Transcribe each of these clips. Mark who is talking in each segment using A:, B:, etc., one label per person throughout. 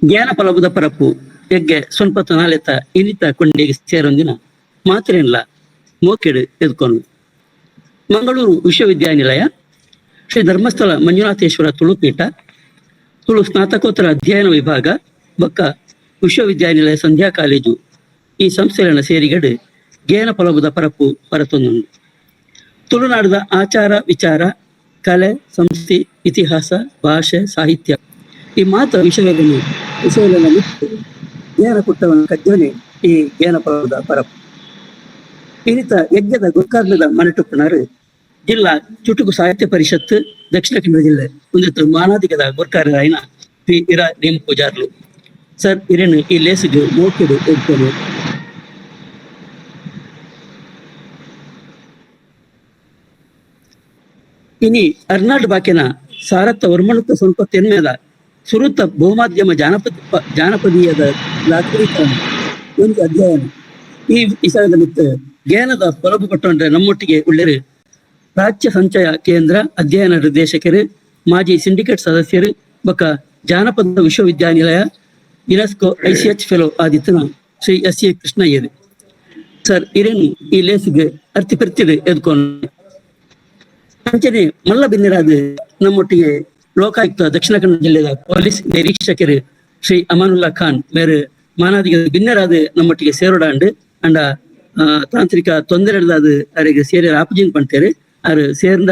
A: ಜ್ಞಾನ ಫಲಬುದ ಪರಪ್ಪು ಎಗ್ಗೆ ಸೊನ್ಪತ್ತು ನಾಲೆತ ಇನಿತ ಕೊಂಡಿಗೆ ಸೇರೊಂದಿನ ಮಾತ್ರೆನ್ಲ ಮೋಕೆಡು ಎದ್ಕೊಂಡು ಮಂಗಳೂರು ವಿಶ್ವವಿದ್ಯಾನಿಲಯ ಶ್ರೀ ಧರ್ಮಸ್ಥಳ ಮಂಜುನಾಥೇಶ್ವರ ತುಳುಪೀಠ ತುಳು ಸ್ನಾತಕೋತ್ತರ ಅಧ್ಯಯನ ವಿಭಾಗ ಬೊಕ್ಕ ವಿಶ್ವವಿದ್ಯಾನಿಲಯ ಸಂಧ್ಯಾ ಕಾಲೇಜು ಈ ಸಂಸ್ಥೆಗಳ ಸೇರಿಗಡು ಗೇನ ಫಲಬುದ ಪರಪ್ಪು ಪರತೊಂದುಂಡು. ತುಳುನಾಡದ ಆಚಾರ ವಿಚಾರ, ಕಲೆ, ಸಂಸ್ಕೃತಿ, ಇತಿಹಾಸ, ಭಾಷೆ, ಸಾಹಿತ್ಯ ಈ ಮಾತ ವಿಷಯಗಳನ್ನು ವಿಷಯಗಳನ್ನು ಬಿಟ್ಟು ಜ್ಞಾನ ಪುಟ್ಟವನ ಕಜ್ಜನೆ ಈ ಜ್ಞಾನ ಫಲದ ಪರಪ್ಪು. ಇನಿತ ಯಜ್ಞದ ಗುರ್ಕಾರ್ಲದ ಮನಟುಪ್ಪನಾರು ಜಿಲ್ಲಾ ಚುಟುಕು ಸಾಹಿತ್ಯ ಪರಿಷತ್ ದಕ್ಷಿಣ ಕನ್ನಡ ಜಿಲ್ಲೆ ಒಂದು ಮಾನಾಧಿಕದ ಗುರ್ಕಾರರಾಯಿನ ಪಿ ಇರಾ ನೇಮ ಪೂಜಾರ್ಲು ಸರ್ ಇರೇನು ಈ ಲೇಸಿಗೆ ಮೋಕೆಡು ಎದ್ಕೊನು. ಇನಿ ಅರ್ನಾಲ್ಡ್ ಬಾಕೆನ ಸಾರತ್ತ ವರ್ಮಣುತ್ತ ಸ್ವಲ್ಪ ತೆನ್ಮೇದ ಸುರುತ್ತ ಬಹುಮಾಧ್ಯಮ ಜಾನಪದೀಯದ ದಾಖಲೀಕರಣ ಒಂದು ಅಧ್ಯಯನ ಈ ವಿಷಯದ ಮಿತ್ತು ಜ್ಞಾನದ ಹೊರಬು ಕೊಟ್ಟೊಂಡ್ರೆ ನಮ್ಮೊಟ್ಟಿಗೆ ಉಳ್ಳರು ಪ್ರಾಚ್ಯ ಸಂಚಯ ಕೇಂದ್ರ ಅಧ್ಯಯನ ನಿರ್ದೇಶಕರು, ಮಾಜಿ ಸಿಂಡಿಕೇಟ್ ಸದಸ್ಯರು ಬೊಕ್ಕ ಜಾನಪದ ವಿಶ್ವವಿದ್ಯಾನಿಲಯ UNESCO ICH fellow ಆದಿತ್ತನ Shri S A ಕೃಷ್ಣಯ್ಯರು sir ಇರೇನು ಈ ಲೇಸಿಗೆ ಅರ್ತಿ ಪರ್ತಿಡು ಎದ್ಕೊಂಡು. ಅಂಚನೆ ಮಲ್ಲ ಬಿನ್ನಿರಾದ ನಮ್ಮೊಟ್ಟಿಗೆ ಲೋಕಾಯುಕ್ತ ದಕ್ಷಿಣ ಕನ್ನಡ ಜಿಲ್ಲೆಯ ಪೊಲೀಸ್ ನಿರೀಕ್ಷಕರು ಶ್ರೀ ಅಮಾನುಲ್ಲಾ ಖಾನ್ ಮೇರು ಮಾನಾದಿಗ ಬಿನ್ನರಾದ ನಮ್ಮೊಟ್ಟಿಗೆ ಸೇರೋಡಾಂಡು ಅಂಡ ತಾಂತ್ರಿಕ ತೊಂದರೆ ಅರಿಗೆ ಸೇರಿ ಆಪಜಿನ್ ಪಣ್ತೇರು ಅರು ಸೇರ್ಂದ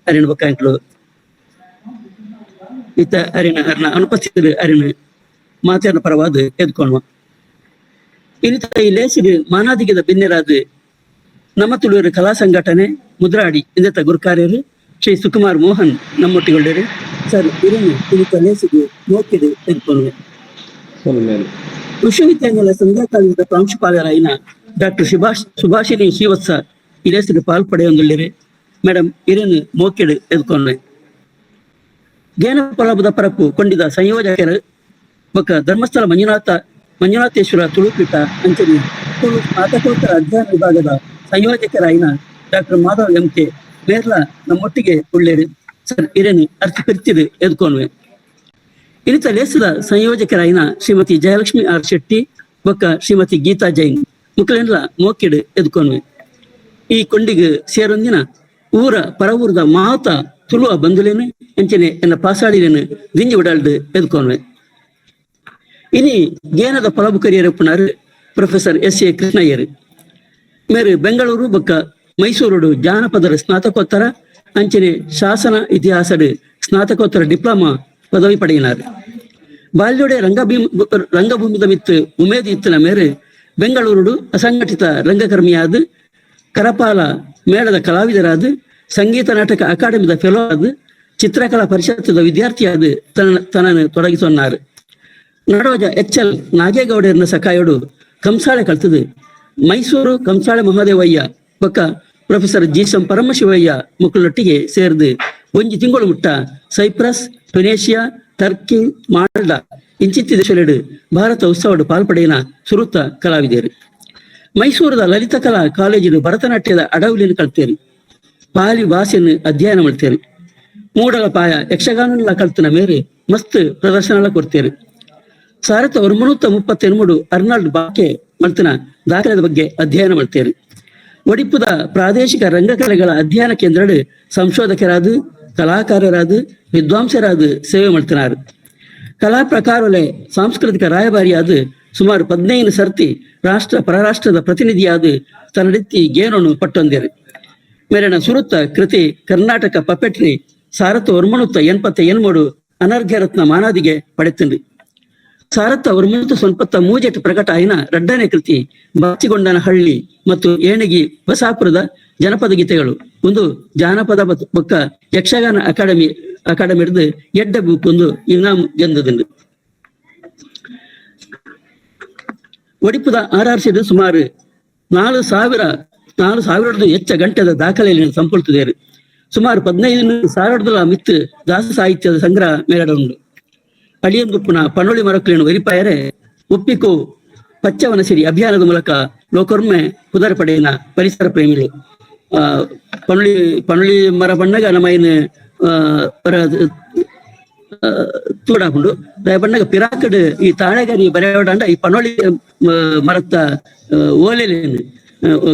A: ಅರಿನ ಬೊಕ್ಕ ಇತ್ತ ಅರಿನ ಅರ್ನ ಅನುಪಸ್ಥಿತರು ಅರಿನ ಮಾತೇನ ಪರವಾದ ಎದ್ಕೊಳ್ವ. ಇನ್ನಿತ ಈ ಲೇಸಿಗೆ ಮಾನಾದಿಗದ ಬಿನ್ನೆರಾದ ನಮ್ಮ ತುಳುವರು ಕಲಾ ಸಂಘಟನೆ ಮುದ್ರಾಡಿ ಇಂದತ ಗುರುಕಾರ್ಯರು ಶ್ರೀ ಸುಕುಮಾರ್ ಮೋಹನ್ ನಮ್ಮೊಟ್ಟಿಗೊಳ್ಳರು ಸರ್ ಇರನು ಇನ್ನಿತ ಲೇಸಿಗೆ ಮೋಕಿಡು ಎದ್ಕೊಳ್ವೆ. ವಿಶ್ವವಿದ್ಯಾನಿಲಯ ಸಂಧ್ಯಾ ಕಾಲೇಜಿನ ಪ್ರಾಂಶುಪಾಲರಾಯಿನ ಡಾಕ್ಟರ್ ಸುಭಾಷಿಣಿ ಶ್ರೀವತ್ಸ ಈ ಲೇಸಿಗೆ ಪಾಲ್ಪಡೆಯೊಂದುಳ್ಳಿರು. ಮೇಡಮ್ ಇರನು ಮೋಕೆಡು ಎದ್ಕೊಂಡೆ. ಜ್ಞಾನ ಪರಪ್ಪು ಕೊಂಡಿದ ಸಂಯೋಜಕರು ಬೊಕ್ಕ ಧರ್ಮಸ್ಥಳ ಮಂಜುನಾಥೇಶ್ವರ ತುಳುಪೀಠ ಅಂಚನೆ ತುಳು ಸ್ನಾತಕೋತ್ತರ ಅಧ್ಯಯನ ವಿಭಾಗದ ಸಂಯೋಜಕರಾಯಿನ doctor Madhav M K ಮೇರ್ಲ ನಮ್ಮೊಟ್ಟಿಗೆ ಉಳ್ಳೇರು. ಸರ್ ಇರೇನು ಅರ್ಥ ಪಿರ್ತಿದು ಎದ್ಕೊನ್ವೆ. ಇನ್ನಿತ ಲೇಸದ ಸಂಯೋಜಕರಾಯಿನ ಶ್ರೀಮತಿ ಜಯಲಕ್ಷ್ಮಿ ಆರ್ ಶೆಟ್ಟಿ ಬೊಕ್ಕ ಶ್ರೀಮತಿ ಗೀತಾ ಜೈನ್ ಮುಕ್ಲೆನ್ಲ ಮೋಕೆಡು ಎದ್ಕೊನ್ವೆ. ಈ ಕೊಂಡಿಗೆ ಸೇರೊಂದಿನ ಊರ ಪರವೂರದ ಮಾತ ತುಳುವ ಬಂಧುಲೇನು ಎಂಚನೆ ಎನ್ನ ಪಾಸಾಡಿಲೇನು ದಿಂಜಿ ಉಡಾಲ್ದು ಎದ್ಕೊನ್ವೆ. ಇನಿ ಗೇನದ ಪೊಲಬು ಕರಿಯರಪ್ಪನಾರು professor S A ಕೃಷ್ಣಯ್ಯರು ಮೇರು ಬೆಂಗಳೂರು ಬೊಕ್ಕ ಮೈಸೂರುಡು ಜಾನಪದರ ಸ್ನಾತಕೋತ್ತರ ಅಂಚನೆ ಶಾಸನ ಇತಿಹಾಸಡು ಸ್ನಾತಕೋತ್ತರ ಡಿಪ್ಲೊಮಾ ಪದವಿ ಪಡೆಯಿನಾರು. ಬಾಲ್ಯೋಡೆ ರಂಗಭೂಮಿದ ಮಿತ್ತು ಉಮೇದಿ ಇತ್ತಿನ ಮೇರೆ ಬೆಂಗಳೂರುಡು ಅಸಂಘಟಿತ ರಂಗಕರ್ಮಿಯಾದ ಕರಪಾಲ ಮೇಳದ ಕಲಾವಿದರಾದ ಸಂಗೀತ ನಾಟಕ ಅಕಾಡೆಮಿದ ಫೆಲೋ ಆದ ಚಿತ್ರಕಲಾ ಪರಿಷತ್ತದ ವಿದ್ಯಾರ್ಥಿಯಾದ ತನ್ನನ್ನು ತೊಡಗಿಸೊನ್ನಾರು. ನಡೋಜ ಎಚ್ ಎಲ್ ನಾಗೇಗೌಡರನ್ನ ಸಕಾಯೋಡು ಕಂಸಾಳೆ ಕಲ್ತದು ಮೈಸೂರು ಕಂಸಾಳೆ ಮಹಾದೇವಯ್ಯ ಬೊಕ್ಕ professor G M Paramashivaiah ಮುಕ್ಕಳೊಟ್ಟಿಗೆ ಸೇರ್ದು ಒಂಜಿ ತಿಂಗಳು ಮುಟ್ಟ Cyprus, Tunisia, Turkey, Malta ಇಂಚಿತ್ತಿ ದೇಶಲೆಡು ಭಾರತ ಉತ್ಸವಡು ಪಾಲ್ಪಡೆಯಿನ ಸುರುತ್ತ ಕಲಾವಿದರು. ಮೈಸೂರದ ಲಲಿತ ಕಲಾ ಕಾಲೇಜಿನ ಭರತನಾಟ್ಯದ ಅಡವುಲಿನ ಕಲ್ತೇರಿ. ಪಾಲಿ ಭಾಷೆಯನ್ನು ಅಧ್ಯಯನ ಮಾಡ್ತೇರಿ. ಮೂಡಲ ಪಾಯ ಯಕ್ಷಗಾನ ಕಲ್ತನ ಮೇರೆ ಮಸ್ತ್ ಪ್ರದರ್ಶನ ಕೊಡ್ತೇರಿ. 1938 ಅರ್ನಾಲ್ಡ್ ಬಾಕೆ ಮಲ್ತನ ದಾಖಲೆದ ಬಗ್ಗೆ ಅಧ್ಯಯನ ಮಾಡ್ತೇರಿ. ಒಡಿಪುದ ಪ್ರಾದೇಶಿಕ ರಂಗಕಲೆಗಳ ಅಧ್ಯಯನ ಕೇಂದ್ರಡು ಸಂಶೋಧಕರಾದ, ಕಲಾಕಾರರಾದ, ವಿದ್ವಾಂಸರಾದ ಸೇವೆ ಮಾಡ್ತಿನಾರು. ಕಲಾ ಪ್ರಕಾರಲೆ ಸಾಂಸ್ಕೃತಿಕ ರಾಯಭಾರಿಯಾದ ಸುಮಾರು 15 ಸರ್ತಿ ರಾಷ್ಟ್ರ ಪರರಾಷ್ಟ್ರದ ಪ್ರತಿನಿಧಿಯಾದ ತನ್ನಡಿತ್ತಿ ಗೇನನ್ನು ಪಟ್ಟೊಂದಿರು. ಮೇರೆನ ಸುರುತ್ತ ಕೃತಿ ಕರ್ನಾಟಕ ಪಪೆಟ್ರಿ 1983 ಅನರ್ಘ್ಯ ರತ್ನ ಮಾನಾದಿಗೆ ಪಡೆತುಂಡು. 1993 ಪ್ರಕಟ ಆಯಿನ ರಡ್ಡನೇ ಕೃತಿ ಬಾಚಿಗೊಂಡನ ಹಳ್ಳಿ ಮತ್ತು ಏಣಗಿ ಬಸಾಪುರದ ಜನಪದ ಗೀತೆಗಳು ಒಂದು ಜಾನಪದ ಬೊಕ್ಕ ಯಕ್ಷಗಾನ ಅಕಾಡೆಮಿ ಅಕಾಡೆಮಿ ಹಿಡಿದು ಎಡ್ಡ ಬುಕ್ ಒಂದು ಇನಾಮ್ ಗೆಂದದುಂಡು. ಒಡಿಪುದ R R C ಸುಮಾರು 4000 ಹೆಚ್ಚ ಗಂಟೆದ ದಾಖಲೆಯನ್ನು ಸಂಪೊಳ್ತುದೇರು. ಸುಮಾರು 15,000 ಮಿತ್ತು ದಾಸ ಸಾಹಿತ್ಯದ ಸಂಗ್ರಹ ಮೇರಡ ಉಂಡು. ಅಳಿಯಂದುಪ್ಪುನ ಪಣೋಳಿ ಮರಕ್ಕಲೇನು ಒರಿಪಾಯರೆ ಒಪ್ಪಿಕೋ ಪಚ್ಚವನ ಸಿರಿ ಅಭಿಯಾನದ ಮೂಲಕ ಲೋಕೊರ್ಮೆ ಪುದರ್ ಪಡೆಯಿನ ಪರಿಸರ ಪ್ರೇಮಿಗಳು. ಪಣೋಳಿ ಪಣೋಳಿ ಮರ ಬಣ್ಣಗ ನಮ್ಮ ತೂಡಾಪುಂಡು. ಬಣ್ಣಗ ಪಿರಾಕಡ್ ಈ ತಾಳೆಗರಿ ಬರೆಯೋಡಂಡ ಈ ಪನೋಳಿ ಮರತ್ತ ಓಲೆಲೇನು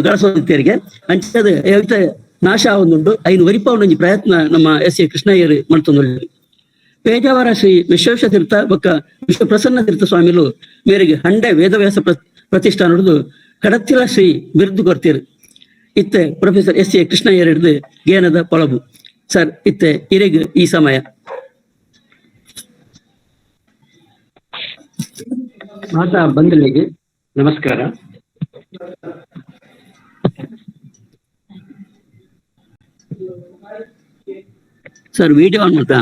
A: ಗಳಸೋದಿತ್ತೇರಿಗೆ ಅಂಚದ ನಾಶ ಆವೊಂದುಂಡು. ಐನು ಒರಿಪಾವುಂಡು ಪ್ರಯತ್ನ ನಮ್ಮ ಎಸ್ ಎ ಕೃಷ್ಣಯ್ಯರ್ ಮಲ್ತೊಂದುಲ್ಲೆರ್. ಪೇಜಾವರ ಶ್ರೀ ವಿಶ್ವೇಶ ತೀರ್ಥ ಬೊಕ್ಕ ವಿಶ್ವ ಪ್ರಸನ್ನ ತೀರ್ಥ ಸ್ವಾಮಿಲು ಮೇರಿಗೆ ಹಂಡೆ ವೇದವ್ಯಾಸ ಪ್ರತಿಷ್ಠಾನದ ಕಡತ್ತಿಲ ಶ್ರೀ ಬಿರುದು ಕೊರ್ತೀರ್. ಇತ್ತೆ ಪ್ರೊಫೆಸರ್ ಎಸ್ ಎ ಕೃಷ್ಣಯ್ಯರ್ ಹಿಡ್ದು ಗೇನದ ಪೊಲಬು ಸರ್ ಇತ್ತೆ ಇರೆಗ್ ಈ ಸಮಯ.
B: ಮಾತಾ ಬಂಧುಗಳಿಗೆ ನಮಸ್ಕಾರ.
A: ಸರ್ ವಿಡಿಯೋ ಆನ್ ಮಾಡ್ತಾ.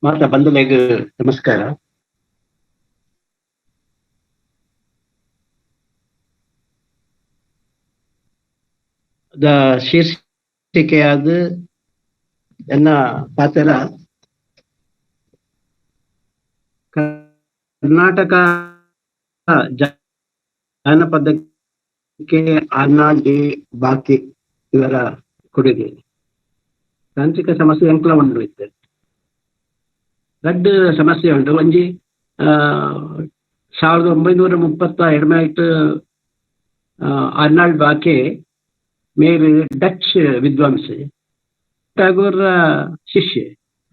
B: ಮಾತಾ ಬಂಧುಗಳಿಗೆ ನಮಸ್ಕಾರ. The ಶೀರ್ಷಿಕೆಯಾದ ಎನ್ನ ಪಾತ್ರ ಕರ್ನಾಟಕ ಜಾನಪದಕ್ಕೆ ಆರ್ನಾಲ್ಡ್ ಡಿ ಬಾಕಿ ಇವರ ಕೊಡುಗೆ. ತಾಂತ್ರಿಕ ಸಮಸ್ಯೆ ಅಂಕಲ ಉಂಡು ಇತ್ತೆ ದೊಡ್ಡ ಸಮಸ್ಯೆ ಉಂಟು. ಒಂಜಿ 1932 ಆರ್ನಾಲ್ಡ್ ಬಾಕೆ ಮೇರು ಡಚ್ ವಿದ್ವಾಂಸೆ, ಟ್ಯಾಗೋರ್ ಶಿಷ್ಯ,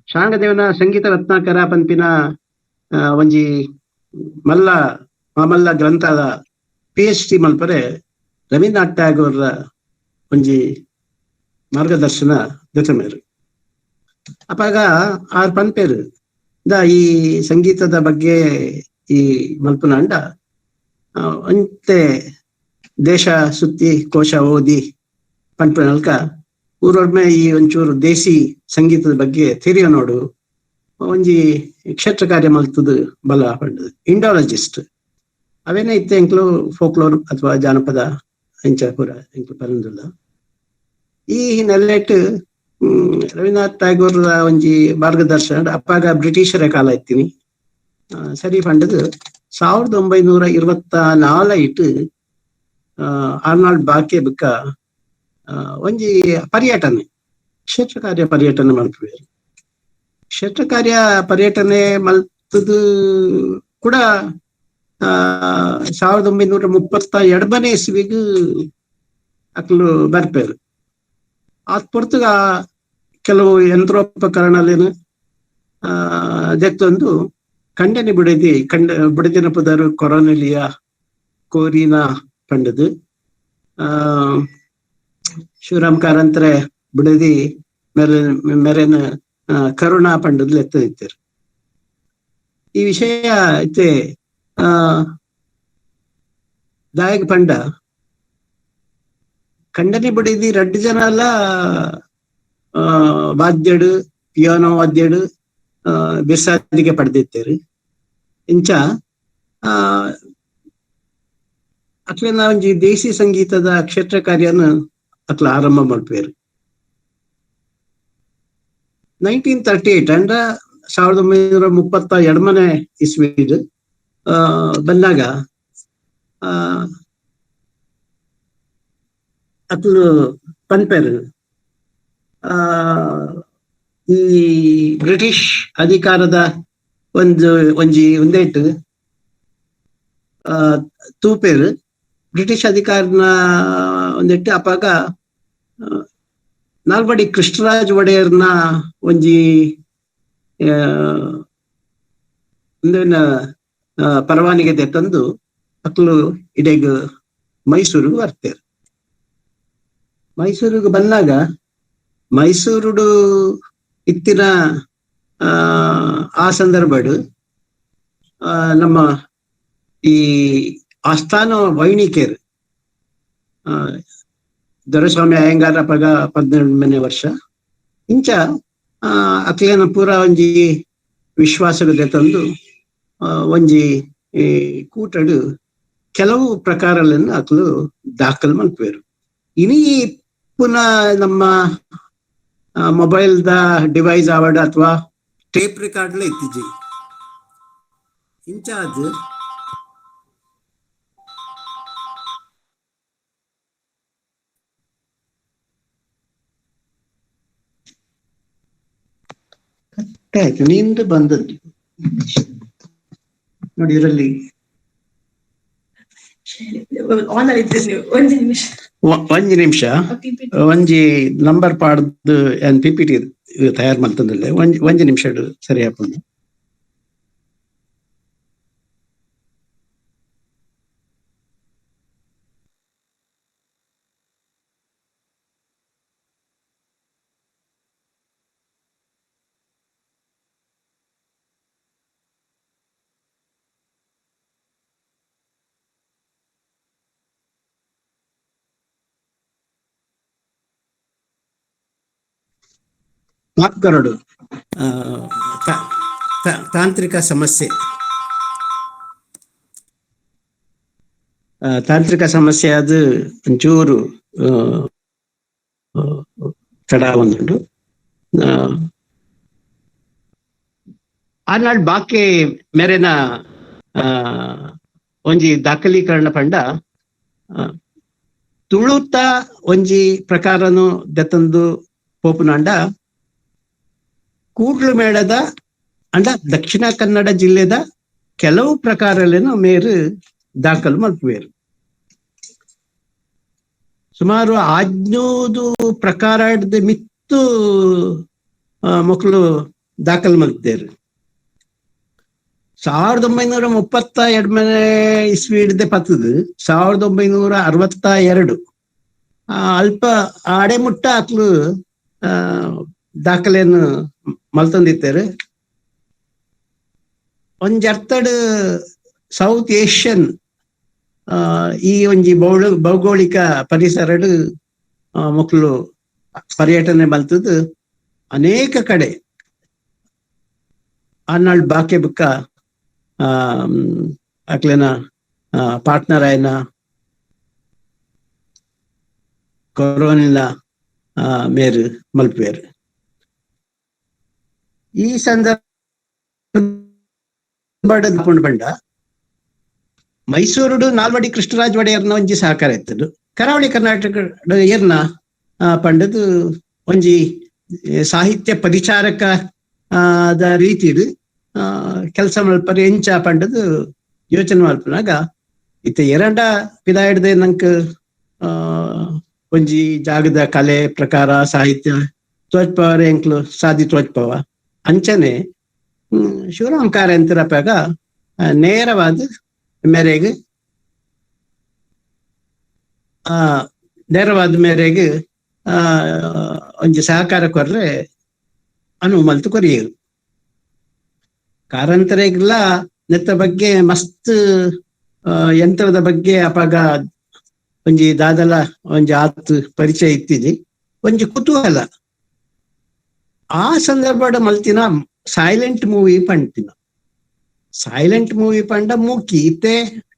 B: ಶಾಂಗದೇವನ ಸಂಗೀತ ರತ್ನಾಕರ ಪನ್ಪಿನ ಒಂಜಿ ಮಲ್ಲ ಮಾಮಲ್ಲ ಗ್ರಂಥದ PhD ಮಲ್ಪರೆ ರವೀಂದ್ರನಾಥ್ ಟ್ಯಾಗೋರ್ ಒಂಜಿ ಮಾರ್ಗದರ್ಶನ ದೊತಮೇರು. ಅಪಾಗ ಆರ್ ಪನ್ಪೇರು the ಈ ಸಂಗೀತದ ಬಗ್ಗೆ ಈ ಮಲ್ಪುನಾಂಡ ಅಂತೆ ದೇಶ ಸುತ್ತಿ ಕೋಶ ಓದಿ ಪನ್ಪುನಲ್ಕ ಊರೊಡ್ಮೆ ಈ ಒಂಚೂರು ದೇಸಿ ಸಂಗೀತದ ಬಗ್ಗೆ ತೆರಿಯ ನೋಡು ಒಂಜಿ ಕ್ಷೇತ್ರ ಕಾರ್ಯ ಮಲ್ತದ ಬಲ ಪಂಡದು ಇಂಡಾಲಜಿಸ್ಟ್ ಅವೇನೇ ಇತ್ತೆ ಎಂಕ್ಲು ಫೋಕ್ಲೋರ್ ಅಥವಾ ಜಾನಪದ ಇಂಚ ಪೂರ ಎಂಕ್ಲು ಪರಂದುಲ್ಲ. ಈ ಹಿನ್ನೆಲೆಟ್ ರವೀಂದ್ರನಾಥ್ ಟ್ಯಾಗೋರ್ ಒಂಜಿ ಮಾರ್ಗದರ್ಶನ ಅಪ್ಪಾಗ ಬ್ರಿಟಿಷರ ಕಾಲ ಇತ್ತೀನಿ ಸರಿ ಪಂಡದು 1924 ಆರ್ನಾಲ್ಡ್ ಬಾಕೆ ಬುಕ್ಕ ಒಂಜಿ ಪರ್ಯಟನೆ ಕ್ಷೇತ್ರ ಕಾರ್ಯ ಪರ್ಯಟನೆ ಮಲ್ಪುವೆರ್. ಕ್ಷೇತ್ರ ಕಾರ್ಯ ಪರ್ಯಟನೆ ಮಲ್ತದು ಕೂಡ 1932 ಇಸ್ವಿಗ್ ಅಕ್ಲು ಬರ್ಪೇರು. ಆತ್ ಪೊರ್ತುಗ ಕೆಲವು ಯಂತ್ರೋಪಕರಣಲೇನು ದೆತ್ತೊಂದು ಕಂಡನೆ ಬಿಡದಿ ಕಂಡ ಬಿಡದಿನ ಪುದರು ಕೊರೋನೆಲಿಯ ಕೋರಿನ ಪಂಡದು ಶಿವರಾಮ್ ಕಾರಂತರೆ ಬಿಡದಿ ಮೆರೆ ಮೆರೆನ ಕರುಣಾ ಪಂಡದ್ ಎತ್ತದಿತ್ತರು. ಈ ವಿಷಯ ಇತ್ತೆ ದಾಯಕ ಪಂಡ ಖಂಡನೆ ಬಿಡಿದಿ ರಡ್ಡು ಜನ ಅಲ್ಲ ವಾದ್ಯಡು ಪಿಯಾನೋ ವಾದ್ಯಡು ಬಿರ್ಸಾದಿಗೆ ಪಡೆದಿತ್ತೇರು. ಇಂಚ ಅಕ್ಲೆನ ಒಂಜಿ ದೇಸಿ ಸಂಗೀತದ ಕ್ಷೇತ್ರ ಕಾರ್ಯನ ಅಕ್ಲ ಆರಂಭ ಮಾಡ್ಪೇರು. 1938 ಅಂದ್ರ 1932 ಇಸ್ವಿಡ್ ಬಂದಾಗ ಅಕ್ಲು ಪನ್ಪೇರು ಈ ಬ್ರಿಟಿಷ್ ಅಧಿಕಾರದ ಒಂದು ಒಂಜಿ ಒಂದೇಟು ತೂಪೇರು ಬ್ರಿಟಿಷ್ ಅಧಿಕಾರನ ಒಂದೆಟ್ಟು ಅಪಾಗ ನಾಲ್ವಡಿ ಕೃಷ್ಣರಾಜ್ ಒಡೆಯರ್ನ ಒಂಜಿ ಒಂದೇನ ಪರವಾನಿಗೆ ತಂದು ಅಕ್ಲು ಇಡೆಗ್ ಮೈಸೂರಿಗೆ ಬರ್ತೇರು. ಮೈಸೂರಿಗೆ ಬಂದಾಗ ಮೈಸೂರುಡು ಇತ್ತಿನ ಆ ಸಂದರ್ಭಡು ನಮ್ಮ ಈ ಆಸ್ಥಾನ ವೈಣಿಕೇರ್ ದೊರೆಸ್ವಾಮಿ ಅಯ್ಯಂಗಾರ ಪಗ 18ನೇ ವರ್ಷ ಇಂಚ ಅಕ್ಲೇನ ಪೂರ ಒಂಜಿ ವಿಶ್ವಾಸವಿದೆ ತಂದು ಒಂಜಿ ಈ ಕೂಟಡು ಕೆಲವು ಪ್ರಕಾರಗಳನ್ನು ಅಕ್ಲು ದಾಖಲು ಮಲ್ಪುವೆರು. ಇನಿ ಪುನಃ ನಮ್ಮ ಮೊಬೈಲ್ the device ಆವಡ್ ಅಥವಾ ಟೇಪ್ ರೆಕಾರ್ಡ್ಲ ಇತ್ತೀಚೆ ಇಂಚಾದ್ ಆಯ್ತು, ನಿಂದು ಬಂದದ್ದು ನೋಡಿ ಇದರಲ್ಲಿ.
C: ಆನ್ ಅಲ್ಲಿ ಇದ್ದೀರಿ ನೀವು, ಒಂದು ನಿಮಿಷ.
B: ಒಂಜಿ ನಿಮಿಷ, ಒಂಜಿ ನಂಬರ್ ಪಾಡ್ದು ಏನ್ P P T ತಯಾರು ಮಾಡ್ತಂದಿಲ್ಲ. ಒಂಜಿ ಒಂಜಿ ನಿಮಿಷ ಸರಿ ಹಾಕೊಂಡು. ಮಾತ್ಕರಡು ತಾಂತ್ರಿಕ ಸಮಸ್ಯೆ, ತಾಂತ್ರಿಕ ಸಮಸ್ಯೆ ಅದು ಒಂಚೂರು ತಡ ಒಂದುಂಡು. ಆನಾಳ್ ಬಾಕಿ ಮೇರೆನ ಒಂಜಿ ದಾಖಲೀಕರಣ ಪಂಡ ತುಳುತ ಒಂಜಿ ಪ್ರಕಾರನು ದತ್ತಂದು ಪೋಪುನಾಂಡ ಕೂಡ್ಲು ಮೇಳದ ಅಂಡ ದಕ್ಷಿಣ ಕನ್ನಡ ಜಿಲ್ಲೆದ ಕೆಲವು ಪ್ರಕಾರಲೇನು ಮೇರು ದಾಖಲು ಮಲ್ಪುವೇರು. ಸುಮಾರು 500 ಪ್ರಕಾರದ ಮಿತ್ತು ಮಕ್ಕಳು ದಾಖಲು ಮಲ್ತೇರು. 1932 ಇಸ್ವಿ ಹಿಡ್ದೆ ಪತ್ತದು 1962 ಅಲ್ಪ ಆಡೆ ಮುಟ್ಟ ಅಕ್ಲು ದಾಖಲೆಯನ್ನು ಮಲ್ತೊಂದಿತ್ತೇರು. ಒಂಜರ್ತಡ್ ಸೌತ್ ಏಷ್ಯನ್ ಈ ಒಂಜಿ ಭೌಗೋಳಿಕ ಪರಿಸರಡು ಮಕ್ಕಳು ಪರ್ಯಟನೆ ಮಲ್ತದ್ದು ಅನೇಕ ಕಡೆ. ಆನಾಳ್ ಬಾಕೆ ಬುಕ್ಕ ಅಕ್ಲೆನ ಪಾರ್ಟ್ನರ್ ಆಯ್ನ ಕೊರೋನಿನ ಮೇರು ಮಲ್ಪುವೇರು. ಈ ಸಂದರ್ಭ ಬಂಡ ಮೈಸೂರುಡು ನಾಲ್ವಡಿ ಕೃಷ್ಣರಾಜ ಒಡೆಯರ್ನ ಒಂಜಿ ಸಹಕಾರ ಇತ್ತದು. ಕರಾವಳಿ ಕರ್ನಾಟಕ ಏರ್ನ ಪಂಡದು ಒಂಜಿ ಸಾಹಿತ್ಯ ಪರಿಚಾರಕ the ರೀತಿಡು ಕೆಲಸ ಮಲ್ಪರೆ ಎಂಚ ಪಂಡದು ಯೋಚನೆ ಮಲ್ಪನಾಗ ಇತ್ತ ಎರಡ ಪಿದಾಯಿಡ್ದೆ ನಂಕ್ ಒಂಜಿ ಜಾಗದ ಕಲೆ ಪ್ರಕಾರ ಸಾಹಿತ್ಯ ತೋಜ್ಪವರೆ ಎಂಕ್ಲು ಸಾದಿ ತೋಜ್ಪವ. ಅಂಚನೆ ಶಿವರಾಮ್ ಕಾರಂತರಪ್ಪಾಗ ನೇರವಾದ ಮೇರೆಗೆ ನೇರವಾದ ಮೇರೆಗೆ ಒಂಜಿ ಸಹಕಾರ ಕೊರ್ರೆ ಅನುವು ಮಲ್ತು ಕೊರಿಯರು. ಕಾರಂತರೆಗ್ಲ ನೆತ್ತ ಬಗ್ಗೆ ಮಸ್ತ್ ಯಂತ್ರದ ಬಗ್ಗೆ ಅಪಾಗ ಒಂಜಿ ದಾದಲ ಒಂಜಿ ಆತ್ ಪರಿಚಯ ಇತ್ತಿಜಿ, ಒಂಜಿ ಕುತೂಹಲ. ಆ ಸಂದರ್ಭದ ಮಲ್ತಿನ ಸೈಲೆಂಟ್ ಮೂವಿ ಪಂಡ್ತಿನ. ಸೈಲೆಂಟ್ ಮೂವಿ ಪಂಡ ಮೂಕಿ ಇತ್ತೆ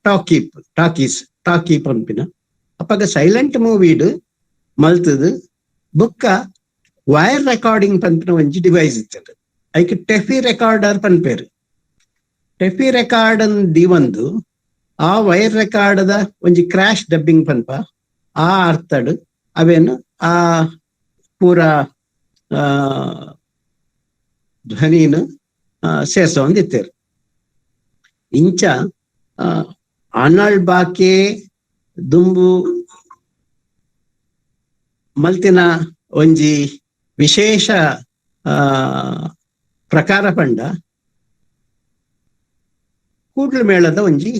B: ಟಾಕೀಪ್ ಟಾಕೀಸ್ ಟಾಕಿ ಪಂಪಿನ. ಅಪಗ ಸೈಲೆಂಟ್ ಮೂವಿಡ್ ಮಲ್ತದು ಬುಕ್ಕ ವೈರ್ ರೆಕಾರ್ಡಿಂಗ್ ಪಂಪಿನ ಒಂಜಿ ಡಿವೈಸ್ ಇತ್ತದು. ಐಕ್ ಟೆಫಿ ರೆಕಾರ್ಡರ್ ಪನ್ಪೇರು. ಟೆಫಿ ರೆಕಾರ್ಡ್ ದಿವಂದು ಆ ವೈರ್ ರೆಕಾರ್ಡದ ಒಂಜಿ ಕ್ರಾಶ್ ಡಬ್ಬಿಂಗ್ ಪನ್ಪ ಆ ಅರ್ಥಡು ಅವೇನು ಆ ಪೂರ ಧ್ವನಿನ ಸೇರ್ಸೊಂದಿತ್ತೇರು. ಇಂಚ ಆನಾಳ್ ಬಾಕೆ ದುಂಬು ಮಲ್ತಿನ ಒಂಜಿ ವಿಶೇಷ ಪ್ರಕಾರ ಪಂಡ ಕೂಡ್ಲು ಮೇಳದ ಒಂಜಿ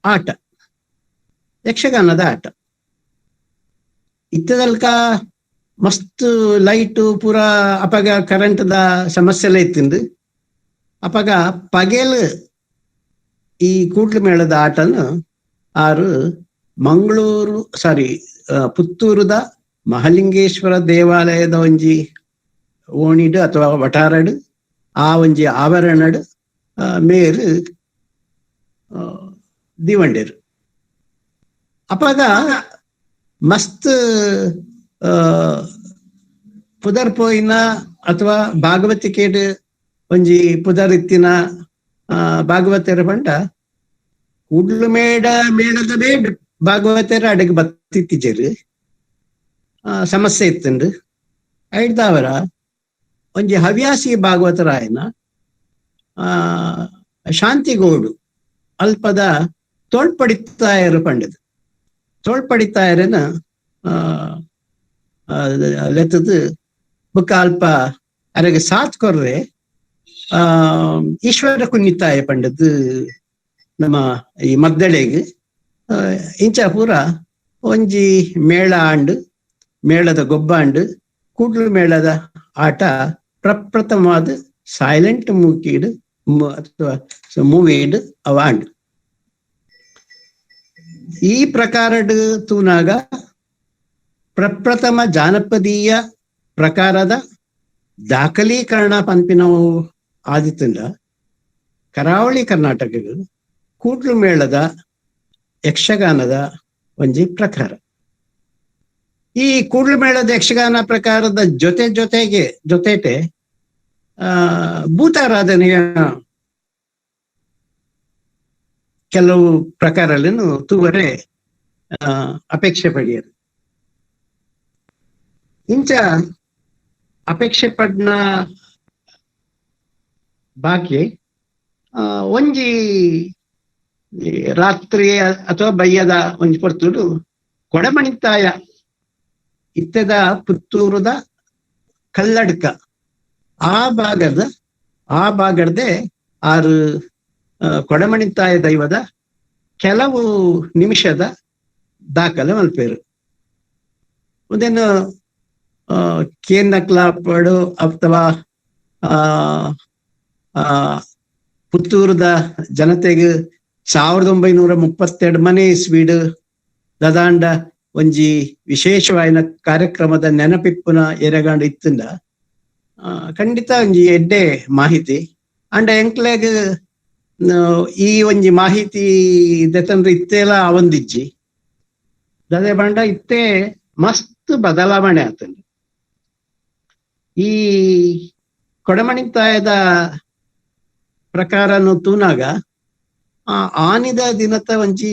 B: ಆಟ, ಯಕ್ಷಗಾನದ ಆಟ. ಇತ್ತದಲ್ಕ ಮಸ್ತ್ ಲೈಟ್ ಪೂರ ಅಪಗ ಕರೆಂಟ್ದ ಸಮಸ್ಯೆ ಎಲ್ಲ ಇತ್ತಿಂದು. ಅಪಗ ಪಗೆಲ್ ಈ ಕೂಡ್ಲು ಮೇಳದ ಆಟನ ಆರು ಮಂಗಳೂರು ಸಾರಿ ಪುತ್ತೂರುದ ಮಹಲಿಂಗೇಶ್ವರ ದೇವಾಲಯದ ಒಂಜಿ ಓಣಿಡು ಅಥವಾ ವಟಾರಡು ಆ ಒಂಜಿ ಆವರಣಡು ಮೇರು ದಿವಂಡೇರು. ಅಪಗ ಮಸ್ತ್ ಪುದರ್ ಪೋಯಿನ ಅಥವಾ ಭಾಗವತಿಕೇಡು ಒಂಜಿ ಪುದರ್ ಇತ್ತಿನ ಭಾಗವತರ ಪಂಡ ಕೂಡ್ಲು ಮೇಡ ಮೇಳದ ಮೇಡ್ ಭಾಗವತರ ಅಡಗೆ ಬತ್ತಿತ್ತಿಜರು ಸಮಸ್ಯೆ ಇತ್ತಂಡು. ಐಡ್ದಾವರ ಒಂಜಿ ಹವ್ಯಾಸಿ ಭಾಗವತರಾಯನ ಶಾಂತಿಗೋಡು ಅಲ್ಪದ ತೋಳ್ಪಡಿತಾಯರು ಪಂಡದು ತೋಳ್ಪಡಿತಾಯರನ ಲೆತ್ತದು ಬುಕ್ಕ ಅಲ್ಪ ಅರೆಗೆ ಸಾತ್ ಕೊರ್ರೆ ಈಶ್ವರ ಕುನ್ನಿತಾಯ ಪಂಡದು ನಮ್ಮ ಈ ಮದ್ದಳೆಗ್ ಇಂಚ ಪೂರ ಒಂಜಿ ಮೇಳ ಆಂಡ್ ಮೇಳದ ಗೊಬ್ಬಾಂಡ್ ಕೂಡ್ಲು ಮೇಳದ ಆಟ ಪ್ರಪ್ರಥಮವಾದ ಸೈಲೆಂಟ್ ಮೂಕೀಡ್ ಅಥವಾ ಮೂವೀಡ್ ಅವ ಆಂಡ್. ಈ ಪ್ರಕಾರಡ್ ತೂನಾಗ ಪ್ರಪ್ರಥಮ ಜಾನಪದೀಯ ಪ್ರಕಾರದ ದಾಖಲೀಕರಣ ಪನ್ಪಿನವು ಆದಿತ್ತಂಡ ಕರಾವಳಿ ಕರ್ನಾಟಕದ ಕೂಡ್ಲು ಮೇಳದ ಯಕ್ಷಗಾನದ ಒಂಜಿ ಪ್ರಕಾರ. ಈ ಕೂಡ್ಲು ಮೇಳದ ಯಕ್ಷಗಾನ ಪ್ರಕಾರದ ಜೊತೆ ಜೊತೆಗೆ ಜೊತೆಟೆ ಭೂತಾರಾಧನೆಯ ಕೆಲವು ಪ್ರಕಾರಗಳನ್ನು ತೂವರೆ ಅಪೇಕ್ಷೆ ಪಡೆಯರು. ಇಂಚ ಅಪೇಕ್ಷೆ ಪಡ್ನ ಬಾಕಿ ಒಂಜಿ ರಾತ್ರಿ ಅಥವಾ ಬಯ್ಯದ ಒಂಜಿ ಪೊರ್ತುಡು ಕೊಡಮಣಿತ್ತಾಯ ಇತ್ತೆದ ಪುತ್ತೂರುದ ಕಲ್ಲಡ್ಕ ಆ ಭಾಗದ ಆರು ಕೊಡಮಣಿತ್ತಾಯ ದೈವದ ಕೆಲವು ನಿಮಿಷದ ದಾಖಲೆ ಮಲ್ಪೇರು. ಒಂದೇನು ಕೇಂದ್ರಕ್ಲಾಪಡು ಅಥವಾ ಪುತ್ತೂರದ ಜನತೆಗೆ 1932 ಮನೆ ಇಸ್ವೀಡು ದದಾಂಡ ಒಂಜಿ ವಿಶೇಷವಾಯಿನ ಕಾರ್ಯಕ್ರಮದ ನೆನಪಿಪ್ಪುನ ಎರೆಗಾಂಡ ಇತ್ತಂಡ ಖಂಡಿತ ಒಂಜಿ ಎಡ್ಡೆ ಮಾಹಿತಿ. ಅಂಡ ಎಂಕ್ಲೆಗ್ ಈ ಒಂಜಿ ಮಾಹಿತಿ ದೆತಂದ್ರೆ ಇತ್ತೆಲ್ಲ ಅವಂದಿಜ್ಜಿ ದದೆ ಬಂಡ ಇತ್ತೆ ಮಸ್ತ್ ಬದಲಾವಣೆ ಆತಂಡ. ಈ ಕೊಡಮಣಿತ್ತಾಯದ ಪ್ರಕಾರನು ತೂನಾಗ ಆ ಆನಿದ ದಿನತ ಒಂಜಿ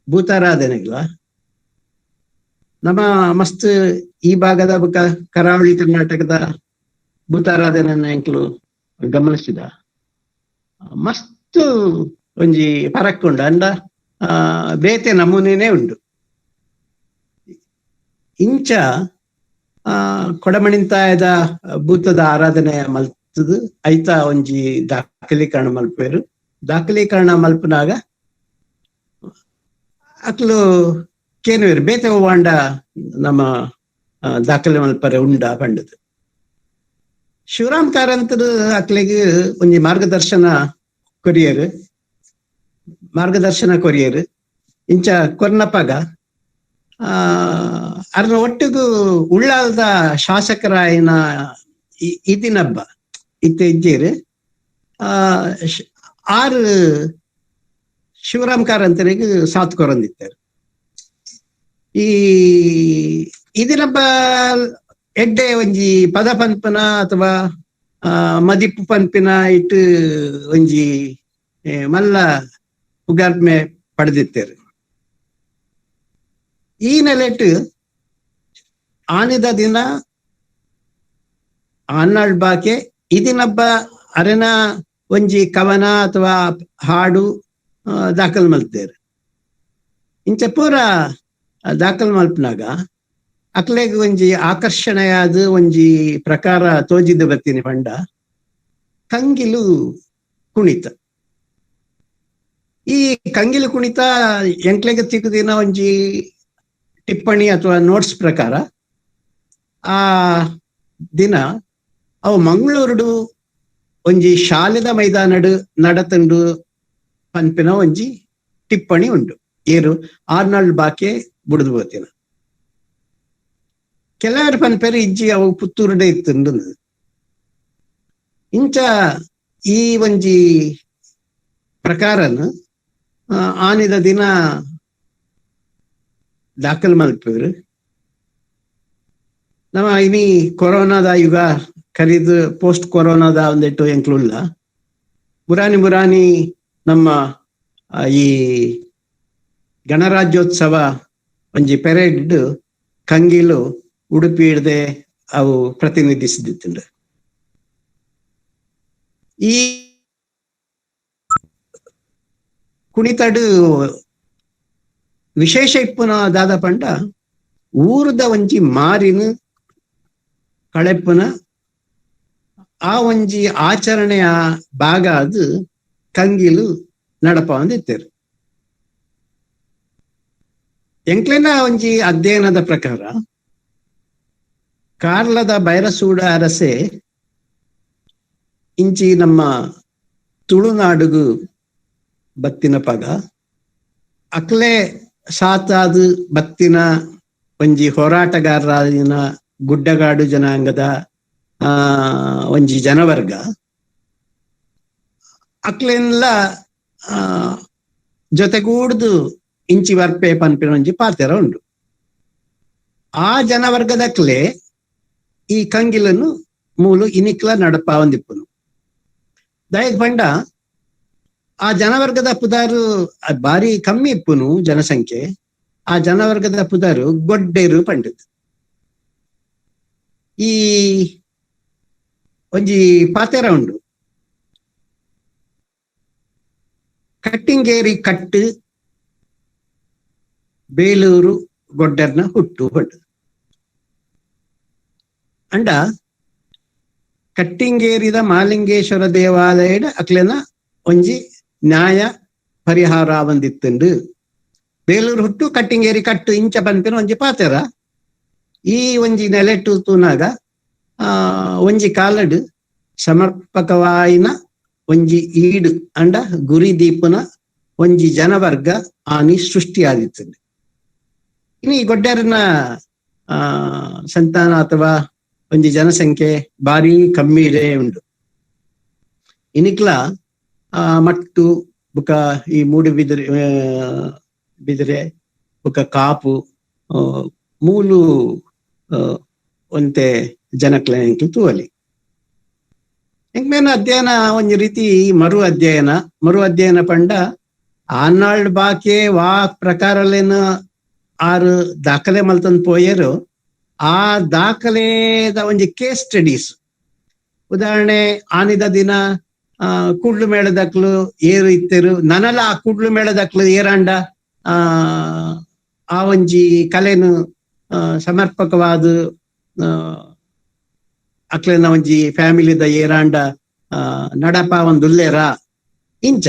B: ಭೂತಾರಾಧನೆಗಳ ನಮ್ಮ ಮಸ್ತ್ ಈ ಭಾಗದ ಬುಕ್ಕ ಕರಾವಳಿ ಕರ್ನಾಟಕದ ಭೂತಾರಾಧನೆ ಎಂಕ್ಲು ಗಮನಿಸಿದ ಮಸ್ತ್ ಒಂಜಿ ಫರಕ್ ಉಂಡು. ಅಂಡ ಬೇತೆ ನಮೂನೆನೇ ಉಂಡು. ಇಂಚ ಕೊಡಮಣಿಂತಾಯದ ಭೂತದ ಆರಾಧನೆ ಮಲ್ತದು ಐತ ಒಂಜಿ ದಾಖಲೀಕರಣ ಮಲ್ಪೇರು. ದಾಖಲೀಕರಣ ಮಲ್ಪನಾಗ ಅಕ್ಲು ಕೇನುವೇರು ಬೇತೆ ಹೂವಾಂಡ ನಮ್ಮ ದಾಖಲೆ ಮಲ್ಪರೆ ಉಂಡ ಪಂಡದು. ಶಿವರಾಮ್ ಕಾರಂತರು ಅಕ್ಲೆಗ್ ಒಂಜಿ ಮಾರ್ಗದರ್ಶನ ಕೊರಿಯರು ಇಂಚ ಕೊರ್ನಪಗ ಅರ್ನ ಒಟ್ಟಿಗೂ ಉಳ್ಳಾಲದ ಶಾಸಕರಾಯನ ಇದಿನಬ್ಬ ಇತ್ತ ಇದ್ದೀರು ಆರು ಶಿವರಾಮ್ ಕಾರಂತರಿಗೆ ಸಾಥ್ ಕೊರಂದಿತ್ತಾರೆ. ಈ ಇದಿನಬ್ಬ ಎಡ್ಡೆ ಒಂಜಿ ಪದ ಪನ್ಪನ ಅಥವಾ ಮದಿಪ್ಪು ಪನ್ಪಿನ ಇಟ್ಟು ಒಂಜಿ ಮಲ್ಲ ಪುಗಾರ್ಮೆ ಪಡೆದಿತ್ತಾರೆ. ಈ ನೆಲೆಟ್ ಆನಿದ ದಿನ ಆನ್ನಾಳ್ ಬಾಕೆ ಇದಿನಬ್ಬ ಅರೆನ ಒಂಜಿ ಕವನ ಅಥವಾ ಹಾಡು ದಾಖಲು ಮಲ್ತೇರು. ಇಂಚ ಪೂರ ದಾಖಲು ಮಲ್ಪನಾಗ ಅಕ್ಲೆಗ್ ಒಂಜಿ ಆಕರ್ಷಣೆಯಾದ ಒಂಜಿ ಪ್ರಕಾರ ತೋಜಿದ್ದು ಬರ್ತೀನಿ ಪಂಡ ಕಂಗಿಲು ಕುಣಿತ. ಈ ಕಂಗಿಲು ಕುಣಿತ ಎಂಕ್ಲೆಗ್ ತಿಕ್ಕುದಿನ ಒಂಜಿ ಟಿಪ್ಪಣಿ ಅಥವಾ ನೋಟ್ಸ್ ಪ್ರಕಾರ ಆ ದಿನ ಅವು ಮಂಗಳೂರುಡು ಒಂಜಿ ಶಾಲೆದ ಮೈದಾನಡು ನಡತಂಡು ಪನ್ಪಿನ ಒಂಜಿ ಟಿಪ್ಪಣಿ ಉಂಡು. ಏರು ಆರ್ನಾಳ್ ಬಾಕೆ ಬುಡುದು ಬೋತಿನ ಕೆಲವರು ಪನ್ಪೇರು ಇಜ್ಜಿ ಅವು ಪುತ್ತೂರುಡೆ ಇತ್ತುಂಡು. ಇಂಚ ಈ ಒಂಜಿ ಪ್ರಕಾರನ ಆನಿದ ದಿನ ದಾಖಲು ಮಲ್ಪೇರು. ನಮ್ಮ ಇನಿ ಕೊರೋನಾದ ಯುಗ ಕರಿದು ಪೋಸ್ಟ್ ಕೊರೋನಾದ ಒಂದಿಟ್ಟು ಎಂಕ್ಲುಲ್ಲ ಬುರಾನಿ ಬುರಾನಿ ನಮ್ಮ ಈ ಗಣರಾಜ್ಯೋತ್ಸವ ಒಂಜಿ ಪೆರೇಡ್ ಕಂಗಿಲು ಉಡುಪಿ ಹಿಡ್ದೆ ಅವು ಪ್ರತಿನಿಧಿಸಿದ್ದಿತ್ತುಂಡು. ಈ ಕುಣಿತಡು ವಿಶೇಷ ಇಪ್ಪುನ ದಾದ ಪಂಡ ಊರುದ ಒಂಜಿ ಮಾರಿನ ಕಳೆಪ್ಪುನ ಆ ಒಂಜಿ ಆಚರಣೆಯ ಭಾಗ ಅದು ಕಂಗಿಲು ನಡಪ ಒಂದಿತ್ತೇರು. ಎಂಕ್ಲೆನ ಒಂಜಿ ಅಧ್ಯಯನದ ಪ್ರಕಾರ ಕಾರ್ಲದ ಬೈರಸೂಡ ಅರಸೆ ಇಂಚಿ ನಮ್ಮ ತುಳುನಾಡುಗು ಬತ್ತಿನ ಪಗ ಅಕ್ಲೆ ಸಾತಾದು ಬತ್ತಿನ ಒಂಜಿ ಹೋರಾಟಗಾರರಾದಿನ ಗುಡ್ಡಗಾಡು ಜನಾಂಗದ ಒಂಜಿ ಜನವರ್ಗ ಅಕ್ಲೆನ್ಲ ಜೊತೆಗೂಡ್ದು ಇಂಚಿ ವರ್ಪೆ ಪನ್ಪಿನ ಒಂಜಿ ಪಾತೆರ ಉಂಡು. ಆ ಜನವರ್ಗದಕ್ಲೆ ಈ ಕಂಗಿಲನ್ನು ಮೂಲು ಇನಿಕ್ಲ ನಡಪ ಒಂದಿಪ್ಪುನು. ದಯದ್ ಪಂಡ ಆ ಜನವರ್ಗದ ಪುದಾರು ಬಾರಿ ಕಮ್ಮಿ ಇಪ್ಪುನು ಜನಸಂಖ್ಯೆ. ಆ ಜನವರ್ಗದ ಪುದಾರು ಗೊಡ್ಡೆರು ಪಂಡಿತ್. ಈ ಒಂಜಿ ಪಾತೆರ ಉಂಡು, ಕಟ್ಟಿಂಗೇರಿ ಕಟ್ಟು ಬೇಲೂರು ಗೊಡ್ಡರ್ನ ಹುಟ್ಟು ಪಂಡು. ಅಂಡ ಕಟ್ಟಿಂಗೇರಿದ ಮಾಲಿಂಗೇಶ್ವರ ದೇವಾಲಯದ ಅಕ್ಲೆನ ಒಂಜಿ ನ್ಯಾಯ ಪರಿಹಾರ ಒಂದಿತ್ತುಂಡು. ಬೇಲೂರು ಹುಟ್ಟು ಕಟ್ಟಿಂಗೇರಿ ಕಟ್ಟು ಇಂಚ ಪನ್ಪಿನ ಒಂಜಿ ಪಾತೆರ. ಈ ಒಂಜಿ ನೆಲೆಟ್ಟು ತೂನಾಗ ಒಂಜಿ ಕಾಲಡು ಸಮರ್ಪಕವಾಯಿನ ಒಂಜಿ ಈಡು ಅಂಡ ಗುರಿ ದೀಪನ ಒಂಜಿ ಜನವರ್ಗ ಆನಿ ಸೃಷ್ಟಿ ಆದಿತ್ತುಂಡು. ಇನ್ನು ಈ ಗೊಡ್ಡರನ ಸಂತಾನ ಅಥವಾ ಒಂಜಿ ಜನಸಂಖ್ಯೆ ಬಾರಿ ಕಮ್ಮಿ ಇದೆ ಉಂಡು. ಇನಿಕ್ಲ ಮಟ್ಟು ಬುಕ ಈ ಮೂಡು ಬಿದಿರೆ ಬಿದಿರೆ ಬುಕ ಕಾಪು ಮೂಲು ಒಂತೆ ಜನಕ್ಲೆ ತೂವಲಿ. ಎಂಕ್ಮೇನ ಅಧ್ಯಯನ ಒಂಜಿ ರೀತಿ ಮರು ಅಧ್ಯಯನ. ಮರು ಅಧ್ಯಯನ ಪಂಡ ಆನಾಳ್ ಬಾಕೆ ವಾ ಪ್ರಕಾರಲೇನ ಆರು ದಾಖಲೆ ಮಲ್ತಂದ್ ಪೋಯರು ಆ ದಾಖಲೆದ ಒಂಜಿ ಕೇಸ್ ಸ್ಟಡೀಸ್. ಉದಾಹರಣೆ ಆನಿದ ದಿನ ಕೂಡ್ಲು ಮೇಳದಕ್ಲು ಏರು ಇತ್ತೆರು ನನಲ ಆ ಕೂಡ್ಲು ಮೇಳದಕ್ಲು ಏರಾಂಡ ಆ ಒಂಜಿ ಕಲೆನು ಸಮರ್ಪಕವಾದ ಅಕ್ಲೆನ ಒಂಜಿ ಫ್ಯಾಮಿಲಿದ ಏರಾಂಡ ನಡಪ ಒಂದುಲ್ಲೇರ ಇಂಚ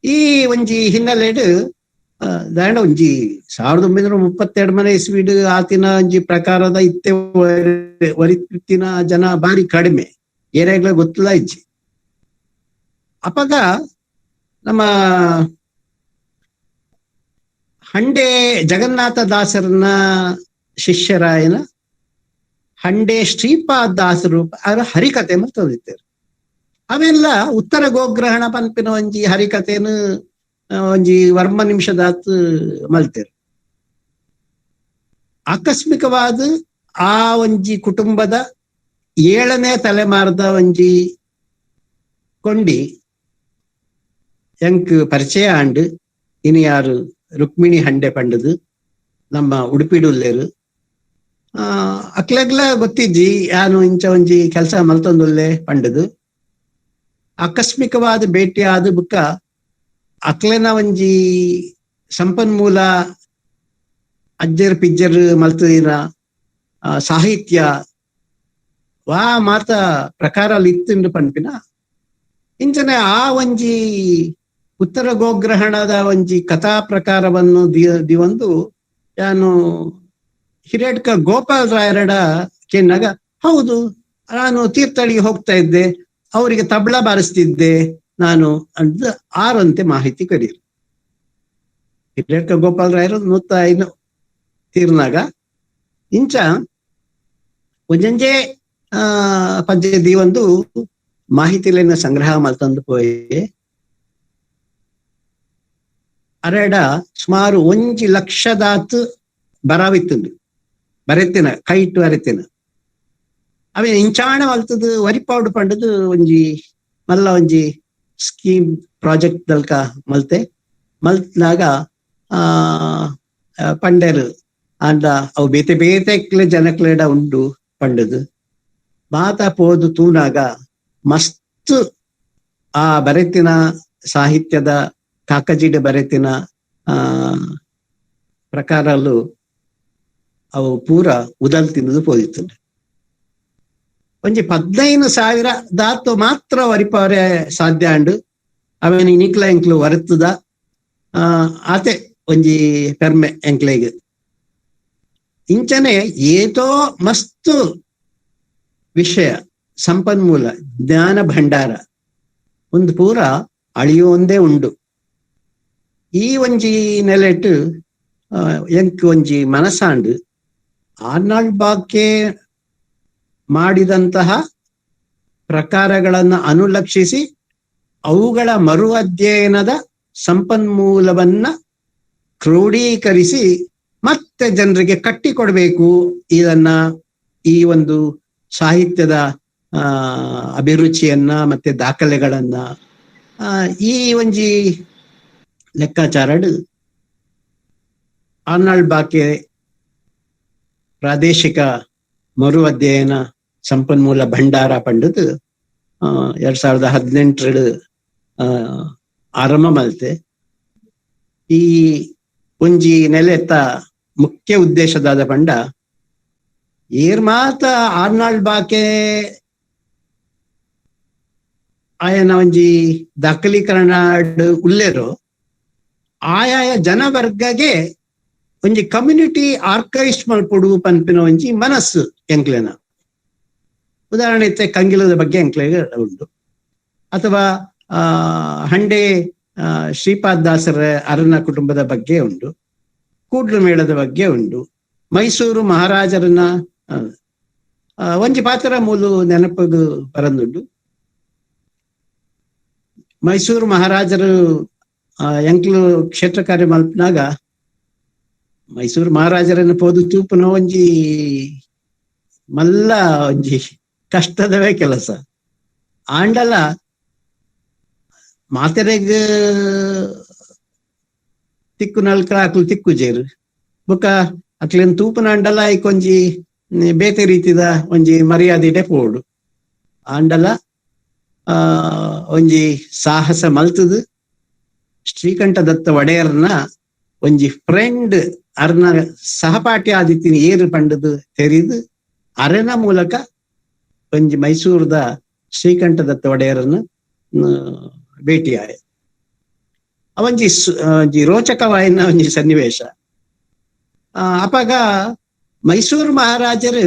B: ಈ ಒಂಜಿ ಹಿನ್ನೆಲೆಡು ದಾಂಡ ಒಂಜಿ 1932 ಮನೆ ಇಸ್ವಿಡು ಆತಿನ ಒಂಜಿ ಪ್ರಕಾರದ ಇತ್ತೆ ವರಿತಿನ ಜನ ಬಾರಿ ಕಡಿಮೆ, ಏರಾಗ್ಲ ಗೊತ್ತಿಲ್ಲ ಇಜ್ಜಿ. ಅಪಗ ನಮ್ಮ ಹಂಡೆ ಜಗನ್ನಾಥ ದಾಸರನ್ನ ಶಿಷ್ಯರಾಯನ ಹಂಡೆ ಶ್ರೀಪಾದ ದಾಸರು ಅವರ ಹರಿಕತೆ ಮಲ್ತೊಂದಿತ್ತೇರು. ಅವೆಲ್ಲ ಉತ್ತರ ಗೋಗ್ರಹಣ ಪನ್ಪಿನ ಒಂಜಿ ಹರಿಕತೆನು ಒಂಜಿ ವರ್ಮ ನಿಮಿಷದಾತ್ ಮಲ್ತೇರು. ಆಕಸ್ಮಿಕವಾದ ಆ ಒಂಜಿ ಕುಟುಂಬದ 7ನೇ ತಲೆಮಾರದ ಒಂಜಿ ಕೊಂಡಿ ಎಂಕ್ ಪರಿಚಯ ಆಂಡ್. ಇನಿ ಯಾರು ರುಕ್ಮಿಣಿ ಹಂಡೆ ಪಂಡದು ನಮ್ಮ ಉಡುಪಿಡುಲ್ಲೇರು. ಅಕ್ಲೆಗ್ಲ ಗೊತ್ತಿಜ್ಜಿ ಯಾನು ಇಂಚ ಒಂಜಿ ಕೆಲಸ ಮಲ್ತೊಂದುಲ್ಲೆ ಪಂಡದು. ಆಕಸ್ಮಿಕವಾದ ಭೇಟಿ ಆದ ಬುಕ್ಕ ಅಕ್ಲೆನ ಒಂಜಿ ಸಂಪನ್ಮೂಲ ಅಜ್ಜರ್ ಪಿಜ್ಜರ್ ಮಲ್ತದಿನ ಸಾಹಿತ್ಯ ವಾ ಮಾತ ಪ್ರಕಾರ ಇತ್ತುಂಡು ಪನ್ಪಿನ ಇಂಚನೆ ಆ ಒಂಜಿ ಉತ್ತರ ಗೋಗ್ರಹಣದ ಒಂಜಿ ಕಥಾ ಪ್ರಕಾರವನ್ನು ದಿವಂದು ಯಾನು ಹಿರೇಡ್ಕ ಗೋಪಾಲ್ ರಾಯರಡ ಕೇನಾಗ, ಹೌದು ನಾನು ತೀರ್ಥಹಳ್ಳಿಗೆ ಹೋಗ್ತಾ ಇದ್ದೆ, ಅವರಿಗೆ ತಬಲ ಬಾರಿಸ್ತಿದ್ದೆ ನಾನು ಅಂತ ಆರಂತೆ ಮಾಹಿತಿ ಕರೀರು. ಹಿರೇಡ್ಕ ಗೋಪಾಲ್ ರಾಯರು 105 ತೀರ್ನಾಗ ಇಂಚ ಒಂಜೊಂಜೆ ಪದ್ಯ ದಿವಂದು ಮಾಹಿತಿಲೇನ ಸಂಗ್ರಹ ಮಲ್ತಂದು ಪೋಯಿ ಅರೆಡ ಸುಮಾರು 1 ಲಕ್ಷದಾತ್ ಬರಾವಿತ್ತುಂಡು ಬರೆತಿನ ಕೈಟು ಅರೆತಿನ ಅವೆ ಇಂಚಾಣ ಮಲ್ತದು ವರಿಪಾಡು ಪಂಡದು ಒಂಜಿ ಮಲ್ಲ ಒಂಜಿ ಸ್ಕೀಮ್ ಪ್ರಾಜೆಕ್ಟ್ ದಲ್ಕ ಮಲ್ತೆ ಮಲ್ತ್ನಾಗ ಪಂಡೇರು ಅಂಡ ಅವು ಬೇತೆ ಬೇತೆ ಜನಕ್ಲೆಡ ಉಂಡು ಪಂಡದು ಮಾತ ಪೋದು ತೂನಾಗ ಮಸ್ತ್ ಆ ಬರೆತಿನ ಸಾಹಿತ್ಯದ ಕಾಕಜಿಡ್ ಬರೆತಿನ ಆ ಪ್ರಕಾರಲು ಅವು ಪೂರ ಉದಲ್ ತಿನ್ನದು ಪೋದಿತ್ತುಂಡು. ಒಂಜಿ 15,000 ದಾತು ಮಾತ್ರ ವರಿಪವರೆ ಸಾಧ್ಯ ಅಂಡು ಅವೇನು ಇನಿಕ್ಲ ಎಂಕ್ಲು ವರತ್ತದ ಆತೆ ಒಂಜಿ ಪೆರ್ಮೆ ಎಂಕ್ಲೆಗ್. ಇಂಚನೆ ಏತೋ ಮಸ್ತು ವಿಷಯ ಸಂಪನ್ಮೂಲ ಜ್ಞಾನ ಭಂಡಾರ ಒಂದು ಪೂರ ಅಳಿಯುವಂದೇ ಉಂಡು. ಈ ಒಂಜಿ ನೆಲೆಟ್ ಎಂಕ್ ಒಂಜಿ ಮನಸಾಂಡು ಆರ್ನಾಲ್ಡ್ ಬಾಕೆ ಮಾಡಿದಂತಹ ಪ್ರಕಾರಗಳನ್ನ ಅನುಲಕ್ಷಿಸಿ ಅವುಗಳ ಮರು ಅಧ್ಯಯನದ ಸಂಪನ್ಮೂಲವನ್ನ ಕ್ರೋಢೀಕರಿಸಿ ಮತ್ತೆ ಜನರಿಗೆ ಕಟ್ಟಿಕೊಡ್ಬೇಕು ಇದನ್ನ, ಈ ಒಂದು ಸಾಹಿತ್ಯದ ಅಭಿರುಚಿಯನ್ನ ಮತ್ತೆ ದಾಖಲೆಗಳನ್ನ. ಈ ಒಂಜಿ ಲೆಕ್ಕಾಚಾರಡು ಆರ್ನಾಲ್ಡ್ ಬಾಕೆ ಪ್ರಾದೇಶಿಕ ಮರು ಅಧ್ಯಯನ ಸಂಪನ್ಮೂಲ ಭಂಡಾರ ಪಂಡದು 2018 ಆರಂಭ ಮಲ್ತೆ. ಈ ಒಂಜಿ ನೆಲೆತ ಮುಖ್ಯ ಉದ್ದೇಶದಾದ ಪಂಡ ಏರ್ ಮಾತ ಆರ್ನಾಲ್ಡ್ ಬಾಕೆ ಆಯನ ಒಂಜಿ ದಾಖಲೀಕರಣ ಉಲ್ಲೇರು ಆಯಾಯ ಜನವರ್ಗಗೆ ಒಂಜಿ ಕಮ್ಯುನಿಟಿ ಆರ್ಕೈಸ್ಟ್ ಮಲ್ಪೊಡು ಪನ್ಪಿನ ಒಂಜಿ ಮನಸ್ಸು ಎಂಕ್ಲೆನ. ಉದಾಹರಣೆ ಇತ್ತೆ ಕಂಗಿಲದ ಬಗ್ಗೆ ಎಂಕ್ಲೆಗ್ ಉಂಟು, ಅಥವಾ ಹಂಡೆ ಶ್ರೀಪಾದ ದಾಸರ ಅರನ ಕುಟುಂಬದ ಬಗ್ಗೆ ಉಂಟು, ಕೂಡ್ಲು ಮೇಳದ ಬಗ್ಗೆ ಉಂಟು, ಮೈಸೂರು ಮಹಾರಾಜರನ್ನ ಒಂಜಿ ಪಾತ್ರ ಮೂಲು ನೆನಪುಗು ಬರಂದುಂಡು. ಮೈಸೂರು ಮಹಾರಾಜರು ಎಂಕ್ಲು ಕ್ಷೇತ್ರ ಕಾರ್ಯ ಮಲ್ಪನಾಗ ಮೈಸೂರು ಮಹಾರಾಜರನ್ನು ಪೋದು ತೂಪುನ ಒಂಜಿ ಮಲ್ಲ ಒಂಜಿ ಕಷ್ಟದವೇ ಕೆಲಸ. ಆಂಡಲ ಮಾತೆರೆಗ್ ತಿಕ್ಕು ನಲ್ಕ ಅಕ್ಲು ತಿಕ್ಕುಜೇರು ಬೊಕ ಅಕ್ಲೆನ್ ತೂಪುನ ಅಂಡಲ ಐಕೊಂಜಿ ಬೇತೆ ರೀತಿದ ಒಂಜಿ ಮರ್ಯಾದಿಡೆ ಪೋಡು. ಆಂಡಲ ಒಂಜಿ ಸಾಹಸ ಮಲ್ತದು ಶ್ರೀಕಂಠ ದತ್ತ ಒಡೆಯರ್ನ ಒಂಜಿ ಫ್ರೆಂಡ್ ಅರ್ನ ಸಹಪಾಠಿ ಆದಿತ್ತಿನ ಏರು ಪಂಡದು ತೆರಿದು ಅರೆನ ಮೂಲಕ ಒಂಜಿ ಮೈಸೂರದ ಶ್ರೀಕಂಠ ದತ್ತ ಒಡೆಯರನ್ನು ಭೇಟಿಯಾಯ. ಒಂಜಿ ಒಂಜಿ ರೋಚಕವಾಯಿನ ಒಂಜಿ ಸನ್ನಿವೇಶ. ಅಪಗ ಮೈಸೂರು ಮಹಾರಾಜರು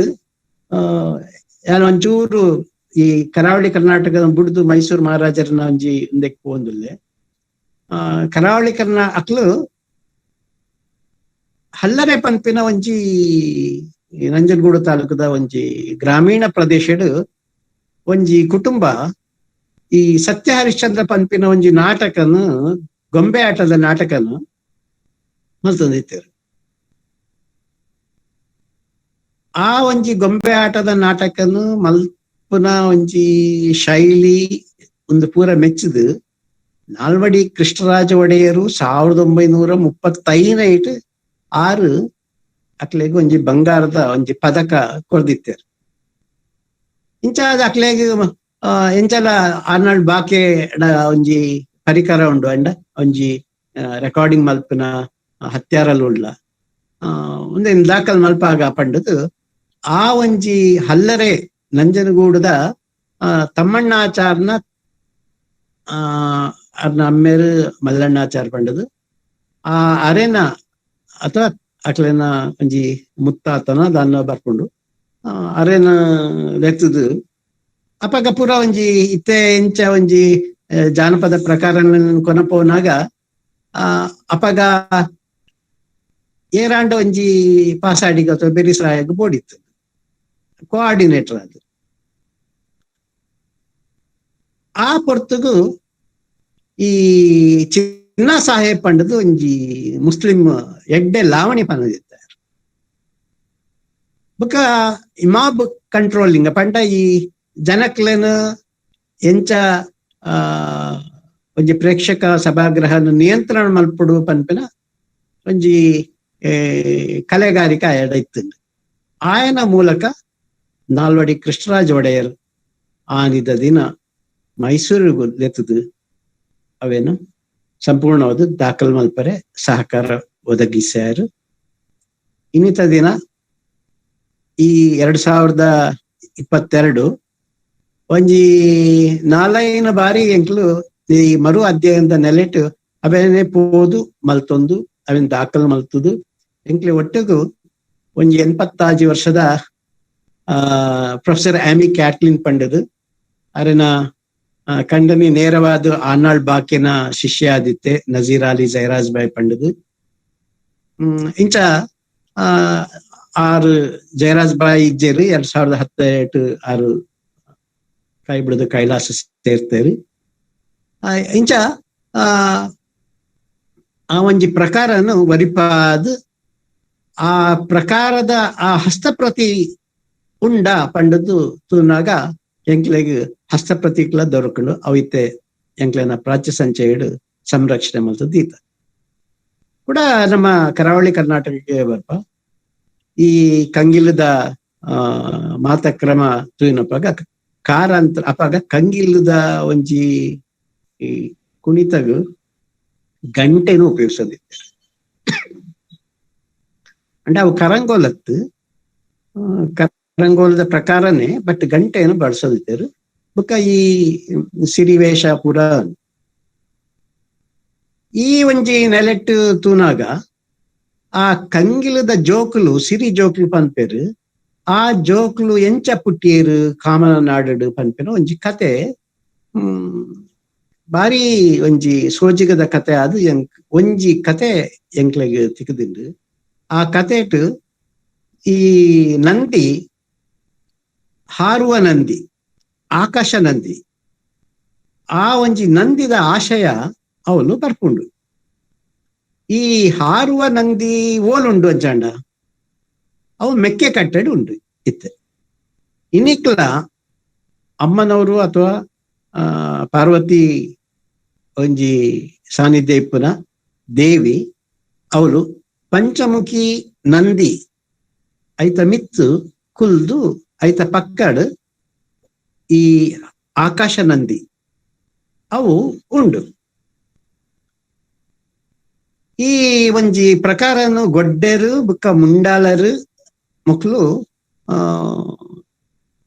B: ಒಂಚೂರು ಈ ಕರಾವಳಿ ಕರ್ನಾಟಕದ ಬುಡ್ದು ಮೈಸೂರು ಮಹಾರಾಜರನ್ನ ಒಂಜಿ ಉಂದೆಕ್ ಪೋಂದುಲ್ಲೆ. ಕರಾವಳಿ ಕರ್ನಾ ಅಕ್ಲು ಹಲ್ಲರೆ ಪನ್ಪಿನ ಒಂಜಿ ನಂಜನಗೂಡು ತಾಲೂಕದ ಒಂಜಿ ಗ್ರಾಮೀಣ ಪ್ರದೇಶಡ್ ಒಂಜಿ ಕುಟುಂಬ ಈ ಸತ್ಯ ಹರಿಶ್ಚಂದ್ರ ಪನ್ಪಿನ ಒಂಜಿ ನಾಟಕನು, ಗೊಂಬೆ ಆಟದ ನಾಟಕನು ಮಲ್ತೊಂದಿತ್ತೇರು. ಆ ಒಂಜಿ ಗೊಂಬೆ ಆಟದ ನಾಟಕನು ಮಲ್ಪುನ ಒಂಜಿ ಶೈಲಿ ಒಂದು ಪೂರ ಮೆಚ್ಚುದು ನಾಲ್ವಡಿ ಕೃಷ್ಣರಾಜ ಒಡೆಯರು 1935 6 ಅಕ್ಲೆಗ್ ಒಂಜಿ ಬಂಗಾರದ ಒಂಜಿ ಪದಕ ಕೊರ್ದಿತ್ತೇರು. ಇಂಚಾದ ಅಕ್ಲೆಗ್ ಎಂಚಲ ಆರ್ನಾಲ್ಡ್ ಬಾಕೆ ಒಂಜಿ ಪರಿಕರ ಉಂಡು ಅಂಡ ಒಂಜಿ ರೆಕಾರ್ಡಿಂಗ್ ಮಲ್ಪುನ ಹತ್ಯಾರಲ್ ಉಳ್ಳ ಒಂದೇನ್ ದಾಖಲ್ ಮಲ್ಪಾಗ ಪಂಡದು ಆ ಒಂಜಿ ಹಲ್ಲರೆ ನಂಜನಗೂಡದ ತಮ್ಮಣ್ಣಾಚಾರ್ನ ಅರ್ನ ಅಮ್ಮೇರು ಮಲ್ಲಣ್ಣಾಚಾರ್ ಪಂಡದು ಆ ಅರೆನ ಅಥವಾ ಅಕ್ಲೆನ ಒಂಜಿ ಮುತ್ತಾತನ ದಾನ್ನ ಬರ್ಕೊಂಡು ಅರೆನ ಲೆತ್ತದು ಅಪಗ ಪೂರ ಒಂಜಿ ಇತ್ತೆ ಎಂಚ ಒಂಜಿ ಜಾನಪದ ಪ್ರಕಾರ ಕೊನಪೋನಾಗ ಅಪಗ ಏರಾಂಡ ಒಂಜಿ ಪಾಸಾಡಿಗೆ ಅಥವಾ ಬೆರಿಸರಾಯಗ್ ಬೋಡಿತ್ತು ಕೋಆರ್ಡಿನೇಟರ್ ಅದು. ಆ ಪೊರ್ತುಗು ಈ ಚಿನ್ನ ಸಾಹೇಬ್ ಪಂಡದು ಒಂಜಿ ಮುಸ್ಲಿಂ ಎಡ್ಡೆ ಲಾವಣಿ ಪನದಿತ್ತಾರೆ. ಬೊಕ ಮಾಬ್ ಕಂಟ್ರೋಲಿಂಗ್ ಪಂಡ ಈ ಜನಕ್ಲೆನ ಎಂಚ ಒಂಜಿ ಪ್ರೇಕ್ಷಕ ಸಭಾಗೃಹ ನಿಯಂತ್ರಣ ಮಲ್ಪುಡು ಪನ್ಪಿನ ಒಂಜಿ ಕಲೆಗಾರಿಕೆ ಆಯಡ ಇತ್ತು. ಆಯನ ಮೂಲಕ ನಾಲ್ವಡಿ ಕೃಷ್ಣರಾಜ ಒಡೆಯರ್ ಆನಿದ ದಿನ ಮೈಸೂರಿಗೂ ಲೆತ್ತದು ಅವೇನು ಸಂಪೂರ್ಣವಾದ ದಾಖಲು ಮಲ್ಪರೆ ಸಹಕಾರ ಒದಗಿಸ್ಯಾರು. ಇನ್ನಿತ ದಿನ ಈ 2022 ಒಂಜಿ ನಾಲೈನ ಬಾರಿ ಎಂಕ್ಲು ಈ ಮರು ಅಧ್ಯಯನದ ನೆಲೆಟ್ ಅವೇನೆ ಪೋದು ಮಲ್ತೊಂದು ಅವೇನ್ ದಾಖಲು ಮಲ್ತುದು ಎಂಕ್ಲೆ ಒಟ್ಟಿಗೂ ಒಂಜಿ 85 ವರ್ಷದ ಪ್ರೊಫೆಸರ್ ಆಮಿ ಕ್ಯಾಟ್ಲಿನ್ ಪಂಡದು ಅರೆನ ಕಂಡನಿ ನೇರವಾದ ಆನಾಳ್ ಬಾಕಿನ ಶಿಷ್ಯ ಆದಿತ್ತೆ ನಜೀರ್ ಅಲಿ ಜಯರಾಜ್ ಬಾಯ್ ಪಂಡದು. ಇಂಚ ಆರು ಜಯರಾಜ್ ಬಾಯ್ ಇಜ್ಜೇರು 2018 ಆರು ಕೈ ಬಿಡದು ಕೈಲಾಸ ಸೇರ್ತೇರಿ. ಇಂಚ ಆ ಒಂಜಿ ಪ್ರಕಾರನು ವರಿಪಾದ ಆ ಪ್ರಕಾರದ ಆ ಹಸ್ತಪ್ರತಿ ಉಂಡ ಪಂಡದ್ದು ತೂನಾಗ ಎಂಕ್ಲೆಗ್ ಹಸ್ತಪ್ರತಿಕ್ಲ ದೊರಕೊಂಡು ಅವಿತ್ತೆ ಎಂಕ್ಲೆನ ಪ್ರಾಚ್ಯ ಸಂಚಯಡು ಸಂರಕ್ಷಣೆ ಮಲ್ತದ್ದು ಈತ. ಕೂಡ ನಮ್ಮ ಕರಾವಳಿ ಕರ್ನಾಟಕಕ್ಕೆ ಬರ್ಪ ಈ ಕಂಗಿಲದ ಮಾತಕ್ರಮ ತೂಯಿನಪ್ಪಾಗ ಕಾರಂತ ಅಪಾಗ ಕಂಗಿಲದ ಒಂಜಿ ಈ ಕುಣಿತಗು ಗಂಟೆನು ಉಪಯೋಗಿಸೋದಿತ್ತು. ಅಂದ್ರೆ ಅವು ಕರಂಗೋಲತ್ತು, ಕರಂಗೋಲದ ಪ್ರಕಾರನೇ, ಬಟ್ ಗಂಟೆಯನ್ನು ಬಳಸೋದಿದ್ದರು. ಬುಕ್ಕ ಈ ಸಿರಿವೇಷ ಪೂರ ಈ ಒಂಜಿ ನೆಲೆಟ್ಟು ತೂನಾಗ ಆ ಕಂಗಿಲದ ಜೋಕುಲು ಸಿರಿ ಜೋಕುಲು ಪನ್ಪೇರು. ಆ ಜೋಕುಲು ಎಂಚ ಪುಟ್ಟಿಯರು ಕಾಮನ ನಾಡು ಪನ್ಪೇರು ಒಂಜಿ ಕತೆ, ಬಾರಿ ಒಂಜಿ ಸೋಜಿಗದ ಕತೆ. ಅದು ಒಂಜಿ ಕತೆ ಎಂಕ್ಲೆಗ್ ತಿಕ್ಕದಿಂಡು. ಆ ಕತೆಟ್ ಈ ನಂದಿ ಹಾರುವ ನಂದಿ ಆಕಾಶ ನಂದಿ ಆ ಒಂಜಿ ನಂದಿದ ಆಶಯ ಅವನು ಬರ್ಪುಂಡು. ಈ ಹಾರುವ ನಂದಿ ಓಲುಂಡು ಅಂಚಾಂಡ ಅವು ಮೆಕ್ಕೆ ಕಟ್ಟೆಡ್ ಉಂಡು ಇತ್ತೆ. ಇನಿಕ್ಲ ಅಮ್ಮನವರು ಅಥವಾ ಪಾರ್ವತಿ ಒಂಜಿ ಸಾನ್ನಿಧ್ಯ ಇಪ್ಪುನ ದೇವಿ ಅವಳು ಪಂಚಮುಖಿ ನಂದಿ ಐತ ಮಿತ್ತು ಕುಲ್ದು ಐತ ಪಕ್ಕಡ್ ಈ ಆಕಾಶ ನಂದಿ ಅವು ಉಂಡು. ಈ ಒಂಜಿ ಪ್ರಕಾರನು ಗೊಡ್ಡೆರು ಬುಕ್ಕ ಮುಂಡಾಲರು ಮಕ್ಕಳು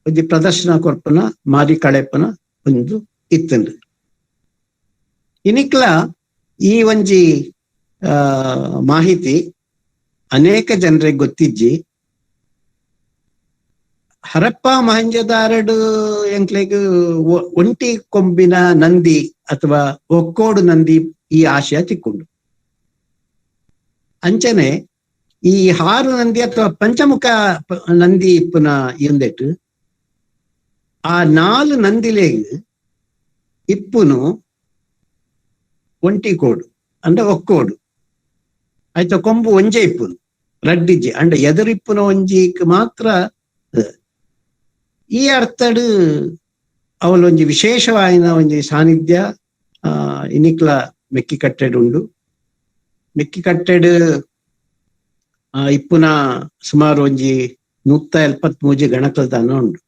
B: ಒಂಜಿ ಪ್ರದರ್ಶನ ಕೊರ್ಪುನ ಮಾರಿ ಕಳೆಪುನ ಒಂದು ಇತ್ತುಂಡು. ಇನಿಕ್ಲ ಈ ಒಂಜಿ ಮಾಹಿತಿ ಅನೇಕ ಜನರಿಗೆ ಗೊತ್ತಿಜ್ಜಿ. ಹರಪ್ಪ ಮಹಂಜದಾರಡು ಎಂಕ್ಲೆಗ್ ಒಂಟಿ ಕೊಂಬಿನ ನಂದಿ ಅಥವಾ ಒಕ್ಕೋಡು ನಂದಿ ಈ ಆಶಯ ತಿಕ್ಕೊಂಡು. ಅಂಚನೆ ಈ ಹಾರು ನಂದಿ ಅಥವಾ ಪಂಚಮುಖ ನಂದಿ ಇಪ್ಪುನ ಇಂದೆಟ್ ಆ ನಾಲು ನಂದಿಲೇಗ್ ಇಪ್ಪುನು ಒಂಟಿ ಕೋಡು ಅಂದ್ರೆ ಒಕ್ಕೋಡು ಆಯ್ತ ಕೊಂಬು ಒಂಜೆ ಇಪ್ಪುನು ರಡ್ಡಿಜ್ಜಿ ಅಂಡ ಎದುರಿಪ್ಪುನ ಒಂಜಿಕ್ ಮಾತ್ರ. ಈ ಅರ್ಥಡು ಅವಳೊಂಜಿ ವಿಶೇಷವಾಯಿನ ಒಂಜಿ ಸಾನ್ನಿಧ್ಯ ಇನಿಕ್ಲ ಮೆಕ್ಕಿ ಕಟ್ಟೆಡ್ ಉಂಡು. ಮೆಕ್ಕಿ ಕಟ್ಟೆಡ್ ಇಪ್ಪುನ ಸುಮಾರು ಒಂಜಿ 173 ಗಣಕಲ್ದಾನ ಉಂಡು.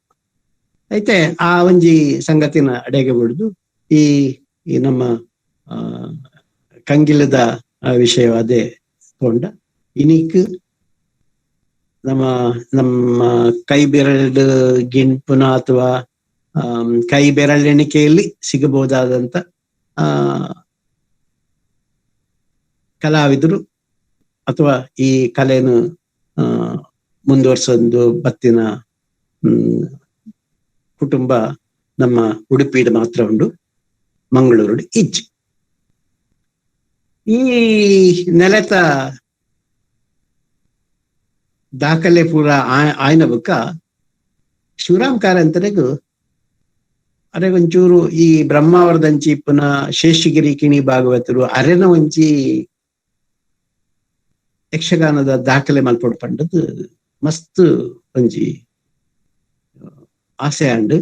B: ಐತೆ ಆ ಒಂಜಿ ಸಂಗತಿನ ಅಡೆಗೆ ಬಿಡುದು ಈ ಈ ನಮ್ಮ ಕಂಗಿಲದ ವಿಷಯವಾದೆ ತೋಂಡ ಇನಿಕ್ ನಮ್ಮ ನಮ್ಮ ಕೈ ಬೆರಳು ಗಿಣ್ಪುನ ಅಥವಾ ಕೈ ಬೆರಳೆಣಿಕೆಯಲ್ಲಿ ಸಿಗಬಹುದಾದಂತ ಕಲಾವಿದರು ಅಥವಾ ಈ ಕಲೆಯನ್ನು ಮುಂದುವರ್ಸೊಂದು ಬತ್ತಿನ ಕುಟುಂಬ ನಮ್ಮ ಉಡುಪಿಡ್ ಮಾತ್ರ ಉಂಡು, ಮಂಗಳೂರು ಇಜ್ಜಿ. ಈ ನೆಲೆತ ದಾಖಲೆ ಪೂರ ಆಯ್ನ ಬುಕ್ಕ ಶಿವರಾಮ್ ಕಾರಂತರಿಗೂ ಅರೆ ಒಂಚೂರು ಈ ಬ್ರಹ್ಮಾವರದಂಚಿ ಇಪ್ಪುನ ಶೇಷಗಿರಿ ಕಿಣಿ ಭಾಗವತರು ಅರೆನ ಒಂಜಿ ಯಕ್ಷಗಾನದ ದಾಖಲೆ ಮಲ್ಪೊಡು ಪಂಡದು ಮಸ್ತ್ ಒಂಜಿ ಆಸೆ ಅಂಡ್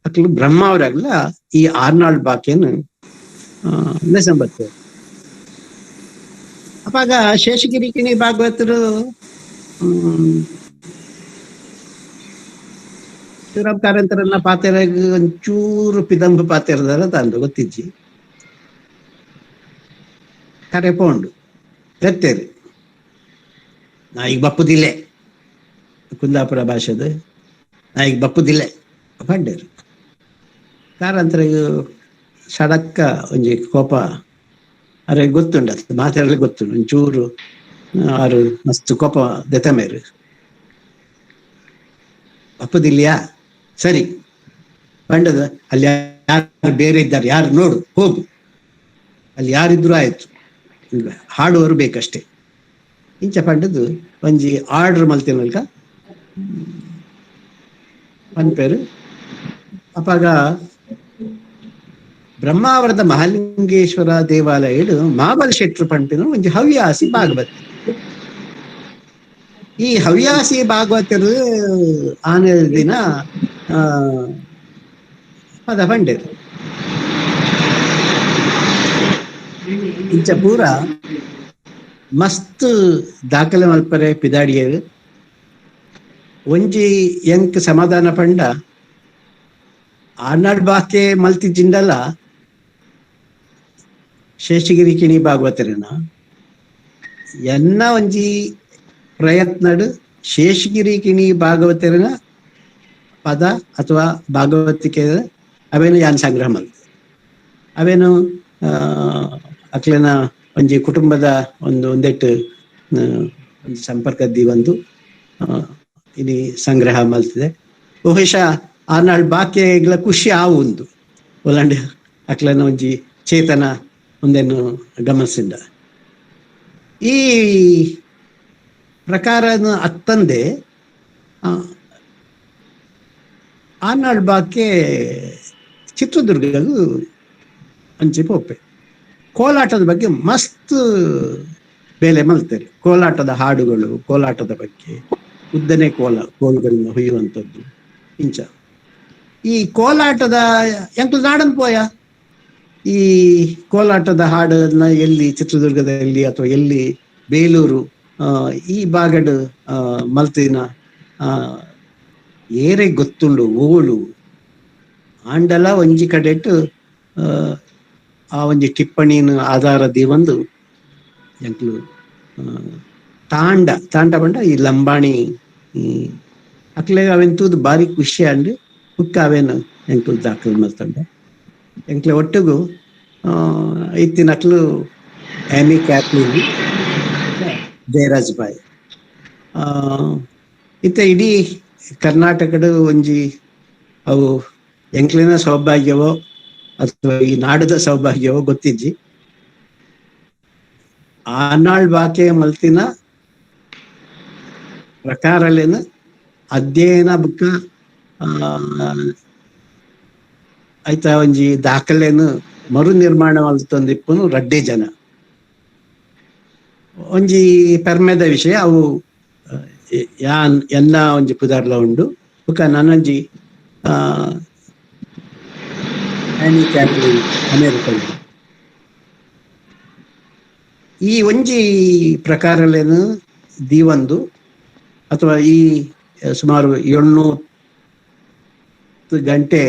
B: ಅಕ್ಲು ಬ್ರಹ್ಮಾವರಾಗ್ಲ ಈ ಆರ್ನಾಳ್ ಬಾಕಿಯನ್ನು ನೆಸಂಬತ್ತು. ಅಪಾಗ ಶೇಷಗಿರಿ ಕಿಣಿ ಭಾಗವತರು ಶಿವರಾಮ್ ಕಾರಂತರನ್ನ ಪಾತೆರ ಒಂಚೂರು ಪಿದಂಬ ಪಾತೆರದಲ್ಲ ತಂದು ಗೊತ್ತಿಜ್ಜಿ ಕರೆ ಪೋಂಡು ಎತ್ತೇರಿ ನಾ ಈಗ ಬಪ್ಪುದಿಲ್ಲೆ ಕುಂದಾಪುರ ಭಾಷೆದ ನಾ ಈಗ ಬಪ್ಪುದಿಲ್ಲೆ ಪಂಡೇರು ಕಾರಂತರಿಗೆ ಸಡಕ್ಕ ಒಂಜಿ ಕೋಪ ಅರೆ ಗೊತ್ತುಂಡು ಅದು ಮಾತಾಡಲಿ ಗೊತ್ತುಂಡು ಒಂಚೂರು ಆರು ಮಸ್ತ್ ಕೋಪ ದೆತಮೇರು ಬಪ್ಪುದಿಲ್ಲೆಯಾ ಸರಿ ಪಂಡದ ಅಲ್ಲಿ ಯಾರು ಬೇರೆ ಇದ್ದಾರೆ ಯಾರು ನೋಡು ಹೋಗು ಅಲ್ಲಿ ಯಾರಿದ್ರು ಆಯ್ತು ಹಾಡುವರು ಬೇಕಷ್ಟೇ ಇಂಚ ಪಂಡದು ಒಂಜಿ ಆರ್ಡರ್ ಮಲ್ತಿನಲ್ಕ ಪನ್ಪೇರು. ಅಪಾಗ ಬ್ರಹ್ಮಾವರದ ಮಹಾಲಿಂಗೇಶ್ವರ ದೇವಾಲಯ ಮಾಬಲ್ ಶೆಟ್ರು ಪಂಪಿನ ಒಂಜಿ ಹವ್ಯಾಸಿ ಭಾಗವತ. ಈ ಹವ್ಯಾಸಿ ಭಾಗವತರು ಆನೆ ದಿನ ಪದ ಪಂಡೇರು ಇಂಚ ಪೂರ ಮಸ್ತ್ ದಾಖಲೆ ಮಲ್ಪರೆ ಪಿದಾಡಿಯರು ಒಂಜಿ ಎಂಕ್ ಸಮಾಧಾನ ಪಂಡ ಆರ್ನಾಡ್ ಬಾಕೆ ಮಲ್ತಿ ಜಿಂಡಲ ಶೇಷಗಿರಿ ಕಿಣಿ ಭಾಗವತರನ ಎನ್ನ ಒಂಜಿ ಪ್ರಯತ್ನಡು ಶೇಷಗಿರಿ ಕಿಣಿ ಭಾಗವತರನ ಪದ ಅಥವಾ ಭಾಗವತಿಕೆ ಅವೇನು ಯಾನ್ ಸಂಗ್ರಹ ಮಲ್ತ ಅವೇನು ಅಕ್ಲೆನ ಒಂಜಿ ಕುಟುಂಬದ ಒಂದು ಒಂದೆಟ್ಟು ಒಂದು ಸಂಪರ್ಕ ಒಂದು ಇನಿ ಸಂಗ್ರಹ ಮಲ್ತಿದೆ. ಬಹುಶಃ ಆರ್ನಾಳ್ ಬಾಕೆಗಳ ಖುಷಿ ಆವು ಒಂದು ಒಲಾಂಡ ಅಕ್ಲೆನ ಒಂಜಿ ಚೇತನ ಒಂದೇನು ಗಮನಿಸಿಂದ ಈ ಪ್ರಕಾರ ಅತ್ತಂದೆ ಆರ್ನಾಳ್ ಬಾಕೆ ಚಿತ್ರದುರ್ಗಗೂ ಅಂಚೆ ಪೋಪೆ ಕೋಲಾಟದ ಬಗ್ಗೆ ಮಸ್ತ್ ಬೇಲೆ ಮಲ್ತಾರೆ. ಕೋಲಾಟದ ಹಾಡುಗಳು, ಕೋಲಾಟದ ಬಗ್ಗೆ ಉದ್ದನೆ ಕೋಲುಗಳನ್ನು ಹೊಯ್ಯುವಂಥದ್ದು ಇಂಚ ಈ ಕೋಲಾಟದ ಎಂಕ್ಲು ನಾಡನ್ ಪೋಯ ಈ ಕೋಲಾಟದ ಹಾಡನ್ನ ಎಲ್ಲಿ ಚಿತ್ರದುರ್ಗದಲ್ಲಿ ಅಥವಾ ಎಲ್ಲಿ ಬೇಲೂರು ಈ ಭಾಗಡ್ ಮಲ್ತಿನ ಏರೆ ಗೊತ್ತುಂಡು ಓಳು ಆಂಡಲ ಒಂಜಿ ಕಡೆಟ್ ಆ ಒಂಜಿ ಟಿಪ್ಪಣಿನ ಆಧಾರ ದೀವೊಂದು ಎಂಕ್ಲು ತಾಂಡ ತಾಂಡ ಪಂಡ ಈ ಲಂಬಾಣಿ ಅಕ್ಲೆ ಅವೆನ್ ತೂದು ಬಾರಿ ಖುಷಿ ಅಂಡ್ ಬುಕ್ಕ ಅವೇನು ಎಂಕ್ಲು ದಾಖಲು ಮಲ್ತಂಡ ಎಂಕ್ಲೆ ಒಟ್ಟುಗು ಇತ್ತಿನಕ್ಲು ಆಮಿ ಕ್ಯಾಪ್ಲಿನ್ ಜಯರಾಜ್ ಬಾಯ್ ಇತ್ತ ಇಡೀ ಕರ್ನಾಟಕದ ಒಂಜಿ ಅವು ಎಂಕ್ಲಿನ ಸೌಭಾಗ್ಯವೋ ಅಥವಾ ಈ ನಾಡದ ಸೌಭಾಗ್ಯವೋ ಗೊತ್ತಿಜ್ಜಿ ಆನಾಳ್ ಬಾಕೆ ಮಲ್ತಿನ ಪ್ರಕಾರಲೇನ ಅಧ್ಯಯನ ಬುಕ್ಕ ಆಯ್ತಾ ಒಂಜಿ ದಾಖಲೆನು ಮರು ನಿರ್ಮಾಣ ಮಲ್ತೊಂದಿಪ್ಪುನು ರಡ್ಡೆ ಜನ ಒಂಜಿ ಪೆರ್ಮೆದ ವಿಷಯ ಅವು ಯಾನ್ ಎನ್ನ ಒಂಜಿ ಪುದರ್ಲ ಉಂಡು ಬುಕ್ಕ ನಾನೊಂಜಿ ಅಮೆರಿಕ ಈ ಒಂಜಿ ಪ್ರಕಾರಲೇನು ದೀವಂದು ಅಥವಾ ಈ ಸುಮಾರು 800 ಗಂಟೆ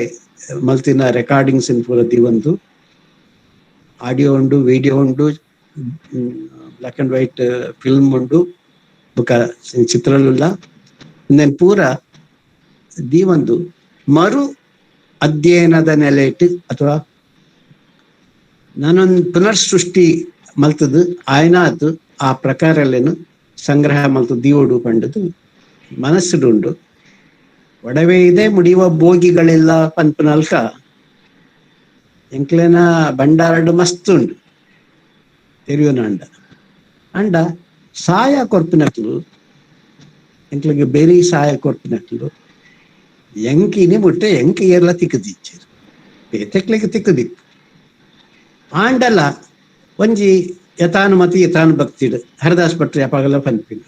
B: ಮಲ್ತಿನ ರೆಕಾರ್ಡಿಂಗ್ಸ್ ಪೂರ ದೀವಂದು ಆಡಿಯೋ ಉಂಡು, ವಿಡಿಯೋ ಉಂಡು, black and white film ಉಂಡು, ಬುಕ್ಕ ಚಿತ್ರಲುಲ್ಲ ಪೂರ ದೀವಂದು ಮರು ಅಧ್ಯಯನದ ನೆಲೆಯಿಟ್ಟು ಅಥವಾ ನಾನೊಂದು ಪುನರ್ ಸೃಷ್ಟಿ ಮಲ್ತದು ಆಯ್ನಾತು ಆ ಪ್ರಕಾರಲ್ಲೇನು ಸಂಗ್ರಹ ಮಲ್ತದ್ದು ದೀವೋಡು ಪಂಡದು ಮನಸ್ಸುಡುಂಡು. ಒಡವೆ ಇದೆ ಮುಡಿಯುವ ಬೋಗಿಗಳೆಲ್ಲ ಪನ್ಪುನಲ್ಕ ಎಂಕ್ಲೆನ ಭಂಡಾರಡು ಮಸ್ತ್ ಉಂಡು ತೆರಿಯೋನ ಅಂಡ ಅಂಡ ಸಾಯ ಕೊರ್ಪಿನಕ್ಲು ಎಂಕ್ಲೆಗೆ ಬೇರೆ ಸಾಯ ಕೊರ್ಪಿನಕ್ಲು ಎಂಕಿನಿ ಮುಟ್ಟೆ ಎಂಕ್ ಏರ್ಲ ತಿಕ್ಕದಿಚ್ಚೇರು ಬೇತೆಕ್ಲೆಗೆ ತಿಕ್ಕದಿಪ್ಪು ಆಂಡಲ ಒಂಜಿ ಯಥಾನುಮತಿ ಯಥಾನು ಭಕ್ತಿಡು ಹರಿದಾಸ್ ಭಟ್ರು ಯಾಪಾಗಲ ಪನ್ಪಿನ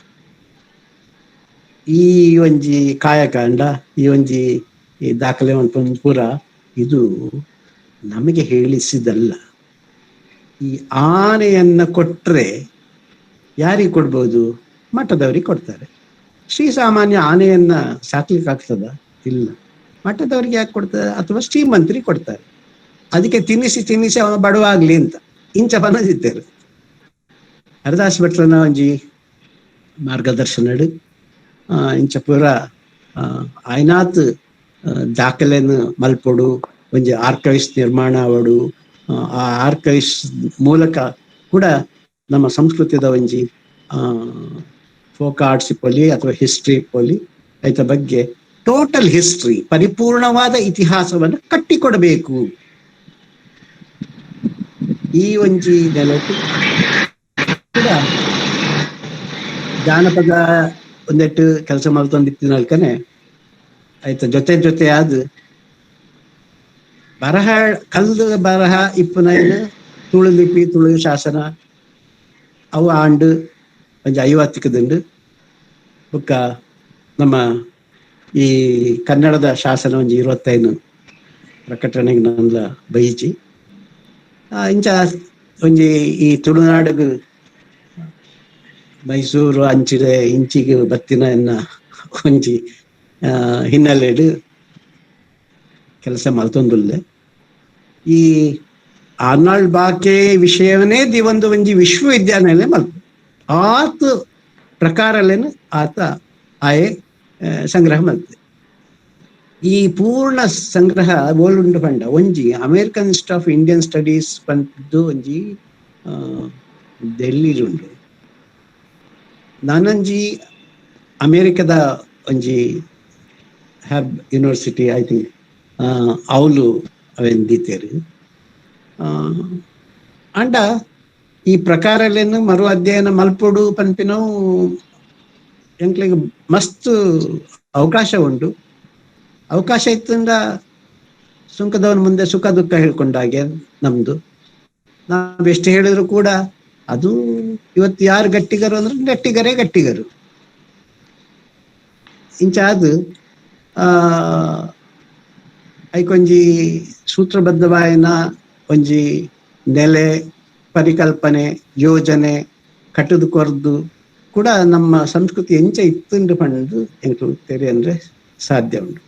B: ಈ ಒಂಜಿ ಕಾಯಕಾಂಡ ಈ ಒಂಜಿ ಈ ದಾಖಲೆ ಪೂರ ಇದು ನಮಗೆ ಹೇಳಿಸಿದಲ್ಲ. ಈ ಆನೆಯನ್ನ ಕೊಟ್ರೆ ಯಾರಿಗೆ ಕೊಡ್ಬೋದು? ಮಠದವ್ರಿಗೆ ಕೊಡ್ತಾರೆ. ಶ್ರೀ ಸಾಮಾನ್ಯ ಆನೆಯನ್ನ ಸಾಕ್ಲಿಕ್ಕೆ ಆಗ್ತದ? ಇಲ್ಲ. ಮಠದವ್ರಿಗೆ ಯಾಕೆ ಕೊಡ್ತಾರೆ? ಅಥವಾ ಶ್ರೀಮಂತರಿಗೆ ಕೊಡ್ತಾರೆ. ಅದಕ್ಕೆ ತಿನ್ನಿಸಿ ತಿನ್ನಿಸಿ ಅವನ ಬಡವ ಆಗ್ಲಿ ಅಂತ ಇಂಚ ಪನದಿದ್ದೇವೆ. ಹರಿದಾಸ್ ಭಟ್ರನ ಒಂಜಿ ಮಾರ್ಗದರ್ಶನಡು ಇಂಚ ಪೂರ ಆಯ್ನಾತ್ ದಾಖಲೆಯನ್ನು ಮಲ್ಪೊಡು, ಒಂಜಿ ಆರ್ಕೈವ್ಸ್ ನಿರ್ಮಾಣ ಅವಡು, ಆ ಆರ್ಕೈವ್ಸ್ ಮೂಲಕ ಕೂಡ ನಮ್ಮ ಸಂಸ್ಕೃತಿದ ಒಂಜಿ ಫೋಕ್ ಆರ್ಟ್ಸ್ ಇಪ್ಪೊಲಿ ಅಥವಾ ಹಿಸ್ಟ್ರಿ ಇಪ್ಪೊಲಿ ಐತ ಬಗ್ಗೆ ಟೋಟಲ್ ಹಿಸ್ಟ್ರಿ, ಪರಿಪೂರ್ಣವಾದ ಇತಿಹಾಸವನ್ನು ಕಟ್ಟಿಕೊಡಬೇಕು. ಈ ಒಂಜಿ ನೆಲಕ್ಕೆ ಕೂಡ ಜಾನಪದ ಒಂದೆಟ್ಟು ಕೆಲಸ ಮಾಡ್ತೊಂದಿತ್ತಿನಲ್ಕನೆ ಆಯ್ತ ಜೊತೆ ಜೊತೆಯಾದ ಬರಹ, ಕಲ್ದ ಬರಹ ಇಪ್ಪುನೈನ್ ತುಳು ಲಿಪಿ, ತುಳು ಶಾಸನ ಅವು ಆಂಡು ಒಂಜಿ 50ಕ್ಕೆ ಬುಕ್ಕ ನಮ್ಮ ಈ ಕನ್ನಡದ ಶಾಸನ ಒಂಜಿ 25 ಪ್ರಕಟಣೆಗೆ ನನ್ನ ಬೈಜಿ. ಇಂಚ ಒಂಜಿ ಈ ತುಳುನಾಡಿಗೆ ಮೈಸೂರು ಅಂಚಿದೆ ಇಂಚಿಗೆ ಬತ್ತಿನ ಎನ್ನ ಒಂಜಿ ಹಿನ್ನೆಲೆಡು ಕೆಲಸ ಮಲ್ತೊಂದುಲ್ಲೆ. ಈ ಆರ್ನಾಲ್ಡ್ ಬಾಕೆ ವಿಷಯವನ್ನೇ ಒಂದು ಒಂಜಿ ವಿಶ್ವವಿದ್ಯಾನಿಲಯ ಮಲ್ಪ ಆತ ಪ್ರಕಾರಲೇನು ಆತ ಆಯೆ ಸಂಗ್ರಹ ಮಲ್ತೆ. ಈ ಪೂರ್ಣ ಸಂಗ್ರಹ ಓಲುಂಡು ಪಂಡ ಒಂಜಿ American Institute of Indian Studies ಪಂದು ಒಂಜಿ ಡೆಲ್ಲಿ ಉಂಡು. ನಾನಂಜಿ ಅಮೇರಿಕದ ಒಂಜಿ ಹ್ಯಾಬ್ university I think ಅವಲು ಅವೆನ್ ದೀತೇರು. ಅಂಡ ಈ ಪ್ರಕಾರಲೇನು ಮರು ಅಧ್ಯಯನ ಮಲ್ಪೊಡು ಪನ್ಪಿನವು ಎಂಕ್ಲೆಗ್ ಮಸ್ತ್ ಅವಕಾಶ ಉಂಟು. ಅವಕಾಶ ಇತ್ತಂದ ಸುಂಕದವನ ಮುಂದೆ ಸುಖ ದುಃಖ ಹೇಳ್ಕೊಂಡಾಗೆ ನಮ್ದು. ನಾವ್ ಎಷ್ಟು ಹೇಳಿದ್ರು ಕೂಡ ಅದು ಇವತ್ತು ಯಾರು ಗಟ್ಟಿಗರು ಅಂದ್ರೆ ಗಟ್ಟಿಗರೇ ಗಟ್ಟಿಗರು. ಇಂಚ ಅದು ಐಕೊಂಜಿ ಸೂತ್ರಬದ್ಧವಾಯಿನ ಒಂಜಿ ನೆಲೆ, ಪರಿಕಲ್ಪನೆ, ಯೋಜನೆ ಕಟ್ಟುದು ಕೊರ್ದು ಕೂಡ ನಮ್ಮ ಸಂಸ್ಕೃತಿ ಎಂಚ ಇತ್ತುಂಡು ಪಂಡು ಎಂಕ್ಲು ತೆರೆ ಅಂದ್ರೆ ಸಾಧ್ಯ ಉಂಟು.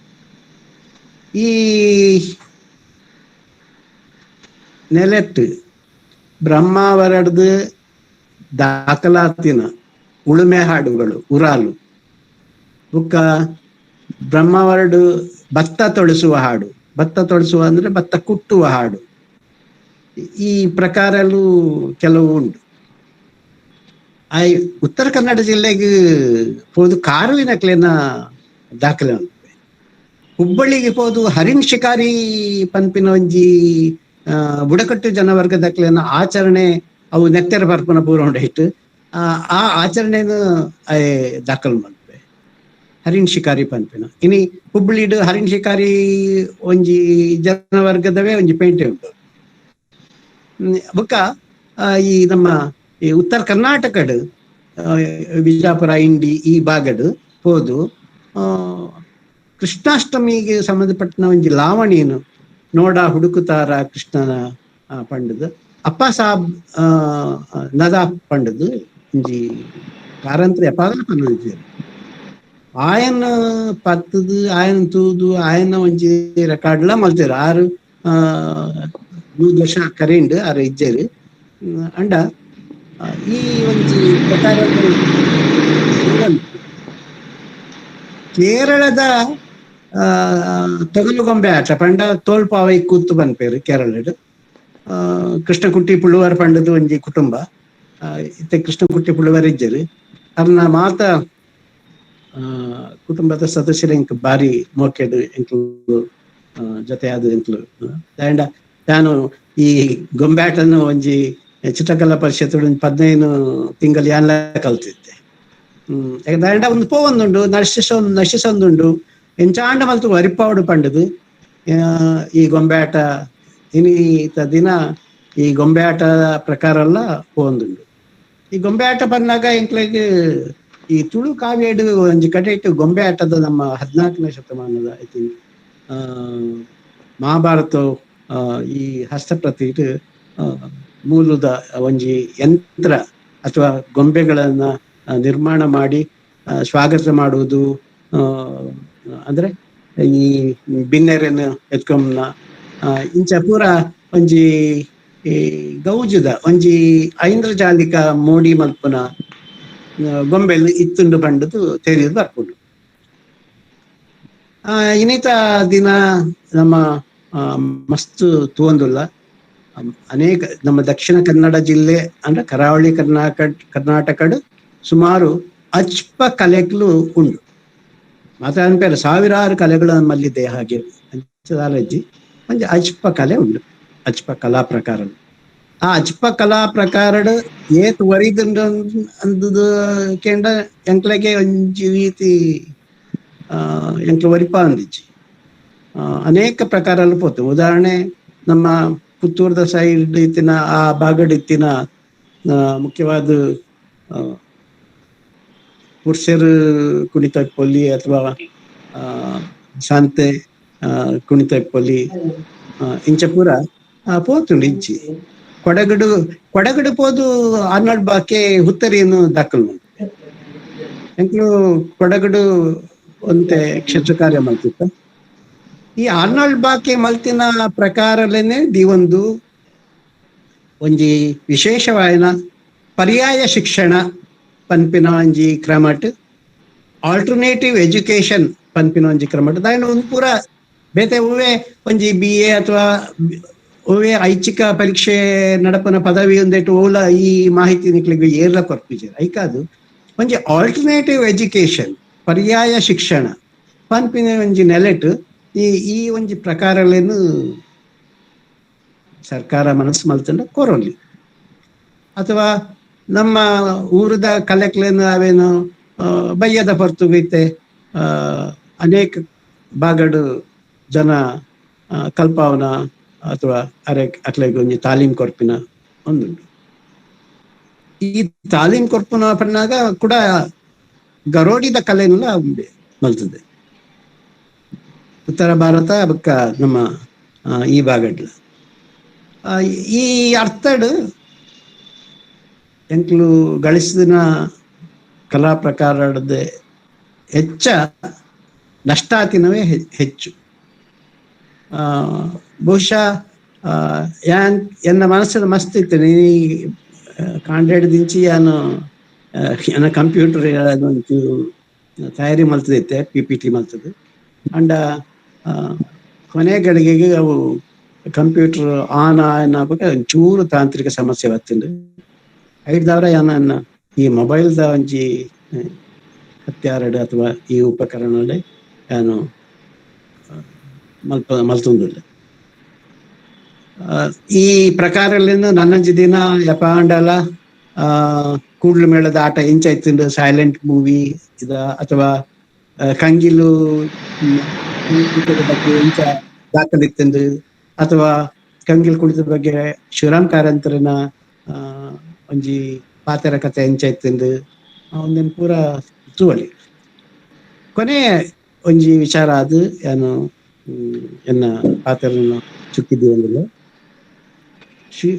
B: ಈ ನೆಲೆಟ್ಟು ಬ್ರಹ್ಮಾವರಡ್ದು ದಾಖಲಾತಿನ ಉಳುಮೆ ಹಾಡುಗಳು ಉರಾಲು, ಬುಕ್ಕ ಬ್ರಹ್ಮಾವರಡು ಭತ್ತ ತೊಳಸುವ ಹಾಡು, ಭತ್ತ ತೊಳಸುವ ಅಂದ್ರೆ ಭತ್ತ ಕುಟ್ಟುವ ಹಾಡು, ಈ ಪ್ರಕಾರಲ್ಲೂ ಕೆಲವು ಉಂಟು. ಉತ್ತರ ಕನ್ನಡ ಜಿಲ್ಲೆಗೆ ಪೋದು ಕಾರುವಿನಕ್ಲೇನ ದಾಖಲೆ ಉಂಟು. ಹುಬ್ಬಳ್ಳಿಗೆ ಪೋದು ಹರಿಣ್ ಶಿಕಾರಿ ಪನ್ಪಿನ ಒಂಜಿ ಬುಡಕಟ್ಟು ಜನವರ್ಗದಕ್ಲೇನ ಆಚರಣೆ, ಅವು ನೆತ್ತೆರ ಪರ್ಪನ ಪೂರ ಉಂಡು ಇಟ್ಟು ಆ ಆಚರಣೆನು ದಾಖಲು ಮಲ್ಪೆ ಹರಿಣ್ ಶಿಕಾರಿ ಪನ್ಪಿನ. ಇನಿ ಹುಬ್ಬಳ್ಳಿಡು ಹರಿಣ್ ಶಿಕಾರಿ ಒಂಜಿ ಜನವರ್ಗದವೇ ಒಂಜಿ ಪೇಂಟೆ ಉಂಟು. ಬೊಕ್ಕ ಈ ನಮ್ಮ ಈ ಉತ್ತರ ಕರ್ನಾಟಕಡ್ ಬಿಜಾಪುರ ಇಂಡಿ ಈ ಭಾಗಡ್ ಪೋದು ಕೃಷ್ಣಾಷ್ಟಮಿಗೆ ಸಂಬಂಧಪಟ್ಟ ಒಂಜಿ ಲಾವಣಿಯನ್ನು ನೋಡ ಹುಡುಕುತ್ತಾರ ಕೃಷ್ಣನ ಪಂಡದು ಅಪ್ಪ ಸಾಬ್ ನದಾ ಪಂಡದು ಒಂಜಿ ಕಾರಂತರ ಎಪಾಗಲ ಪಂಡಿದ್ದೇವೆ. ಆಯನ ಪತ್ತದು ಆಯನ ತೂದು ಆಯನ ಒಂಜಿ ರೆಕಾರ್ಡ್ಲ ಮಲ್ತೇರು. ಆರು 100 ವರ್ಷ ಕರೆಂಡ್ ಆರು ಇಜ್ಜೇರು. ಅಂಡ ಈ ಒಂಜಿ ಪ್ರಕಾರ ಕೇರಳದ ತೊಗಲುಗೊಂಬೆ ಆಟ ಪಂಡ ತೋಲ್ಪಾವೈ ಕೂತು ಪನ್ಪೇರು ಕೇರಳಡ್. ಕೃಷ್ಣಕುಟ್ಟಿ ಪುಳುವರ್ ಪಂಡದು ಒಂಜಿ ಕುಟುಂಬ, ಇತ್ತೆ ಕೃಷ್ಣಕುಟ್ಟಿ ಪುಳುವರ್ ಇಜ್ಜರು. ಅರ್ನ ಮಾತ ಕುಟುಂಬದ ಸದಸ್ಯರು ಎಂಕ್ ಬಾರಿ ಮೋಕೆಡ್ ಎಂಕ್ಲು ಜೊತೆ ಅದು ಎಂಕ್ಲು. ಅಂಡ ನಾನು ಈ ಗೊಂಬೆ ಆಟನು ಒಂಜಿ ಚಿತ್ರಕಲಾ ಪರಿಷತ್ 15 ತಿಂಗಳು ಯಾನ್ಲ ಕಲ್ತಿದ್ದೆ. ಯಾಕಂದ್ರೆ ಒಂದು ಪೋವೊಂದುಂಡು ನಶಿಸೊಂದುಂಡು ಎಂಚಾಂಡ ಮಲ್ತು ವರಿಪಾವಡು ಪಂಡದು ಈ ಗೊಂಬೆ ಆಟ ಇನಿತ ದಿನ ಈ ಗೊಂಬೆ ಆಟ ಪ್ರಕಾರ ಎಲ್ಲ ಪೋವೊಂದುಂಡು. ಈ ಗೊಂಬೆ ಆಟ ಬಂದಾಗ ಎಂಕ್ಲೆಗ್ ಈ ತುಳು ಕಾವ್ಯಡು ಒಂಜಿ ಕಡೆಟ್ ಗೊಂಬೆ ಆಟದ ನಮ್ಮ 14ನೇ ಶತಮಾನದ I think Mahabharata ಈ ಹಸ್ತಪ್ರತಿ ಮೂಲದ ಒಂಜಿ ಯಂತ್ರ ಅಥವಾ ಗೊಂಬೆಗಳನ್ನ ನಿರ್ಮಾಣ ಮಾಡಿ ಸ್ವಾಗತ ಮಾಡುವುದು, ಅಂದ್ರೆ ಈ ಬಿನ್ನೆರೆನ ಎತ್ಕೊಂನ ಇಂಚ ಪೂರ ಒಂಜಿ ಈ ಗೌಜುದ ಒಂಜಿ ಐಂದ್ರಜಾಲಿಕ ಮೋಡಿ ಮಲ್ಪುನ ಗೊಂಬೆಲ್ ಇತ್ತುಂಡು ಪಂಡುದು ತೆರಿದು ಬರ್ಪುಂಡು. ಇನ್ನಿತ ದಿನ ನಮ್ಮ ಮಸ್ತ್ ತೂವೊಂದುಲ್ಲ ಅನೇಕ ನಮ್ಮ ದಕ್ಷಿಣ ಕನ್ನಡ ಜಿಲ್ಲೆ ಅಂದ್ರೆ ಕರಾವಳಿ ಕರ್ನಾಟಕಡ್ ಸುಮಾರು ಅಚ್ಪ ಕಲೆಗಳು ಉಂಡು. ಮಾತ್ರ ಅನ್ಪೇರ ಸಾವಿರಾರು ಕಲೆಗಳು ನಮ್ಮಲ್ಲಿದೆ, ಹಾಗೆ ಅಂಚದಾಲಜ್ಜಿ ಒಂಜಿ ಅಚ್ಪ ಕಲೆ ಉಂಡು, ಅಚ್ಪ ಕಲಾ ಪ್ರಕಾರ. ಆ ಅಚ್ಪ ಕಲಾ ಪ್ರಕಾರಡ್ ಏತ್ ವರಿದುಂಡು ಅಂದದು ಕೇಂಡ ಎಂಕ್ಲೆಗೆ ಒಂಜಿ ರೀತಿ ಎಂಕ್ಲ ವರಿಪ ಅಂದಿಜ್ಜಿ. ಅನೇಕ ಪ್ರಕಾರಲು ಪೋತು. ಉದಾಹರಣೆ ನಮ್ಮ ಪುತ್ತೂರ್ದ ಸೈಡ್ ಇತ್ತಿನ ಆ ಬಾಗಡ್ ಇತ್ತಿನ ಮುಖ್ಯವಾದ ಪುರುಷರು ಕುಣಿತ ಪೊಲಿ ಅಥವಾ ಶಾಂತೆ ಕುಣಿತ ಪೊಲಿ ಇಂಚ ಪೂರ ಪೋತುಂಡು ಇಜ್ಜಿ. ಕೊಡಗಡು ಕೊಡಗಡು ಪೋದು ಆರ್ನಾಡ್ ಬಾಕೆ ಹುತ್ತರಿಯನ್ನು ದಾಖಲು ಎಂಕ್ಲು ಕೊಡಗಡು ಒಂತೆ ಕ್ಷೇತ್ರ ಕಾರ್ಯ ಮಲ್ತಿತ್ತ. ಈ ಆರ್ನಾಲ್ಡ್ ಬಾಕೆ ಮಲ್ತಿನ ಪ್ರಕಾರಲೇನೆ ದಿವೊಂದು ಒಂಜಿ ವಿಶೇಷವಾಯಿನ ಪರ್ಯಾಯ ಶಿಕ್ಷಣ ಪನ್ಪಿನ ಒಂಜಿ ಕ್ರಮಟ್, ಆಲ್ಟರ್ನೇಟಿವ್ ಎಜುಕೇಶನ್ ಪನ್ಪಿನ ಒಂಜಿ ಕ್ರಮಟ್ ದಾಯನ ಒಂದು ಪೂರ ಬೇತೆ ಹೂವೆ ಒಂಜಿ ಬಿ ಎ ಅಥವಾ ಹೂವೆ ಐಚ್ಛಿಕ ಪರೀಕ್ಷೆ ನಡಪನ ಪದವಿ ಒಂದೇಟು ಓಲ ಈ ಮಾಹಿತಿ ನಿಕ್ಲಿಗೆ ಏರ್ಲ ಕೊರ್ಪಿಜೆರ್. ಐಕಾದು ಒಂಜಿ ಆಲ್ಟರ್ನೇಟಿವ್ ಎಜುಕೇಶನ್ ಪರ್ಯಾಯ ಶಿಕ್ಷಣ ಪನ್ಪಿನ ಒಂಜಿ ನೆಲೆಟ್ ಈ ಈ ಒಂಜಿ ಪ್ರಕಾರಲೇನು ಸರ್ಕಾರ ಮನಸ್ಸು ಮಲ್ತಂಡ ಕೊರೊಲಿ. ಅಥವಾ ನಮ್ಮ ಊರದ ಕಲೆಕ್ಲೇನು ಅವೇನು ಬಯ್ಯದ ಹೊರತು ಬೈತೆ ಅನೇಕ ಬಾಗಡು ಜನ ಕಲ್ಪಾವನ ಅಥವಾ ಅರೆ ಅಕ್ಲೆಗ್ ಒಂಜಿ ತಾಲೀಮ್ ಕೊರ್ಪಿನ ಒಂದುಂಡು. ಈ ತಾಲೀಮ್ ಕೊರ್ಪಿನ ಪನ್ನಾಗ ಕೂಡ ಗರೋಡಿದ ಕಲೆನೆಲ್ಲ ಮಲ್ತದೆ ಉತ್ತರ ಭಾರತ ಬೊಕ್ಕ ನಮ್ಮ ಈ ಭಾಗಡ್ಲ. ಈ ಅರ್ಥಡ್ ಎಂಕ್ಲು ಗಳಿಸಿದ ಕಲಾ ಪ್ರಕಾರದ ಹೆಚ್ಚ ನಷ್ಟಾತಿನವೇ ಹೆಚ್ಚು. ಬಹುಶಃ ಯಾನ್ ಎನ್ನ ಮನಸ್ಸಿನ ಮಸ್ತ್ ಇತ್ತು ನೀ ಕಾಂಡ್ರೇಡ್ ದಿಂಚಿ ಯಾನು ಎನ್ನ ಕಂಪ್ಯೂಟರ್ ಒಂಚೂರು ತಯಾರಿ ಮಲ್ತದೈತೆ, P P T ಮಲ್ತದೆ. ಅಂಡ ಕೊನೆ ಗಳಿಗೆಗೆ ಅವು ಕಂಪ್ಯೂಟರ್ ಆನ್ ಆನ್ ಒಂಚೂರು ತಾಂತ್ರಿಕ ಸಮಸ್ಯೆ ಬತ್ತುಂಡು. ಐಡ್ದವರ ಯಾನ ಈ ಮೊಬೈಲ್ದ ಒಂಜಿ ಹತ್ಯಾರಡು ಅಥವಾ ಈ ಉಪಕರಣಗಳೇ ಯಾನು ಮಲ್ಪ ಮಲ್ತೊಂದುಲ್ಲೆ. ಈ ಪ್ರಕಾರಲಿಂದ ನನ್ನಂಜಿ ದಿನ ಯಪಾಂಡಲ ಕೂಡ್ಲು ಮೇಳದ ಆಟ ಇಂಚ ಇತ್ತುಂಡು, ಸೈಲೆಂಟ್ ಮೂವಿ ಇದ ಅಥವಾ ಕಂಗಿಲು ಬಗ್ಗೆ ಇಂಚ ದಾಖಲಿತ್ತುಂಡು, ಅಥವಾ ಕಂಗಿಲು ಕುಣಿತದ ಬಗ್ಗೆ ಶಿವರಾಮ್ ಕಾರಂತರನ ಒಂಜಿ ಪಾತೆರ ಕಥೆ ಎಂಚ ಇತ್ತುಂಡು ಒಂದೆನ್ ಪೂರ ತೂವಲಿ. ಕೊನೆ ಒಂಜಿ ವಿಚಾರ ಅದು ಯಾನು ಎನ್ನ ಪಾತೆರನ್ನು ಚುಕ್ಕಿದ್ದೀವಂದಿಲ್ಲ. ಶ್ರೀ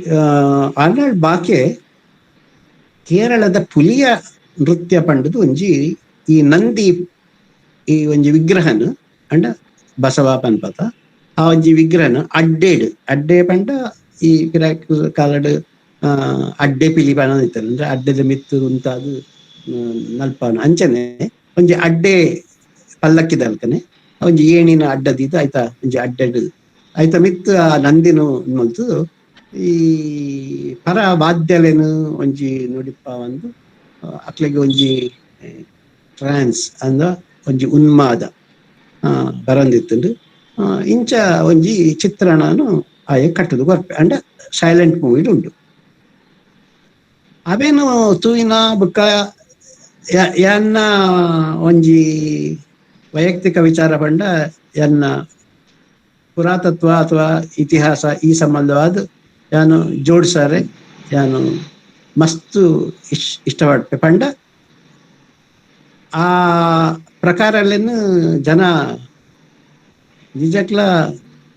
B: ಆರ್ನಾಲ್ಡ್ ಬಾಕೆ ಕೇರಳದ ಪುಲಿಯ ನೃತ್ಯ ಪಂಡದು ಒಂಜಿ ಈ ನಂದಿ ಈ ಒಂಜಿ ವಿಗ್ರಹನ ಅಂಡ ಬಸವ ಪನ್ಪತ ಆ ಒಂಜಿ ವಿಗ್ರಹನ ಅಡ್ಡೇಡ್ ಅಡ್ಡೆ ಪಂಡ ಈ ಪಿರಾಕ್ ಕಾಲಡ್ ಅಡ್ಡೆ ಪಿಲಿ ಪಣ ಇತ್ತಲ್ಲ, ಅಂದ್ರೆ ಅಡ್ಡೆದ ಮಿತ್ತು ಉಂತಾದು ನಲ್ಪಾನ ಅಂಚನೆ ಒಂಜಿ ಅಡ್ಡೆ ಪಲ್ಲಕ್ಕಿದಲ್ಕನೆ ಒಂಜಿ ಏಣಿನ ಅಡ್ಡದಿದ್ದು ಆಯ್ತಾ ಒಂಜಿ ಅಡ್ಡೆಡ್ ಆಯ್ತಾ ಮಿತ್ತು ಆ ನಂದಿನ ಮಲ್ತು ಈ ಪರ ವಾದ್ಯಲೇನು ಒಂಜಿ ನುಡಿಪ ಒಂದು ಅಕ್ಲೆಗೆ ಒಂಜಿ ಟ್ರಾನ್ಸ್ ಅಂದ ಒಂಜಿ ಉನ್ಮಾದ ಬರಂದಿತ್ತುಂಡು. ಇಂಚ ಒಂಜಿ ಚಿತ್ರಣನು ಆಯೆ ಕಟ್ಟುದು ಕೊರ್ಪೆ ಅಂಡ ಸೈಲೆಂಟ್ ಮೂವಿ ಉಂಡು. ಅವೇನು ತೂಯಿನ ಬುಕ್ಕ ಎನ್ನ ಒಂಜಿ ವೈಯಕ್ತಿಕ ವಿಚಾರ ಪಂಡ ಎನ್ನ ಪುರಾತತ್ವ ಅಥವಾ ಇತಿಹಾಸ ಈ ಸಂಬಂಧವಾದ ಯಾನು ಜೋಡ್ಸಾರೆ ಯಾನು ಮಸ್ತು ಇಷ್ಟಪಡ್ಪೆ ಪಂಡ ಆ ಪ್ರಕಾರಲ್ಲೇನು ಜನ ನಿಜಕ್ಲ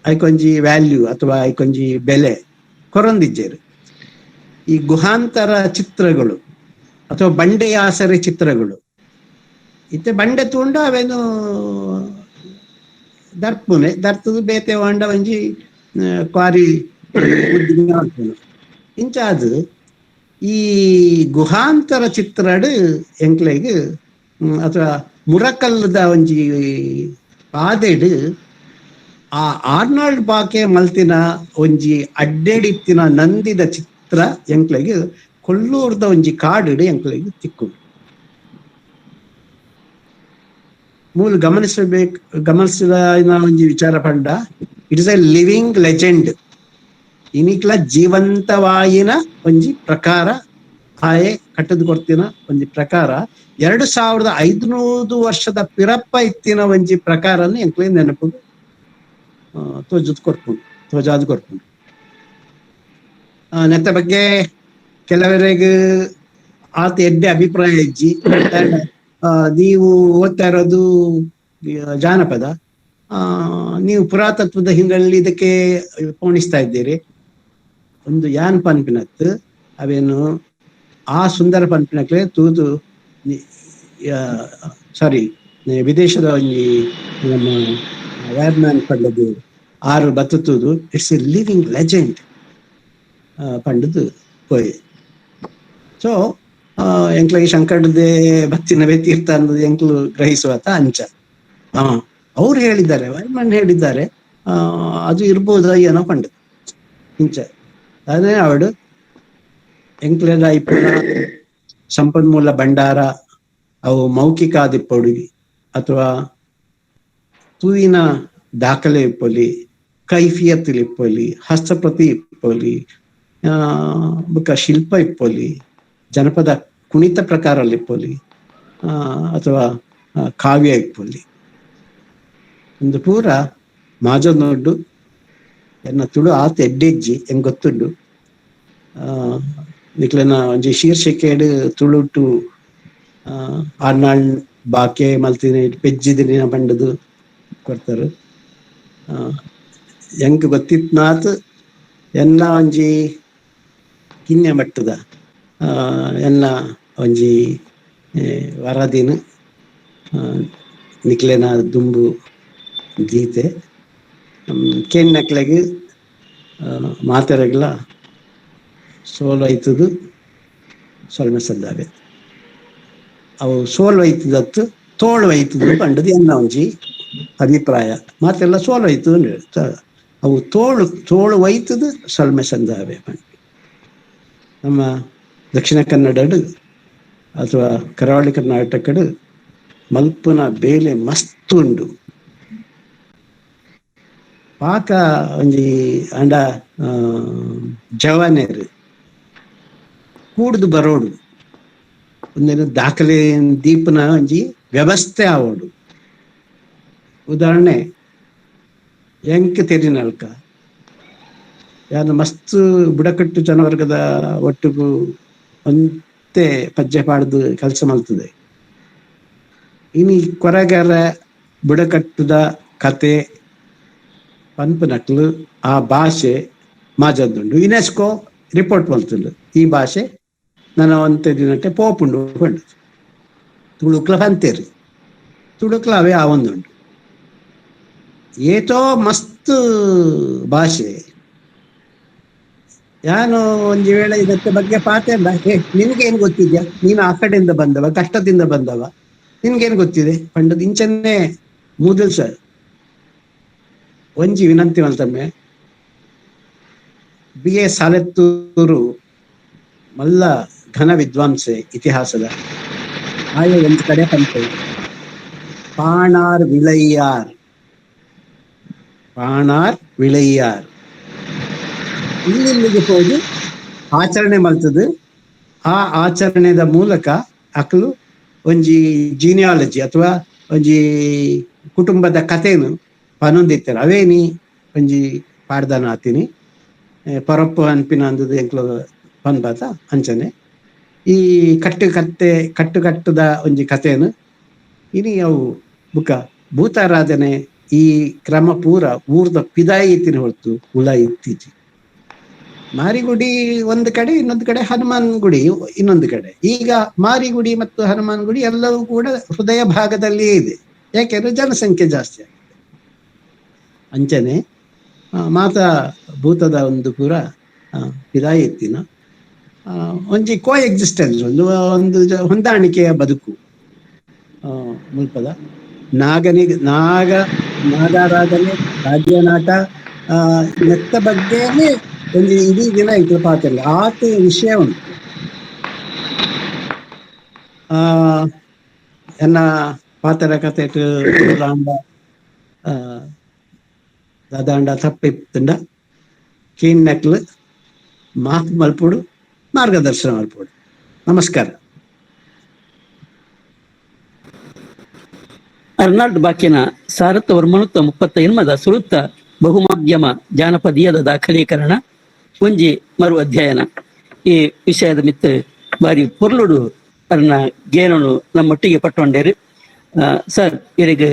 B: ಐಕೊಂಜಿ ವ್ಯಾಲ್ಯೂ ಅಥವಾ ಐಕೊಂಜಿ ಬೆಲೆ ಕೊರೊಂದಿಜ್ಜೇರು. ಈ ಗುಹಾಂತರ ಚಿತ್ರಗಳು ಅಥವಾ ಬಂಡೆಯ ಆಸರೆ ಚಿತ್ರಗಳು ಇತ್ತೆ ಬಂಡೆ ತೂಂಡ ಅವೇನು ದರ್ಪುನೆ ದರ್ತದು ಬೇತೆ ವಾಂಡ ಒಂಜಿ ಕ್ವಾರಿ ಇಂಚ ಅದು ಈ ಗುಹಾಂತರ ಚಿತ್ರಡ್ ಎಂಕ್ಲೆಗ್ ಅಥವಾ ಮುರಕಲ್ಲದ ಒಂಜಿ ಪಾದೆಡ್ ಆ ಆರ್ನಾಲ್ಡ್ ಬಾಕೆ ಮಲ್ತಿನ ಒಂಜಿ ಅಡ್ಡೆಡಿತ್ತಿನ ನಂದಿದ ಚಿತ್ರ ಎಂಕ್ಲೆಗ್ ಕೊಲ್ಲೂರ್ದ ಒಂಜಿ ಕಾಡುಡು ಎಂಕ್ಲೆಗ್ ತಿಕ್ಕು. ಮೂಲ ಗಮನಿಸಬೇಕು, ಗಮನಿಸಿದ ಒಂಜಿ ವಿಚಾರ ಪಂಡ it is a living legend. ಇನಿಕ್ಲ ಜೀವಂತವಾಯಿನ ಒಂಜಿ ಪ್ರಕಾರ ಆಯೆ ಕಟ್ಟದು ಕೊಡ್ತಿನ ಒಂಜಿ ಪ್ರಕಾರ 2500 ವರ್ಷದ ಪಿರಪ್ಪ ಇತ್ತಿನ ಒಂಜಿ ಪ್ರಕಾರನ ಎಂಕ್ಲೆ ನೆನಪು ತೋಜದ್ ಕೊರ್ಪುಂಡು, ತೋಜಾದ್ ಕೊರ್ಪುಂಡು. ನೆತ್ತ ಬಗ್ಗೆ ಕೆಲವರೆಗೆ ಆತ ಎಡ್ಡೆ ಅಭಿಪ್ರಾಯ ಇಜ್ಜಿ. ನೀವು ಓದ್ತಾ ಇರೋದು ಜಾನಪದ, ನೀವು ಪುರಾತತ್ವದ ಹಿನ್ನೆಲೆಯಲ್ಲಿ ಇದಕ್ಕೆ ಪೋಣಿಸ್ತಾ ಇದ್ದೀರಿ. ಒಂದು ಯಾನ್ ಪನ್ಪಿನತ್ ಅವೇನು ಆ ಸುಂದರ ಪನ್ಪಿನಕ್ಲೆ ತೂದು ಸಾರಿ ವಿದೇಶದ ಒಂಜಿ ನಮ್ಮ ವೈರ್ಮ್ಯಾನ್ ಪಂಡದು ಆರು ಬತ್ತುತ್ತೂದು it's A living legend ಪಂಡದು ಪೋಯೆ. ಸೊ ಎಂಕ್ಲಗೆ ಶಂಕರದೇ ಬತ್ತಿನವೇ ತೀರ್ಥ ಅನ್ನೋದು ಎಂಕ್ಲು ಗ್ರಹಿಸುವತ ಅಂಚ ಅವ್ರು ಹೇಳಿದ್ದಾರೆ, ವೈರ್ಮ್ಯಾನ್ ಹೇಳಿದ್ದಾರೆ, ಅದು ಇರ್ಬೋದ ಏನೋ ಪಂಡದು ಇಂಚ. ಅದೇ ಅವಡು ಎಂಕ್ಲೆದ ಇಪ್ಪುನ ಸಂಪನ್ಮೂಲ ಭಂಡಾರ ಅವು ಮೌಖಿಕ ಆದಿಪ್ಪೊಡು ಅಥವಾ ತೂಯಿನ ದಾಖಲೆ ಇಪ್ಪೊಲಿ, ಕೈಫಿಯತ್ ಇಪ್ಪೊಲಿ, ಹಸ್ತಪ್ರತಿ ಇಪ್ಪೊಲಿ, ಬುಕ್ಕ ಶಿಲ್ಪ ಇಪ್ಪೊಲಿ, ಜನಪದ ಕುಣಿತ ಪ್ರಕಾರ ಇಪ್ಪೊಲಿ, ಅಥವಾ ಕಾವ್ಯ ಇಪ್ಪೊಲಿ. ಒಂದು ಪೂರ ಮಾಜನೊಡ್ಡು ಎನ್ನ ತುಳು ಆತ ಎಡ್ಡೆಜ್ಜಿ ಹೆಂಗ್ ಗೊತ್ತುಂಡು. ನಿಕ್ಲೆನ ಒಂಜಿ ಶೀರ್ಷಿಕೆಡ್ ತುಳುಟು ಆರ್ನಾಳ್ ಬಾಕೆ ಮಲ್ತಿನ ಪೆಜ್ಜಿದಿನ ಪಂಡದು ಕೊಡ್ತಾರೆ. ಎಂಕ್ ಗೊತ್ತಿತ್ನಾತ್ ಎನ್ನ ಒಂಜಿ ಕಿನ್ಯ ಮಟ್ಟದ ಎನ್ನ ಒಂಜಿ ವರದಿನ ನಿಕ್ಲೆನ ದುಂಬು ಗೀತೆ ಕೇನ್ನಕ್ಲೆಗ್ ಮಾತೆರೆಗ್ಲ ಸೋಲು ಐತದು ಸೊಲ್ಮೆ ಸಂದಾವೆ. ಅವು ಸೋಲು ಐತದತ್ತು ತೋಳು ಐತದು ಪಂಡದು ಎನ್ನ ಒಂಜಿ ಅಭಿಪ್ರಾಯ. ಮಾತೆಲ್ಲ ಸೋಲು ಐತದು ಅವು ತೋಳು ತೋಳು ಒಯ್ತದು ಸೊಲ್ಮೆ ಸಂದಾವೆ. ನಮ್ಮ ದಕ್ಷಿಣ ಕನ್ನಡಡು ಅಥವಾ ಕರಾವಳಿ ಕರ್ನಾಟಕಡು ಮಲ್ಪುನ ಬೇಲೆ ಮಸ್ತ್ ಉಂಡು. ಪಾಕ ಒಂಜಿ ಅಂಡ ಜವಾನೇರು ಕೂಡ್ದು ಬರೋಡು ಒಂದೇನು ದಾಖಲೆ ದೀಪನ ಒಂಜಿ ವ್ಯವಸ್ಥೆ ಆವೋಡು. ಉದಾಹರಣೆ ಎಂಕ್ ತೆರಿನಲ್ಕ ಯಾರು ಮಸ್ತ್ ಬುಡಕಟ್ಟು ಜನವರ್ಗದ ಒಟ್ಟಿಗೂ ಒಂತೆ ಪಜ್ಜೆ ಪಾಡ್ದು ಕೆಲಸ ಮಲ್ತದೆ. ಇನಿ ಕೊರಗರ ಬುಡಕಟ್ಟುದ ಕತೆ ಪನ್ಪುನಕ್ಲು ಆ ಭಾಷೆ ಮಾಜಂದುಂಡು. ಯುನೆಸ್ಕೋ ರಿಪೋರ್ಟ್ ಮಲ್ತುಂಡು ಈ ಭಾಷೆ ನನ್ನ ಒಂತೆ ದಿನಟ್ಟೆ ಪೋಪುಂಡು ಪಂಡು. ತುಳುಕ್ಲ ಪಂತೇರಿ ತುಳುಕ್ಲ ಅವೇ ಆವೊಂದುಂಡು. ಏತೋ ಮಸ್ತ್ ಭಾಷೆ ಯಾನು ಒಂಜಿ ವೇಳೆ ಇದಕ್ಕೆ ಬಗ್ಗೆ ಪಾತೆ ನಿನ್ಗೇನ್ ಗೊತ್ತಿದ್ಯಾ, ನೀನು ಆ ಕಡೆಯಿಂದ ಬಂದವ, ಕಷ್ಟದಿಂದ ಬಂದವ, ನಿನ್ಗೇನ್ ಗೊತ್ತಿದೆ ಪಂಡದ ಇಂಚನ್ನೇ ಮೂದಲ್ ಸರ್. ಒಂಜಿ ವಿನಂತಿ ಮಲ್ತಮ್ಮೆ ಬಿ ಎ ಸಾಲೆತ್ತೂರು ಮಲ್ಲ ಘನ ವಿದ್ವಾಂಸೆ ಇತಿಹಾಸದ ಆಯ ಒಂದು ಕಡೆ ಪಂತೆ ಪಾಣಾರ್ ವಿಳೈಯಾರ್, ಪಾಣಾರ್ ವಿಳೈಯಾರ್ ಇಲ್ಲಿಗೆ ಹೋಗಿ ಆಚರಣೆ ಮಲ್ತದು. ಆ ಆಚರಣೆದ ಮೂಲಕ ಅಕ್ಲು ಒಂಜಿ ಜೀನಿಯಾಲಜಿ ಅಥವಾ ಒಂಜಿ ಕುಟುಂಬದ ಕಥೆನು ಪನೊಂದಿತ್ತಾರೆ. ಅವೇನಿ ಒಂಜಿ ಪಾಡ್ದನ ಆತೀನಿ ಪರಪ್ಪು ಅನ್ಪಿನ ಅಂದದು ಎಂಕ್ಲು ಪನ್ಬಾತ ಅಂಚನೆ ಈ ಕಟ್ಟು ಕತ್ತೆ ಕಟ್ಟುಕಟ್ಟದ ಒಂಜಿ ಕಥೆನು ಇನಿ ಅವು ಬುಕ್ಕ ಭೂತಾರಾಧನೆ ಈ ಕ್ರಮ ಪೂರ ಊರ್ದ ಪಿದಾಯಿ ಇತ್ತಿನ ಹೊರತು ಉಳ ಇತ್ತೀಚಿ. ಮಾರಿಗುಡಿ ಒಂದು ಕಡೆ, ಇನ್ನೊಂದು ಕಡೆ ಹನುಮಾನ್ ಗುಡಿ ಇನ್ನೊಂದು ಕಡೆ. ಈಗ ಮಾರಿಗುಡಿ ಮತ್ತು ಹನುಮಾನ್ ಗುಡಿ ಎಲ್ಲವೂ ಕೂಡ ಹೃದಯ ಭಾಗದಲ್ಲಿಯೇ ಇದೆ, ಯಾಕೆಂದ್ರೆ ಜನಸಂಖ್ಯೆ ಜಾಸ್ತಿ ಆಗಿದೆ. ಅಂಚನೆ ಮಾತಾ ಭೂತದ ಒಂದು ಪೂರ ಪಿದಾಯಿತ್ತಿನ ಒಂಜಿ ಕೋ ಎಕ್ಸಿಸ್ಟೆನ್ಸ್, ಒಂದು ಒಂದು ಹೊಂದಾಣಿಕೆಯ ಬದುಕು ಮುಲ್ಪದ. ನಾಗನಿಗೆ ನಾಗ ನಾಗಾರಾಧನೆ, ರಾಜ್ಯನಾಟ ನೆತ್ತ ಬಗ್ಗೆನೇ ಒಂದು ಇಡೀ ದಿನ ಇದ್ರ ಪಾತ್ರ ಆತ ವಿಷಯ ಉಂಟು. ಎನ್ನ ಪಾತ್ರ ಕತೆ ದಾದಾಂಡ ತಪ್ಪಿತ್ತಂಡ ಕೀನ್ ನೆಕ್ಲು ಮಾತು ಮಲ್ಪುಡು, ಮಾರ್ಗದರ್ಶನ ಮಲ್ಪುಡು. ನಮಸ್ಕಾರ.
A: ಅರ್ನಾಲ್ಡ್ ಬಾಕಿನ 1938 ಸುರುತ್ತ ಬಹುಮಾಧ್ಯಮ ಜಾನಪದೀಯದ ದಾಖಲೀಕರಣ ಒಂಜಿ ಮರು ಅಧ್ಯಯನ ಈ ವಿಷಯದ ಮಿತ್ತ ಬಾರಿ ಪೊರ್ಲುಡು ಅರ್ನ ಗೇನನು ನಮ್ಮೊಟ್ಟಿಗೆ ಪಟ್ಟೊಂಡೇರು. ಸರ್ ಇರಿಗೆ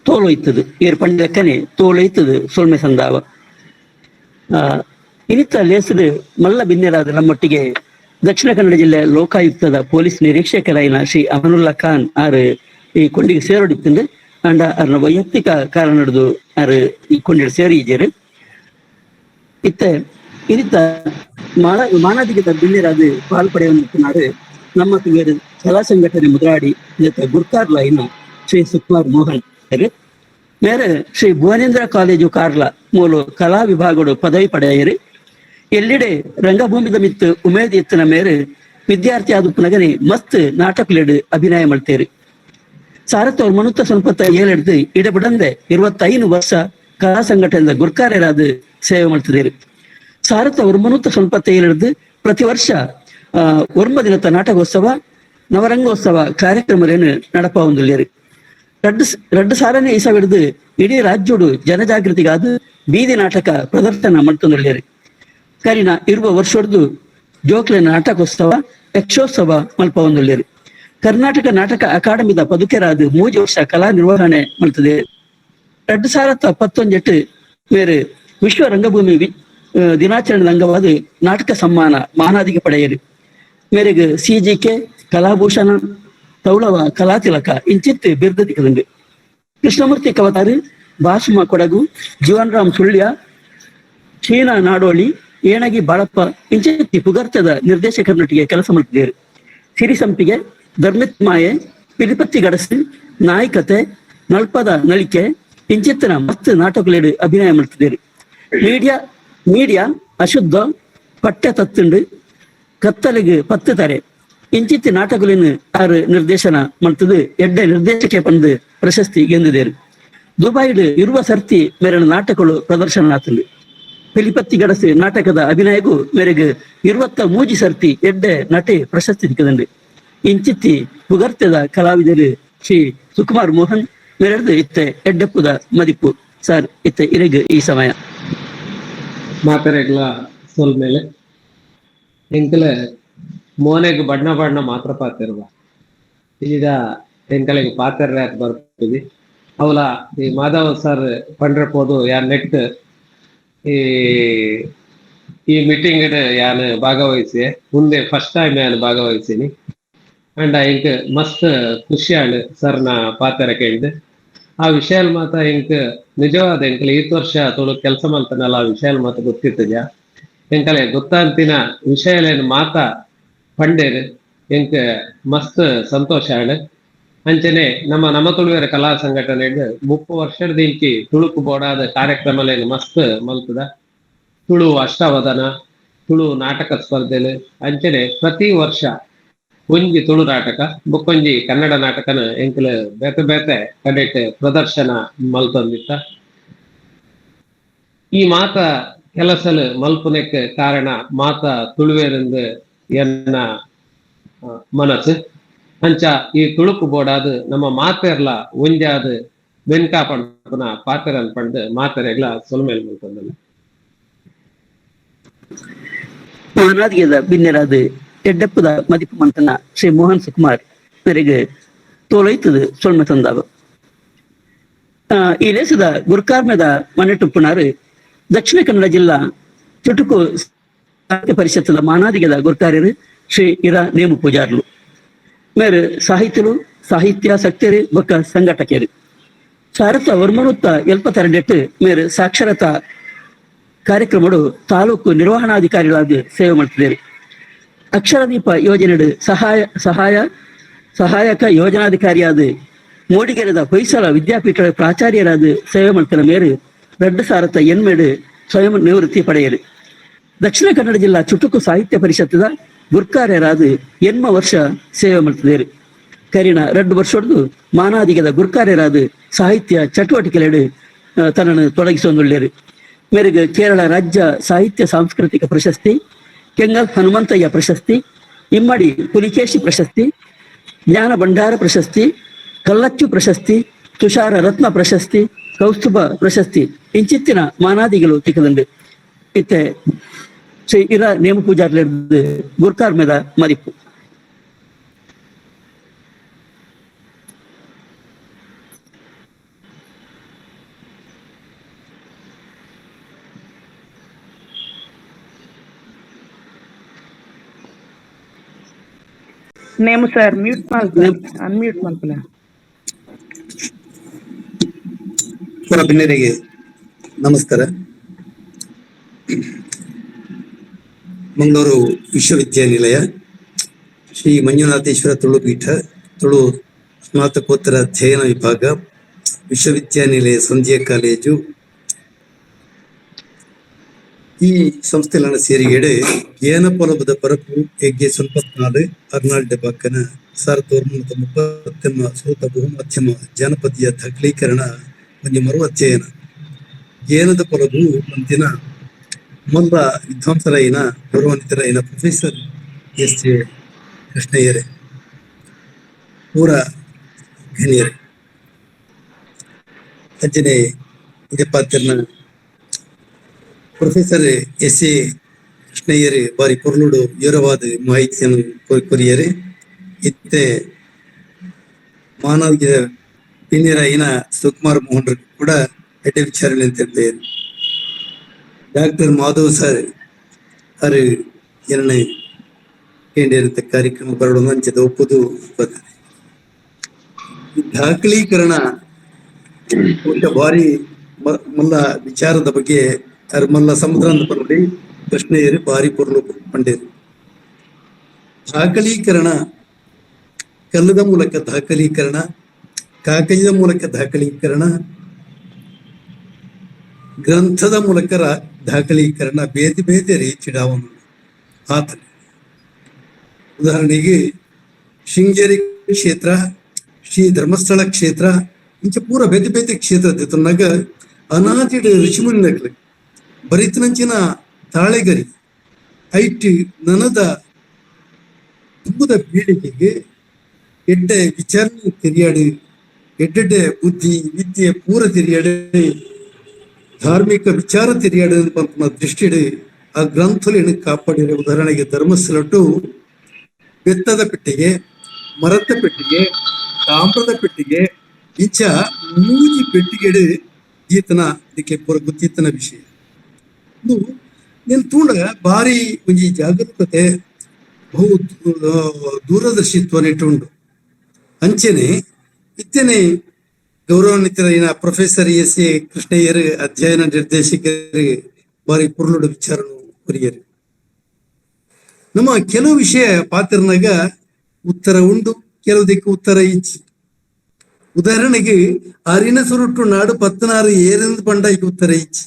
A: ತೋಲು ಇತ್ತದು, ಇರ್ ಪಂಡಕ್ಕನೆ ತೋಲು ಇತ್ತದು ಸೊಲ್ಮೆ ಸಂದಾವ. ಇನಿತ ಲೇಸದು ಮಲ್ಲ ಬಿನ್ನೆರಾದ ನಮ್ಮೊಟ್ಟಿಗೆ ದಕ್ಷಿಣ ಕನ್ನಡ ಜಿಲ್ಲೆ ಲೋಕಾಯುಕ್ತದ ಪೊಲೀಸ್ ನಿರೀಕ್ಷಕರಾಯಿನ ಶ್ರೀ ಅಮನುಲ್ಲಾ ಖಾನ್ ಆರು ಈ ಕೊಂಡಿಗೆ ಸೇರೋಡಿತ್ತಂದು ಅಂಡ ಅರ್ನ ವೈಯಕ್ತಿಕ ಕಾರಣ ನಡೆದು ಆರು ಈ ಕೊಂಡಿಗೆ ಸೇರಿ ಇದ್ದೀರು. ಇತ್ತ ಇನಿತ ಮಾನಾದಿಗದ ಬಿನ್ನೆರಾದ ಪಾಲ್ ಪಡೆಯುವಂತ ನಮ್ಮ ತುವೇರು ಕಲಾ ಸಂಘಟನೆ ಮುದ್ರಾಡಿ ಗುರ್ಕಾರ್ಲಾಯಿನ ಶ್ರೀ ಸುಕುಮಾರ್ ಮೋಹನ್ ಮೇರೆ ಶ್ರೀ ಭುವನೇಂದ್ರ ಕಾಲೇಜು ಕಾರ್ಲ ಮೂಲ ಕಲಾ ವಿಭಾಗಡು ಪದವಿ ಪಡೆಯರು. ಎಲ್ಲಿಡೆ ರಂಗಭೂಮಿದ ಮಿತ್ತು ಉಮೇದ್ ಎತ್ತಿನ ಮೇರೆ ವಿದ್ಯಾರ್ಥಿ ಆದುಪ್ಪನಗನೆ ಮಸ್ತ್ ನಾಟಕಲೆಡು ಅಭಿನಯ ಮಾಡ್ತೇರಿ. 1997 ಇಡಬಿಡಂದೆ 25 ವರ್ಷ ಕಲಾ ಸಂಘಟನೆಯ ಗುರ್ಕಾರ್ಯರಾದ ಸೇವೆ ಮಾಡ್ತಿದ್ದೀರಿ. 1997 ಪ್ರತಿ ವರ್ಷ ಒರ್ಮ ದಿನದ ನಾಟಕೋತ್ಸವ, ನವರಂಗೋತ್ಸವ ಕಾರ್ಯಕ್ರಮಗಳನ್ನು ನಡಪವೊಂದುಲ್ಲೇರು. ರಡ್ಡು ಸಾರನೇ ಇಸವಿಡ್ದು ಇಡೀ ರಾಜ್ಯೋಡು ಜನಜಾಗೃತಿಗಾದ ಬೀದಿ ನಾಟಕ ಪ್ರದರ್ಶನ ಮಾಡ್ತೊಂದುಲ್ಲೇರು. ಕರಿನ ಇರುವ ವರ್ಷೊಡ್ದು ಜೋಕ್ಲೆನ ನಾಟಕೋತ್ಸವ, ಯಕ್ಷೋತ್ಸವ ಮಲ್ಪವೊಂದುಲ್ಲೇರು. ಕರ್ನಾಟಕ ನಾಟಕ ಅಕಾಡೆಮಿದ ಪದುಕೆರಾದ 3 ವರ್ಷ ಕಲಾ ನಿರ್ವಹಣೆ ಮಾಡ್ತದೆ. 2019 ಬೇರೆ ವಿಶ್ವ ರಂಗಭೂಮಿ ದಿನಾಚರಣೆ ಅಂಗವಾದ ನಾಟಕ ಸಮ್ಮಾನ ಮಾನಾದಿಗೆ ಪಡೆಯರು. ಮೇರೆಗೆ ಸಿಜಿಕೆ ಕಲಾಭೂಷಣ, ತೌಳವ ಕಲಾತಿಲಕ ಇಂಚಿತ್ತು ಬಿರುದು ತಿಕ್ಕದುಂಡು. ಕೃಷ್ಣಮೂರ್ತಿ ಕವತಾರು, ಬಾಸುಮ ಕೊಡಗು, ಜೀವನ್ರಾಮ್ ಸುಳ್ಯ, ಚೀನಾ ನಾಡೋಳಿ, ಏಣಗಿ ಬಾಳಪ್ಪ ಇಂಚಿತ್ತಿ ಪುಗರ್ತದ ನಿರ್ದೇಶಕರನ್ನೊಟ್ಟಿಗೆ ಕೆಲಸ ಮಾಡುತ್ತಿದ್ದರು. ಸಿರಿಸಂಪಿಗೆ, ಧರ್ಮಿತ್ ಮಾಯೆ, ಪಿಲಿಪತ್ತಿ ಗಡಸು, ನಾಯಕತೆ, ನಲ್ಪದ ನಳಿಕೆ ಇಂಚಿತ್ತಿನ ಮಸ್ತ್ ನಾಟಕಲೇಡು ಅಭಿನಯ ಮಾಡುತ್ತಿದ್ದರು. ಮೀಡಿಯಾ ಮೀಡಿಯಾ ಅಶುದ್ಧ ಪಠ್ಯ ತತ್ತುಂಡು ಕತ್ತಲಿಗೆ ಪತ್ತು ತಾರೆ ಇಂಚಿತ್ತಿ ನಾಟಕಗಳನ್ನು ಆರು ನಿರ್ದೇಶನ ಮಾಡ್ತದೆ. ಎಡ್ಡೆ ನಿರ್ದೇಶಕ ಪಂದು ಪ್ರಶಸ್ತಿ ಗೆಂದಿದ್ದೇರು. ದುಬೈಡ್ ಇರುವ ಸರ್ತಿ ಮೇರೆನ ನಾಟಕಗಳು ಪ್ರದರ್ಶನ ಆತಂದು. ಪಿಲಿಪತ್ತಿ ಗಡಸು ನಾಟಕದ ಅಭಿನಯಗೂ ಮೇರೆಗೆ 23 ಸರ್ತಿ ಎಡ್ಡೆ ನಟೆ ಪ್ರಶಸ್ತಿ ಸಿಕ್ಕದಂಡು. ಇಂಚಿತ್ತಿ ಪುಗರ್ತದ ಕಲಾವಿದರು ಶ್ರೀ ಸುಕುಮಾರ್ ಮೋಹನ್ ಮೇರೆಡ್ದು ಇತ್ತೆ ಎಡ್ಡೆಪ್ಪುದ ಮದಿಪು. ಸರ್ ಇತ್ತೆ ಇರೆಗ್ ಈ ಸಮಯ
D: ಮಾತೆರೆಗ್ಲ ಸೋಲ್ ಮೇಲೆ ಎಂಕಲೆ ಮೋನೆಗ್ ಬಣ್ಣ ಬಣ್ಣ ಮಾತ್ರ ಪಾತಿರುವ ಈಗ ಎಂಕಲೆಗ್ ಪಾತೆರ್ರೆ ಬರ್ತೀವಿ. ಅವಲ ಈ ಮಾಧವ ಸರ್ ಪಂಡ್ರೆ ಪೋದು ಯಾನ್ ನೆಟ್ ಈ ಈ ಮೀಟಿಂಗ್ ಯಾನ್ ಭಾಗವಹಿಸಿ ಮುಂದೆ ಫಸ್ಟ್ ಟೈಮ್ ಯಾನ್ ಭಾಗವಹಿಸಿನಿ. ಅಂಡ್ ಎಂಕ್ ಮಸ್ತ್ ಖುಷಿ ಆಂಡ್ ಸರ್ನ ಪಾತೆರ ಕೇಳ್ದು. ಆ ವಿಷಯ ಮಾತ ಎಂಕ್ ನಿಜವಾದ ಎಂಕಲೆ ಈತ್ ವರ್ಷ ತುಳು ಕೆಲಸ ಮಲ್ತನಲ್ಲ ಆ ವಿಷಯ ಮಾತ ಗೊತ್ತಿತ್ತಜ. ಎಂಕಲೆ ಗೊತ್ತಾಂತಿನ ವಿಷಯಲೇನು ಮಾತ ಪಂಡೇರು ಎಂಕ್ ಮಸ್ತ್ ಸಂತೋಷ ಆಂಡ್. ಅಂಚನೆ ನಮ್ಮ ನಮ ತುಳುವೆರ ಕಲಾ ಸಂಘಟನೆ 30 ವರ್ಷದ ಇಂಚಿ ತುಳುಕು ಬೋಡಾದ ಕಾರ್ಯಕ್ರಮಲೇನು ಮಸ್ತ್ ಮಲ್ತದ. ತುಳು ಅಷ್ಟಾವಧಾನ, ತುಳು ನಾಟಕ ಸ್ಪರ್ಧೆಲು, ಅಂಚನೆ ಪ್ರತಿ ವರ್ಷ ಒಂಜಿ ತುಳು ನಾಟಕ ಬೊಕ್ಕೊಂಜಿ ಕನ್ನಡ ನಾಟಕನ ಎಂಕುಲು ಬೇತೆ ಬೇತೆ ಕಡೆಟ್ ಪ್ರದರ್ಶನ ಮಲ್ತೊಂದಿತ್ತ. ಈ ಮಾತ ಕೆಲಸಲು ಮಲ್ಪುನೆಕ್ ಕಾರಣ ಮಾತ ತುಳುವೆರೆಂದು ಎನ್ನ ಮನಸ್ಸು. ಅಂಚ ಈ ತುಳುಕು ಬೋಡಾದ ನಮ್ಮ ಮಾತೆರ್ಲ ಒಂಜಾದ ಬೆನ್ಕಾ ಪಂಪುನ ಪಾತೆರನ್ ಪಂಡ್ ಮಾತೆರೆಗ್ಲ ಸೊಲ್ಮೇಲ್ ಮಲ್ತೊಂದುಲ್ಲ.
A: ಮಾನಾದಿಗೆದ ಬಿನ್ನೆರಾದ ಎಡ್ಡೆಪ್ಪದ ಮದಿಪು ಮಂತನ ಶ್ರೀ ಮೋಹನ್ ಸುಕುಮಾರ್ ಮೇರೆಗೆ ತೋಲೈತದ ಸೊಲ್ಮೆ ತಂದಾವ. ಈ ಲೇಸದ ಗುರುಕಾರ್ಮೆದ ಮನೆಟುಪ್ಪುನಾರು ದಕ್ಷಿಣ ಕನ್ನಡ ಜಿಲ್ಲಾ ಚುಟುಕು ಸಾಹಿತ್ಯ ಪರಿಷತ್ತದ ಮಾನಾದಿಗದ ಗುರ್ಕಾರ್ಯರು ಶ್ರೀ ಇರಾ ನೇಮು ಪೂಜಾರ್ಲು. ಮೇರು ಸಾಹಿತ್ಯರು, ಸಾಹಿತ್ಯ ಸಕ್ತರು ಬೊಕ್ಕ ಸಂಘಟಕರು. ಸಾರತ ವರ್ಮನುತ್ತ ಎಲ್ಪತರಡೆಟ್ಟು ಮೇರು ಸಾಕ್ಷರತಾ ಕಾರ್ಯಕ್ರಮಡು ತಾಲೂಕು ನಿರ್ವಹಣಾಧಿಕಾರಿಗಳಾಗಿ ಸೇವೆ ಮಾಡ್ತಿದ್ದಾರೆ. ಅಕ್ಷರದೀಪ ಯೋಜನೆಡು ಸಹಾಯ ಸಹಾಯ ಸಹಾಯಕ ಯೋಜನಾಧಿಕಾರಿಯಾದ ಮೂಡಿಗೆರೆದ ಹೊಯ್ಸಳ ವಿದ್ಯಾಪೀಠದ ಪ್ರಾಚಾರ್ಯರಾದ ಸೇವೆ ಮಾಡ್ತಿರ ಮೇರು ರಡ್ಡು ಸಾರತ ಎನ್ಮೇಡು ಸ್ವಯಂ ನಿವೃತ್ತಿ ಪಡೆಯರು. ದಕ್ಷಿಣ ಕನ್ನಡ ಜಿಲ್ಲಾ ಚುಟುಕು ಸಾಹಿತ್ಯ ಪರಿಷತ್ತದ ಗುರ್ಕಾರ್ಯರಾದ ಎನ್ಮ ವರ್ಷ ಸೇವೆ ಮಾಡ್ತಿದ್ದಾರೆ. ಕರಿಣ ರಡ್ಡು ವರ್ಷೊಡ್ದು ಮಾನಾದಿಗದ ಗುರ್ಕಾರ್ಯರಾದ ಸಾಹಿತ್ಯ ಚಟುವಟಿಕೆಲೆಡು ತನ್ನನ್ನು ತೊಡಗಿಸೊಂದುಳ್ಳೇರು. ಮೇರೆಗೆ ಕೇರಳ ರಾಜ್ಯ ಸಾಹಿತ್ಯ ಸಾಂಸ್ಕೃತಿಕ ಪ್ರಶಸ್ತಿ, ಕೆಂಗಲ್ ಹನುಮಂತಯ್ಯ ಪ್ರಶಸ್ತಿ, ಇಮ್ಮಡಿ ಪುಲಿಕೇಶಿ ಪ್ರಶಸ್ತಿ, ಜ್ಞಾನ ಭಂಡಾರ ಪ್ರಶಸ್ತಿ, ಕಲ್ಲಚ್ಚು ಪ್ರಶಸ್ತಿ, ತುಷಾರ ರತ್ನ ಪ್ರಶಸ್ತಿ, ಕೌಸ್ತುಭ ಪ್ರಶಸ್ತಿ ಇಂಚಿತ್ತಿನ ಮಾನಾದಿಗಳು ತಿಕ್ಕದಂಡು. ಇತ್ತೆ ಶ್ರೀ ಇರ ನೇಮ ಪೂಜಾರ್ಲಿ ಗುರ್ಕಾರ್ ಮೇದ ಮದಿಪು.
E: Name sir mute unmute ಮಲ್ಪುಲ.
F: ಬಿನ್ನರಿಗೆ ನಮಸ್ಕಾರ. ಮಂಗಳೂರು ವಿಶ್ವವಿದ್ಯಾನಿಲಯ ಶ್ರೀ ಮಂಜುನಾಥೇಶ್ವರ ತುಳು ಪೀಠ ತುಳು ಸ್ನಾತಕೋತ್ತರ ಅಧ್ಯಯನ ವಿಭಾಗ ವಿಶ್ವವಿದ್ಯಾನಿಲಯ ಸಂಧ್ಯಾ ಕಾಲೇಜು ಈ ಸಂಸ್ಥೆಲನ ಸೇರಿಗೆಡೆ ಏನ ಪೊಲಬದ ಪರಪು ಎಗ್ಗೆ ಸುಲ್ಪತ್ನಾಡು ಅರ್ನಾಲ್ಡ್ ಡೆಬಾಕನ 1938 ಸುರುತ ಬಹುಮಾಧ್ಯಮ ಜಾನಪದೀಯ ದಾಖಲೀಕರಣ ಒಂಜಿ ಮರು ಅಧ್ಯಯನ ಏನದ ಪೊಲಬು ಮಂತಿನ ಮೊಲ್ಲ ವಿದ್ವಾಂಸರಾಯಿನ ಗೌರವಾನ್ವಿತರಾಯಿನ professor S J ಕೃಷ್ಣಯ್ಯರೇ, ಪೂರ ಗಣ್ಯರೇ, ಅಂಚನೆ ಪಾತ್ರನ professor S A ಕೃಷ್ಣಯ್ಯರೇ ಬಾರಿ ಪೊರ್ಲುಡು ವಿವರವಾದ ಮಾಹಿತಿಯನ್ನು ಕೊರಿಯರೆ. ಇತ್ತೆ ಮಾನವ ಪಿನ್ಯರಾಯಿನ ಸುಕುಮಾರ್ ಮೋಹನ್ ಕೂಡ ಎಡ್ಡೆ ವಿಚಾರಣೆ ಅಂತ ಹೇಳ್ತಾರೆ. ಡಾಕ್ಟರ್ ಮಾಧವ್ ಸರ್ ಅರು ಎರಡನೇ ಕೇಂದ್ರ ಕಾರ್ಯಕ್ರಮ ಬರಡು ಅಂಚದ ಒಪ್ಪುದು ಬರ್ತದೆ. ದಾಖಲೀಕರಣ ಭಾರಿ ಮಲ್ಲ ವಿಚಾರದ ಬಗ್ಗೆ ಮಲ್ಲ ಸಮುದ್ರ ಅಂತ ಪನ್ನುಡಿ ಕೃಷ್ಣಯ್ಯರು ಬಾರಿ ಪೊರ್ಲು ಪಂಡೇರು. ದಾಖಲೀಕರಣ ಕಲ್ಲದ ಮೂಲಕ ದಾಖಲೀಕರಣ, ಕಾಗಜದ ಮೂಲಕ ದಾಖಲೀಕರಣ, ಗ್ರಂಥದ ಮೂಲಕ ದಾಖಲೀಕರಣ ಬೇರೆ ಬೇರೆ ರೀತಿಡಾವನು ಆತನ. ಉದಾಹರಣೆಗೆ ಶೃಂಗೇರಿ ಕ್ಷೇತ್ರ, ಶ್ರೀ ಧರ್ಮಸ್ಥಳ ಕ್ಷೇತ್ರ, ಇಂಚ ಪೂರ ಬೇತೆ ಬೇತೆ ಕ್ಷೇತ್ರ ತನ್ನಾಗ ಅನಾದಿಡ ಋಷಿಮುನಿನಕ್ಲೆ ಬರಿತನಂಚಿನ ತಾಳೆಗರಿ ಐಟ್ ನನದ ತುಂಬುದ ಪೀಳಿಗೆಗೆ ಎಡ್ಡೆ ವಿಚಾರಣೆ ತೆರಿಯಾಡು, ಎಡ್ಡೆಡ್ಡೆ ಬುದ್ಧಿ ವಿದ್ಯೆ ಪೂರ ತೆರಿಯಾಡು, ಧಾರ್ಮಿಕ ವಿಚಾರ ತೆರಿಯಾಡು ಪಂಪನ ದೃಷ್ಟಿಡು ಆ ಗ್ರಂಥಗಳನ್ನು ಕಾಪಾಡಿರೋ. ಉದಾಹರಣೆಗೆ ಧರ್ಮಸ್ಥಳಟ್ಟು ಬೆತ್ತದ ಪೆಟ್ಟಿಗೆ, ಮರತ ಪೆಟ್ಟಿಗೆ, ತಾಮ್ರದ ಪೆಟ್ಟಿಗೆ, ಇಂಚ ಮೂಜಿ ಪೆಟ್ಟಿಗೆಡು ಈತನ ಇದಕ್ಕೆ ಪೂರ ಗೊತ್ತಿತ್ತನ ವಿಷಯ. ಇದು ನೀನು ತೂಂಡ ಭಾರಿ ಒಂಜಿ ಜಾಗರೂಕತೆ, ಬಹು ದೂರದರ್ಶಿತ್ವ ನೆಟ್ಟುಂಡು. ಅಂಚೆನೆ ಇತ್ತನೆ ಗೌರವಾನ್ವಿತರಾಯಿನ professor S A ಕೃಷ್ಣಯ್ಯರ್ ಅಧ್ಯಯನ ನಿರ್ದೇಶಕರು ಬಾರಿ ಪುರ್ಲುಡು ವಿಚಾರನು ಕೊರಿಯರು. ನಮ್ಮ ಕೆಲವು ವಿಷಯ ಪಾತ್ರನಾಗ ಉತ್ತರ ಉಂಡು, ಕೆಲವು ದಿಕ್ಕು ಉತ್ತರ ಇಚ್ಚಿ. ಉದಾಹರಣೆಗೆ ಅರಿನ ಸುರುಟು ನಾಡು ಪತ್ತನಾರು ಏರೆಂದು ಪಂಡೈಕ್ ಉತ್ತರ ಇಚ್ಚಿ.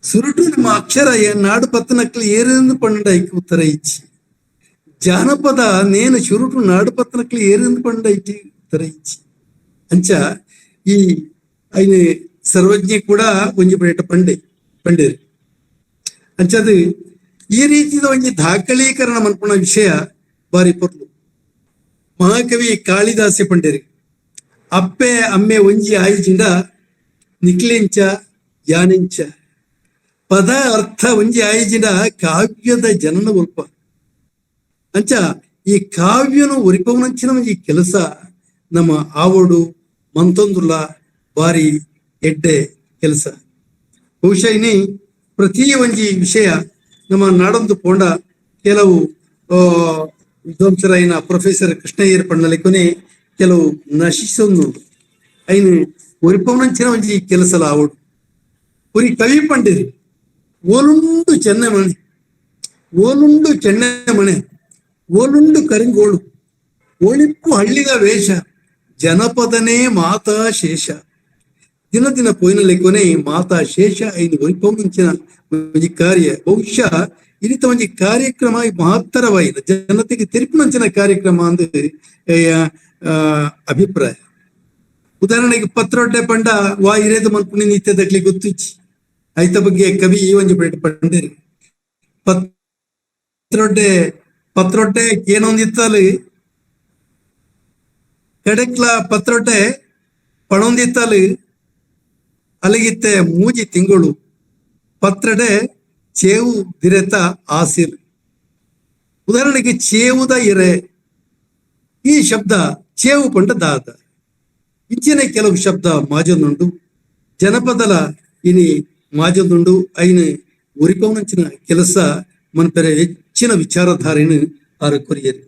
F: ಸುರುಟು ನಮ್ಮ ಅಕ್ಷರ ನಾಡು ಪತ್ತನಕ್ಲು ಏರೆಂದು ಪಂಡೈಕ್ ಉತ್ತರ ಇಚ್ಚಿ. ಜಾನಪದ ನೇನು ಶುರುಟು ನಾಡು ಪತ್ತನಕ್ಲು ಏರೆಂದು ಪಂಡೈಕ್ ಉತ್ತರ ಇಚ್ಚಿ. ಅಂಚ ಈ ಐನ ಸರ್ವಜ್ಞ ಕೂಡ ಒಂಜಿ ಪೇಟ ಪಂಡೇರು. ಅಂಚದು ಈ ರೀತಿದ ಒಂಜಿ ದಾಖಲೀಕರಣ ಮನ್ಪುಣ ವಿಷಯ ಬಾರಿ ಪೊರ್ಲು. ಮಹಾಕವಿ ಕಾಳಿದಾಸೆ ಪಂಡೇರಿ ಅಪ್ಪೆ ಅಮ್ಮೆ ಒಂಜಿ ಆಯಿಜಿಂಡ ನಿಕ್ಲೆಂಚ ಯಾನೆಂಚ ಪದ ಅರ್ಥ ಒಂಜಿ ಆಯಿಜಿಂಡ ಕಾವ್ಯದ ಜನನ ಒಲ್ಪ. ಅಂಚ ಈ ಕಾವ್ಯನು ಒರಿಪವನಂಚಿನ ಒಂಜಿ ಕೆಲಸ ನಮ್ಮ ಆವೋಡು ಮಂತೊಂದುಲ್ಲ ಬಾರಿ ಎಡ್ಡೆ ಕೆಲಸ. ಬಹುಶಃ ಇನಿ ಪ್ರತಿ ಒಂಜಿ ವಿಷಯ ನಮ್ಮ ನಾಡೊಂದು ಪೋಂಡ ಕೆಲವು ವಿದ್ವಾಂಸರಾಯಿನ ಪ್ರೊಫೆಸರ್ ಕೃಷ್ಣಯ್ಯರ್ ಪಣ್ಣಲಿಕೊನೆ ಕೆಲವು ನಶಿಸೊಂದು ಐನು ಒರಿಪವನಂಚಿನ ಒಂಜಿ ಕೆಲಸಲ ಆವಡು. ಒರಿ ಕವಿ ಪಂಡಿರಿ, ಓಲುಂಡು ಚೆನ್ನೆ ಮಣೆ, ಓಲುಂಡು ಚೆನ್ನೆ ಮಣೆ, ಓಲುಂಡು ಕರಿಂಗೋಳು, ಒಳಿಪ್ಪು ಹಳ್ಳಿದ ವೇಷ, ಜನಪದನೇ ಮಾತಾ ಶೇಷ. ದಿನ ದಿನ ಪೋಯಿನ ಮಾತಾ ಶೇಷ ಐನು ಒರಿಪವನಂಚಿನ ಒಂಜಿ ಕಾರ್ಯ. ಬಹುಶಃ ಇನಿತ ಒಂಜಿ ಕಾರ್ಯಕ್ರಮ ಮಹತ್ತರವಾಯಿನ ಜನತೆಗೆ ತೆರಿಪಿನಂಚಿನ ಕಾರ್ಯಕ್ರಮ ಅಂದು ಅಭಿಪ್ರಾಯ. ಉದಾಹರಣೆಗೆ ಪತ್ರೊಡ್ಡೆ ಪಂಡ ವಾ ಇರೇದ ಮಲ್ಪುಣಿ ನಿತ್ಯದಕ್ಲಿ ಗೊತ್ತಿಚ್ಚಿ ಐತ ಬಗ್ಗೆ ಕವಿ ಈ ಒಂಜಿ ಪೇಟೆ ಪಂಡೇರಿ. ಪತ್ರೊಡ್ಡೆ ಪತ್ರೊಡ್ಡೆ ಏನೊಂದಿತ್ತಲ್ಲಿ ಕಡೆಕ್ಲ ಪತ್ರೊಡ್ಡೆ ಪಣೊಂದಿತ್ತಲ್ಲಿ ಅಲ್ಲಿಗಿತ್ತೆ ಮೂಜಿ ತಿಂಗಳು ಪತ್ರಡೆ ಚೇವು ದಿರೆತ ಆಸಿರ್. ಉದಾಹರಣೆಗೆ ಚೇವುದ ಇರೆ ಈ ಶಬ್ದ ಚೇವು ಪಂಡ ದಾದ. ಇಂಚಿನ ಕೆಲವು ಶಬ್ದ ಮಾಜೊಂದುಂಡು ಜನಪದಲ ಇನಿ ಮಾಜೊಂದುಂಡು. ಐನ ಉರಿಪವನಂಚಿನ ಕೆಲಸ ಮನ್ಪೆರೆ ಹೆಚ್ಚಿನ ವಿಚಾರಧಾರೆನು ಆರು ಕೊರಿಯರು.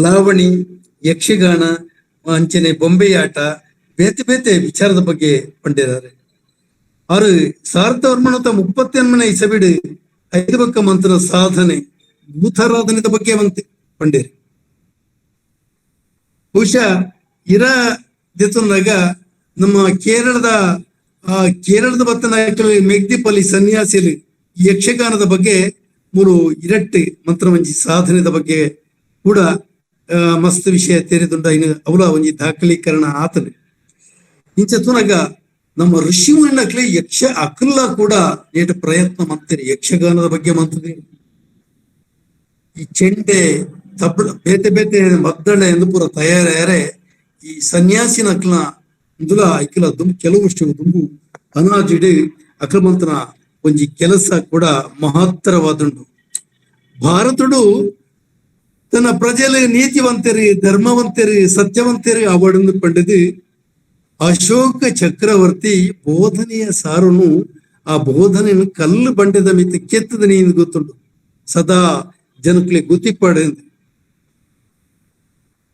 F: ಲಾವಣಿ, ಯಕ್ಷಗಾನ, ಅಂಚನೆ ಬೊಂಬೆಯಾಟ ಬೇತೆ ಬೇತೆ ವಿಚಾರದ ಬಗ್ಗೆ ಪಂಡಿದ್ದಾರೆ. ಆರು 1938ನೇ ಇಸವಿಡು ಐದು ಬಕ್ಕ ಮಂತ್ರ ಸಾಧನೆ ಭೂತಾರಾಧನೆದ ಬಗ್ಗೆ ಮಂತ್ ಪಂಡೇರಿ. ಬಹುಶಃ ಇರ ದಿತನಾಗ ನಮ್ಮ ಕೇರಳದ ಆ ಕೇರಳದ ಬತ್ತನ ಮೆಗ್ದಿಪಲ್ಲಿ ಸನ್ಯಾಸಿಲಿ ಯಕ್ಷಗಾನದ ಬಗ್ಗೆ ಮೂರು ಇರಟ್ಟು ಮಂತ್ರವಂಜಿ ಸಾಧನೆದ ಬಗ್ಗೆ ಕೂಡ ಮಸ್ತ್ ವಿಷಯ ತೆರೆದುಂಡ. ಇನ್ನು ಅವಲ ಒಂಜಿ ದಾಖಲೀಕರಣ ಆತನೆ. ಇಂಚ ತುನಗ ನಮ್ಮ ಋಷಿ ಮುನಿನಕ್ಲೆ ಯಕ್ಷ ಅಕಲ್ಲ ಕೂಡ ನೇಟ ಪ್ರಯತ್ನ ಮಂತರಿ ಯಕ್ಷಗಾನದ ಬಗ್ಗೆ ಮಂತದೆ. ಈ ಚೆಂಡೆ ತಬ್ಬಳ ಬೇತೆ ಬೇತೆ ಮದ್ದಳೆ ಎಂದು ಪೂರ ತಯಾರಾಯರೆ ಈ ಸನ್ಯಾಸಿನ ಅಕ್ಲ ಇಂದುಲ ಐಕ್ಲ ದುಂಬು ಕೆಲವು ದುಂಬು ಅನಾಜಿಡು ಅಕ್ರಮಂತನ ಒಂಜಿ ಕೆಲಸ ಕೂಡ ಮಹತ್ತರವಾದುಂಡು. ಭಾರತಡು ತನ್ನ ಪ್ರಜೆಲೆ ನೀತಿವಂತರಿ, ಧರ್ಮವಂತರಿ, ಸತ್ಯವಂತರಿ ಅವಡನ್ನು ಪಂಡಿದು ಅಶೋಕ ಚಕ್ರವರ್ತಿ ಬೋಧನೆಯ ಸಾರನು ಆ ಬೋಧನೆಯನ್ನು ಕಲ್ಲು ಬಂಡೆದ ಮಿತ್ತ ಕೆತ್ತದ ನೀನು ಗೊತ್ತುಂಟು ಸದಾ ಜನಕ್ಕೆ ಗೊತ್ತಿಪ್ಪಾಡು.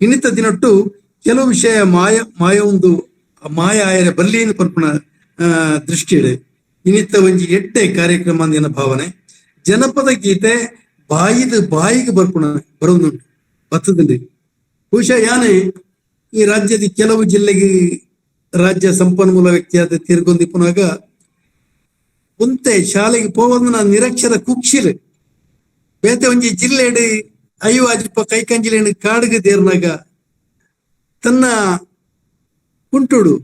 F: ಇನ್ನಿತ ದಿನಟ್ಟು ಕೆಲವು ವಿಷಯ ಮಾಯ ಮಾಯ ಒಂದು ಮಾಯ ಆಯರ ಬಲ್ಲಿನ ಪರ್ಪಣ ದೃಷ್ಟಿ ಇದೆ. ಇನ್ನಿತ ಒಂಜಿ ಎಟ್ಟೆ ಕಾರ್ಯಕ್ರಮ ಅಂದಿನ ಭಾವನೆ. ಜನಪದ ಗೀತೆ ಬಾಯಿದ ಬಾಯಿಗೆ ಬರ್ಪುಣ ಬರೋದುಂಟು ಬತ್ತದಲ್ಲಿ. ಬಹುಶಃ ಯಾನೆ ಈ ರಾಜ್ಯದ ಕೆಲವು ಜಿಲ್ಲೆಗೆ ರಾಜ್ಯ ಸಂಪನ್ಮೂಲ ವ್ಯಕ್ತಿಯಾದ ತೀರ್ಗೊಂದಿಪ್ಪನಾಗ ಒಂತೆ ಶಾಲೆಗೆ ಪೋವಂದನ ನಿರಕ್ಷರ ಕುಕ್ಷಿಲ್ ಬೇತೆ ಒಂಜಿ ಜಿಲ್ಲೆಡು ಅಯ್ಯೋ ಕೈ ಕಂಜಿಲೇನು ಕಾಡಿಗೆ ದೇರ್ನಾಗ ತನ್ನ ಕುಂಟುಡು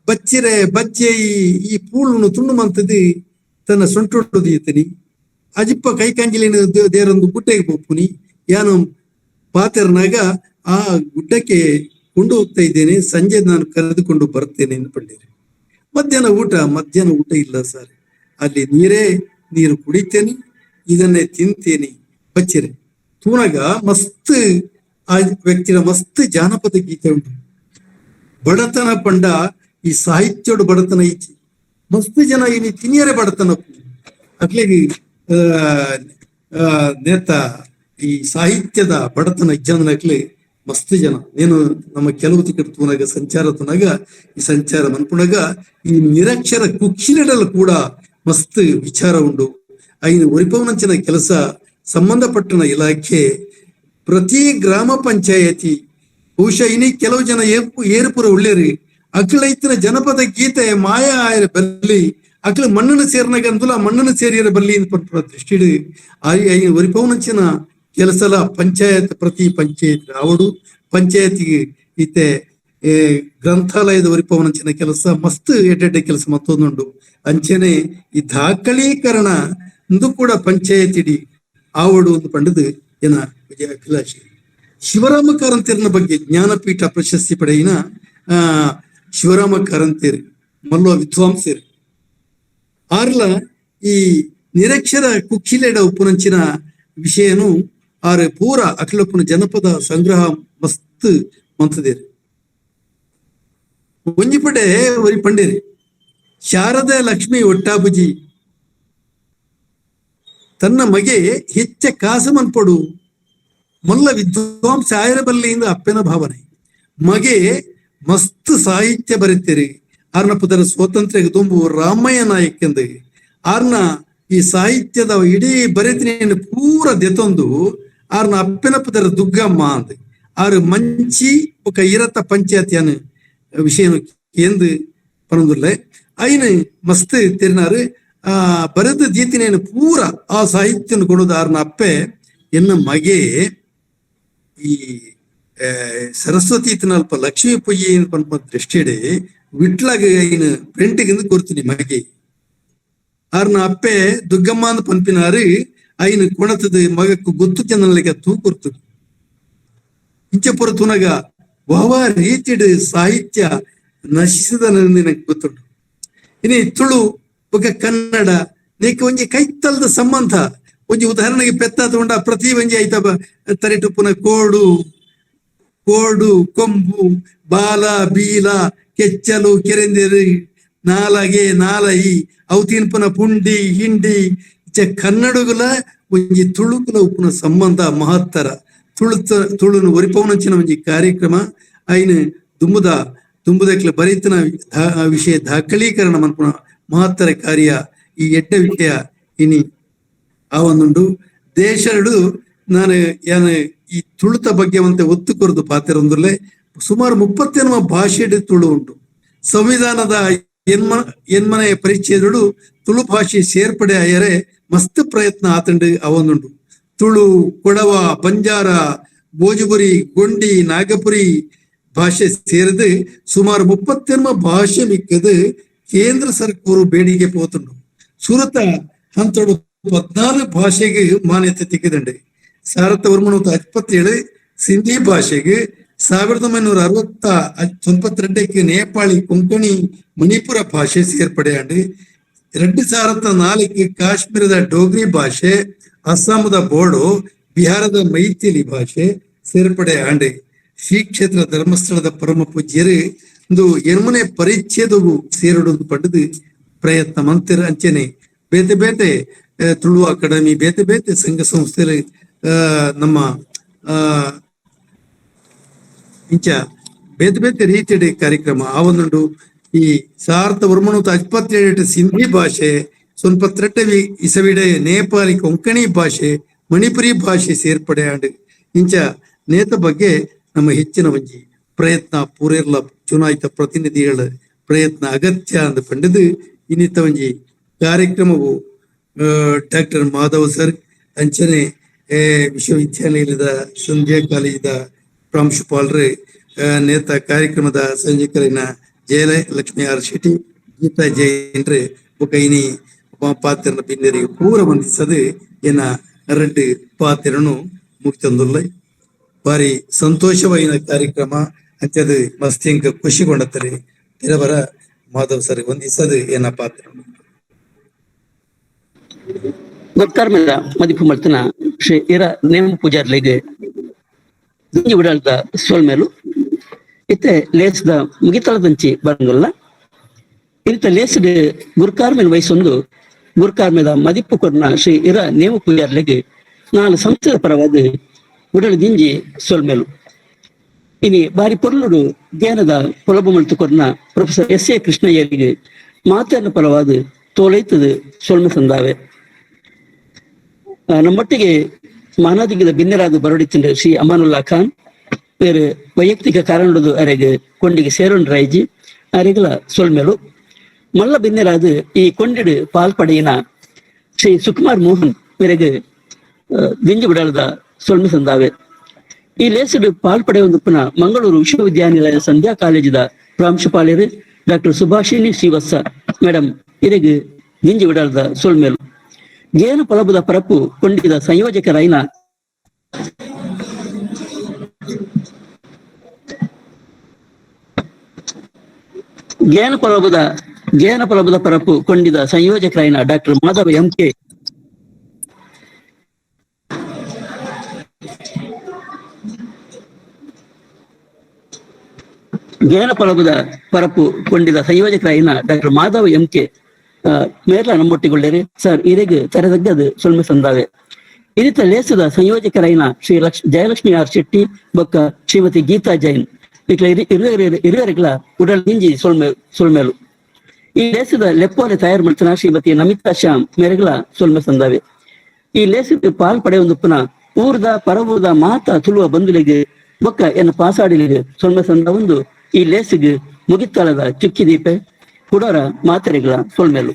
F: ಬಚ್ಚಿರೆ ಬಚ್ಚೆ ಈ ಪೂಳುನು ತುಂಡು ಮಂತದ್ದು ತನ್ನ ಸೊಂಟುಡು ದೀತನಿ ಅಜಿಪ್ಪ ಕೈ ಕಂಜಿಲೇನು ದೇರೊಂದು ಗುಡ್ಡೆಗೆ ಪೋಪುನಿ ಯಾನು ಪಾತೆರ್ನಾಗ ಆ ಗುಡ್ಡಕ್ಕೆ ಕೊಂಡು ಹೋಗ್ತಾ ಇದ್ದೇನೆ, ಸಂಜೆ ನಾನು ಕರೆದುಕೊಂಡು ಬರ್ತೇನೆ ಎಂದು. ಮಧ್ಯಾಹ್ನ ಊಟ, ಮಧ್ಯಾಹ್ನ ಊಟ ಇಲ್ಲ ಸರ್, ಅಲ್ಲಿ ನೀರು ಕುಡಿತೇನೆ, ಇದನ್ನೇ ತಿಂತೇನೆ ಬಚ್ಚಿರೆ ತೂನಾಗ ಮಸ್ತ್ ಆ ವ್ಯಕ್ತಿಯ ಮಸ್ತ್ ಜಾನಪದ ಗೀತೆ ಉಂಟು. ಬಡತನ ಪಂಡ ಈ ಸಾಹಿತ್ಯೋಡು ಬಡತನ ಇಚ್ಚಿ ಮಸ್ತ್ ಜನ ಇನಿ ತಿನಿಯರೆ ಬಡತನ ಅಕ್ಲೆಗೆ ನೇತ ಈ ಸಾಹಿತ್ಯದ ಬಡತನ ಇಜ್ಜಂದನಕ್ಲೆ ಮಸ್ತ್ ಜನ. ನೀನು ನಮ್ಮ ಕೆಲವು ತಿಕ್ಕಟ್ ತೂನಾಗ ಸಂಚಾರ ತುನಾಗ ಈ ಸಂಚಾರ ಮನ್ಪುಣಗ ಈ ನಿರಕ್ಷರ ಕುಕ್ಷಿನಡಲು ಕೂಡ ಮಸ್ತ್ ವಿಚಾರ ಉಂಡು. ಐನು ಒರಿಪವನಂಚಿನ ಕೆಲಸ ಸಂಬಂಧಪಟ್ಟನ ಇಲಾಖೆ ಪ್ರತಿ ಗ್ರಾಮ ಪಂಚಾಯತಿ ಬಹುಶಃ ಇನಿ ಕೆಲವು ಜನ ಏರುಪುರ ಉಳ್ಳೇರಿ ಅಖಿಲೈತಿನ ಜನಪದ ಗೀತೆ ಮಾಯ ಆಯರ ಬಲ್ಲಿ ಅಖಿಲ ಮಣ್ಣನ್ನು ಸೇರಿನಾಗ ಅಂದುಲ ಮಣ್ಣನ್ನು ಸೇರಿಯರ ಬಲ್ಲಿ ದೃಷ್ಟಿ ಒರಿಪವನಂಚಿನ ಕೆಲಸಲ ಪಂಚಾಯತ್ ಪ್ರತಿ ಪಂಚಾಯತ್ ಅವಡು ಪಂಚಾಯತಿಗೆ ಈತೆ ಗ್ರಂಥಾಲಯದ ಒರಿಪವನಂಚಿನ ಕೆಲಸ ಮಸ್ತ್ ಎಡ್ಡೆಡ್ಡೆ ಕೆಲಸ ಮತ್ತೊಂದುಂಡು. ಅಂಚನೆ ಈ ದಾಖಲೀಕರಣ ಇಂದು ಕೂಡ ಪಂಚಾಯತಿಡಿ ಆವಡು ಒಂದು ಪಂಡದು ಏನ ವಿಜಯ ಅಭಿಲಾಷೆ. ಶಿವರಾಮ ಕಾರಂತೇರಿನ ಬಗ್ಗೆ ಜ್ಞಾನಪೀಠ ಪ್ರಶಸ್ತಿ ಪಡೆಯಿನ ಶಿವರಾಮ ಕಾರಂತೇರಿ ಮಲ್ಲುವ ವಿದ್ವಾಂಸರು ಆರ್ಲ ಈ ನಿರಕ್ಷರ ಕುಕ್ಷಿಲೇಡ ಉಪ್ಪುನಂಚಿನ ವಿಷಯನು ಆರ್ ಪೂರ ಅಖಿಲಪ್ಪನ ಜನಪದ ಸಂಗ್ರಹ ಮಸ್ತ್ ಮಂತದೇರಿ. ಒಂಜಿಪಡೆ ಒರಿ ಪಂಡೇರಿ ಶಾರದಾ ಲಕ್ಷ್ಮಿ ಒಟ್ಟಾಬುಜಿ ತನ್ನ ಮಗೆ ಹೆಚ್ಚ ಕಾಸು ಮನ್ಪಡು ಮೊಲ್ಲ ವಿದ್ವಾಂಸ ಆಯರಬಲ್ಲಿಯಿಂದ ಅಪ್ಪನ ಭಾವನೆ. ಮಗೆ ಮಸ್ತ್ ಸಾಹಿತ್ಯ ಬರೀತೀರಿ ಆರ್ನ ಪುದರ ಸ್ವಾತಂತ್ರ್ಯ ತುಂಬು ರಾಮಯ್ಯ ನಾಯಕ್ ಎಂದು ಆರ್ನ ಈ ಸಾಹಿತ್ಯದ ಇಡೀ ಬರೆತಿನ ಪೂರ ದೆತೊಂದು ಆರ್ನ ಅಪ್ಪನ ಪುದರ ದುಗ್ಗಮ್ಮ ಅಂದ ಆರು ಮಂಚಿ ఒక ಇರತ ಪಂಚಾಯತಿಯನ್ನು ವಿಷಯ ಎಂದು ಪನೊಂದುಲ್ಲೆ ಐನು ಮಸ್ತ್ ತಿರ್ನಾರು ಆ ಬರೆದ ದೀತಿನೇನು ಪೂರ ಆ ಸಾಹಿತ್ಯನ ಕೊಡೋದು ಆರ್ನ ಅಪ್ಪೆ ಎನ್ನ ಮಗೆ ಈ ಸರಸ್ವತಿ ಇತ್ತನಲ್ಪ ಲಕ್ಷ್ಮೀ ಪೊಯ್ಯಿ ಪನ್ಪ ದೃಷ್ಟಿಡೆ ವಿಟ್ಲಾಗ ಐನು ಪ್ರಿಂಟಿಗಿಂದ ಕೊರ್ತೀನಿ ಮಗೆ. ಆರ್ನ ಅಪ್ಪೆ ದುಗ್ಗಮ್ಮ ಅಂದ್ ಪನ್ಪಿನಾರು ಐನು ಕೊಣತದ ಮಗಕ್ಕು ಗೊತ್ತು ಚಂದನಲಿಗೆ ತೂ ಕೊರ್ತು. ಇಂಚಪುರ ತುನಗ ವಾವ ರೀತಿಡ್ ಸಾಹಿತ್ಯ ನಶಿಸಿದ ನನಗೆ ಗೊತ್ತುಂಟು. ಇನಿ ತುಳು ಬೊಕ ಕನ್ನಡ ನೀಕ ಒಂಜಿ ಕೈತಲ್ದ ಸಂಬಂಧ ಒಂಜಿ ಉದಾಹರಣೆಗೆ ಪೆತ್ತ ತಗೊಂಡ ಪ್ರತಿ ಒಂಜಿ ಐತ ತರಿಟುಪ್ಪುನ ಕೋಡು ಕೋಡು ಕೊಂಬು ಬಾಲ ಬೀಲ ಕೆಚ್ಚಲು ಕೆರೆಂದೆರು ನಾಲಗೆ ನಾಲಯಿ ಅವು ತಿನ್ಪುನ ಪುಂಡಿ ಹಿಂಡಿ ಇಚ್ಚ ಕನ್ನಡಗುಲ ಒಂಜಿ ತುಳುಕುಲ ಉಪ್ಪುನ ಸಂಬಂಧ ಮಹತ್ತರ. ತುಳುತ ತುಳುನು ಒರಿಪವನಂಚಿನ ಒಂಜಿ ಕಾರ್ಯಕ್ರಮ ಐನು ದುಂಬುದ ದುಂಬುದಕ್ಲೆ ಬರೀತನ ವಿಷಯ ದಾಖಲೀಕರಣ ಮನ್ಪುನ ಮಹತ್ತರ ಕಾರ್ಯ ಈ ಎಡ್ಡ ವಿಷಯ ಇನಿ ಆ ಒಂದುಂಡು. ದೇಶಡು ನಾನು ಯಾನು ಈ ತುಳುತ ಬಗ್ಗೆ ಒಂತೆ ಒತ್ತು ಕೊರದು ಪಾತಿರೊಂದುಲ್ಲೆ ಸುಮಾರು 38 ಭಾಷೆಡು ತುಳು ಉಂಟು. ಸಂವಿಧಾನದ ಎನ್ಮನೆಯ ಪರಿಚ್ಛೇದಡು ತುಳು ಭಾಷೆ ಸೇರ್ಪಡೆ ಆಯರೆ ಮಸ್ತ್ ಪ್ರಯತ್ನ ಆತಂಡು ಅವೊಂದುಂಟು. ತುಳು, ಕೊಡವ, ಬಂಜಾರ, ಭೋಜಪುರಿ, ಗೊಂಡಿ, ನಾಗಪುರಿ ಭಾಷೆ ಸೇರಿದು ಸುಮಾರು 38 ಭಾಷೆ ಮಿಕ್ಕದು ಕೇಂದ್ರ ಸರ್ಕಾರ ಬೇಡಿಕೆ ಪೋತುಂಡು. ಸುರತ ಹಂತಡು 14 ಭಾಷೆಗೆ ಮಾನ್ಯತೆ ತಿಕ್ಕಿದಂಡೆ. 1927 ಸಿಂಧಿ ಭಾಷೆಗೆ, 1992 ನೇಪಾಳಿ, ಕೊಂಕಣಿ, ಮಣಿಪುರ ಭಾಷೆ ಸೇರ್ಪಡೆಯಾಂಡು. 2004 ಕಾಶ್ಮೀರದ ಡೋಗ್ರಿ ಭಾಷೆ, ಅಸ್ಸಾಮದ ಬೋಡೋ, ಬಿಹಾರದ ಮೈಥಿಲಿ ಭಾಷೆ ಸೇರ್ಪಡೆ ಆಂಡು. ಶ್ರೀ ಕ್ಷೇತ್ರ ಧರ್ಮಸ್ಥಳದ ಪರಮ ಪೂಜ್ಯರು ಒಂದು ಎನ್ಮನೆ ಪರಿಚ್ಛೇದವು ಸೇರಡು ಪಡೆದು ಪ್ರಯತ್ನ ಮಂತಿರ ಅಂಚನೆ ಬೇತೆ ಬೇತೆ ತುಳು ಅಕಾಡೆಮಿ ಬೇತೆ ಬೇತೆ ಸಂಘ ಸಂಸ್ಥೆ ನಮ್ಮ ಇಂಚ ಬೇತೆ ಬೇತೆ ರೀತಿಯ ಕಾರ್ಯಕ್ರಮ ಆ ಒಂದುಂಡು. ಈ 1927 ಸಿಂಧಿ ಭಾಷೆ, 92 ಇಸವಿಡೆ ನೇಪಾಳಿ ಕೊಂಕಣಿ ಭಾಷೆ, ಮಣಿಪುರಿ ಭಾಷೆ ಸೇರ್ಪಡೆ ಆಂಡು. ಇಂಚ ನೇತ ಬಗ್ಗೆ ನಮ್ಮ ಹೆಚ್ಚಿನ ಒಂಜಿ ಪ್ರಯತ್ನ ಪೂರೆರ್ಲ ಚುನಾಯಿತ ಪ್ರತಿನಿಧಿಗಳ ಪ್ರಯತ್ನ ಅಗತ್ಯ ಅಂದ್ ಪಂಡದು ಇನ್ನಿತ ಒಂಜಿ ಕಾರ್ಯಕ್ರಮವು ಡಾಕ್ಟರ್ ಮಾಧವ್ ಸರ್ ಅಂಚನೆ ವಿಶ್ವವಿದ್ಯಾನಿಲಯದ ಸಂಧ್ಯಾ ಕಾಲೇಜಿದ ಪ್ರಾಂಶುಪಾಲರು ನೇತ ಕಾರ್ಯಕ್ರಮದ ಸಂಯೋಜಕರಿನ ಜಯಲಕ್ಷ್ಮಿ ಆರ್ ಶೆಟ್ಟಿ, ಗೀತಾ ಜೈನ್ರೆ ಬೊಕ ಇನಿ ಪಾತ್ರನ ಬಿನ್ನೆರಿಗೆ ಪೂರ ವಂದಿಸದು ಏನ ರೆಡ್ಡು ಪಾತ್ರನು ಮುಕ್ತಂದುಲ್ಲ. ಬಾರಿ ಸಂತೋಷವಾಯಿನ ಕಾರ್ಯಕ್ರಮ ಅಂಚದು ಮಸ್ತಿಂಕ ಖುಷಿಗೊಂಡತ್ತರಿ ತಿರಬರ ಮಾಧವ್ ಸರ್ ವಂದಿಸದು ಏನ ಪಾತ್ರ.
A: ಗೊತ್ತಾರ್ಮೇಲ ಮದಿಪು ಮಲ್ತನ ಶ್ರೀ ಇರ ನೇಮ ಪೂಜಾರ್ಲಿಗೆ ದಿಂಜಿ ಬಿಡಾಳ್ದ ಸೋಲ್ಮೇಲು ಇತ್ತೆ ಲೇಸ್ದ ಮುಗಿತಳದಂಚಿ ಬರಂಗಲ್ಲ. ಇತ್ತ ಲೇಸ್ಡ್ ಗುರುಕಾರ್ಮೇಲ್ ವಯಸ್ಸೊಂದು ಗುರುಕಾರ್ಮೇದ ಮದಿಪು ಕೊರ್ನ ಶ್ರೀ ಇರ ನೇಮ ಪೂಜಾರ್ಲಿಗೆ ನಾಲ್ ಸಂಸ್ಥೆದ ಪರವಾದ ಉಡಲು ದಿಂಜಿ ಸೊಲ್ಮೇಲು. ಇನಿ ಬಾರಿ ಪೊರ್ಲುಡು ಜ್ಞಾನದ ಪೊಲಬು ಮಲ್ತು ಕೊರ್ನ professor S A ಕೃಷ್ಣಯ್ಯರಿಗೆ ಮಾತನ್ನ ಪರವಾದ ತೋಲೈತದ ಸೊಲ್ಮೆ ಸಂದಾವೆ. ನಮ್ಮೊಟ್ಟಿಗೆ ಮಾನಾದಿಗದ ಬಿನ್ನೆರಾದ ಬರಡಿತ್ತಿನ ಶ್ರೀ ಅಮಾನುಲ್ಲಾ ಖಾನ್ ಬೇರೆ ವೈಯಕ್ತಿಕ ಕಾರಣದ ಅರೆಗೆ ಕೊಂಡಿಗೆ ಸೇರೋನ್ ರಾಯ್ಜಿ ಅರೆಗಲ ಸೊಲ್ಮೇಲು. ಮಲ್ಲ ಬಿನ್ನೆರಾದ ಈ ಕೊಂಡಿಡು ಪಾಲ್ಪಡೆಯಿನ ಶ್ರೀ ಸುಕುಮಾರ್ ಮೋಹನ್ ಮೇರೆಗೆ ದಿಂಜು ಬಿಡಾಳದ ಸೊಲ್ಮೆ ಸಂದಾವೆ. ಈ ಲೇಸಡು ಪಾಲ್ಪಡೆಯೊಂದುಪ್ಪುನ ಮಂಗಳೂರು ವಿಶ್ವವಿದ್ಯಾನಿಲಯ ಸಂಧ್ಯಾ ಕಾಲೇಜಿದ ಪ್ರಾಂಶುಪಾಲರು ಡಾಕ್ಟರ್ ಸುಭಾಷಿಣಿ ಶ್ರೀವತ್ಸ ಮೇಡಮ್ ಇರೆಗ್ ದಿಂಜಿ ಬಿಡಾಳದ ಸೊಲ್ಮೇಲು. ಜೇನು ಪಲಬುದ ಪರಪು ಕೊಂಡಿದ ಸಂಯೋಜಕರಾಯಿನ ಜ್ಞಾನ ಪಲಬುದ ಪರಪು ಕೊಂಡಿದ ಸಂಯೋಜಕರಾಯಿನ doctor Madhava M K ಜ್ಞಾನ ಪಲಬುದ ಪರಪು ಕೊಂಡಿದ ಸಂಯೋಜಕರಾಯಿನ doctor Madhava M K ಮೇರ್ಲ ನಮ್ಮೊಟ್ಟಿಗೊಳ್ಳೇರಿ ಸರ್ ಇರೆಗ್ ತೆರೆದಗ್ಗದು ಸೊಲ್ಮೆ ಸಂದಾವೆ. ಇನಿತ ಲೇಸದ ಸಂಯೋಜಕರಾಯಿನ ಶ್ರೀ ಜಯಲಕ್ಷ್ಮಿ ಆರ್ ಶೆಟ್ಟಿ ಬೊಕ್ಕ ಶ್ರೀಮತಿ ಗೀತಾ ಜೈನ್ ಇಕ್ಲ ಇರುವರೆಗ್ಲ ಉಡಲ್ ದಿಂಜಿ ಸೊಲ್ಮೆ ಸೊಲ್ಮೆಲು. ಈ ಲೇಸದ ಲೆಪ್ಪೋಲೆ ತಯಾರು ಮಾಡ್ತಾನ ಶ್ರೀಮತಿ ನಮಿತಾ ಶ್ಯಾಮ್ ಮೇರೆಗ್ಲ ಸೊಲ್ಮೆ ಸಂದಾವೆ. ಈ ಲೇಸದ ಪಾಲ್ ಪಡೆಯೊಂದುಪ್ಪನ ಊರ್ದ ಪರವೂರ್ದ ಮಾತ ತುಳುವ ಬಂಧುಲಿಗೆ ಬೊಕ್ಕ ಎನ್ನ ಪಾಸಾಡಿಲಿಗೆ ಸೊಲ್ಮೆ ಸಂದ ಒಂದು ಈ ಲೇಸಿಗೆ ಮುಗಿತ್ತಳದ ಚುಕ್ಕಿ ದೀಪೆ ಕುಡೋರ ಮಾತೆರೆಗಳ ಸೊಲ್ಮೆಲು.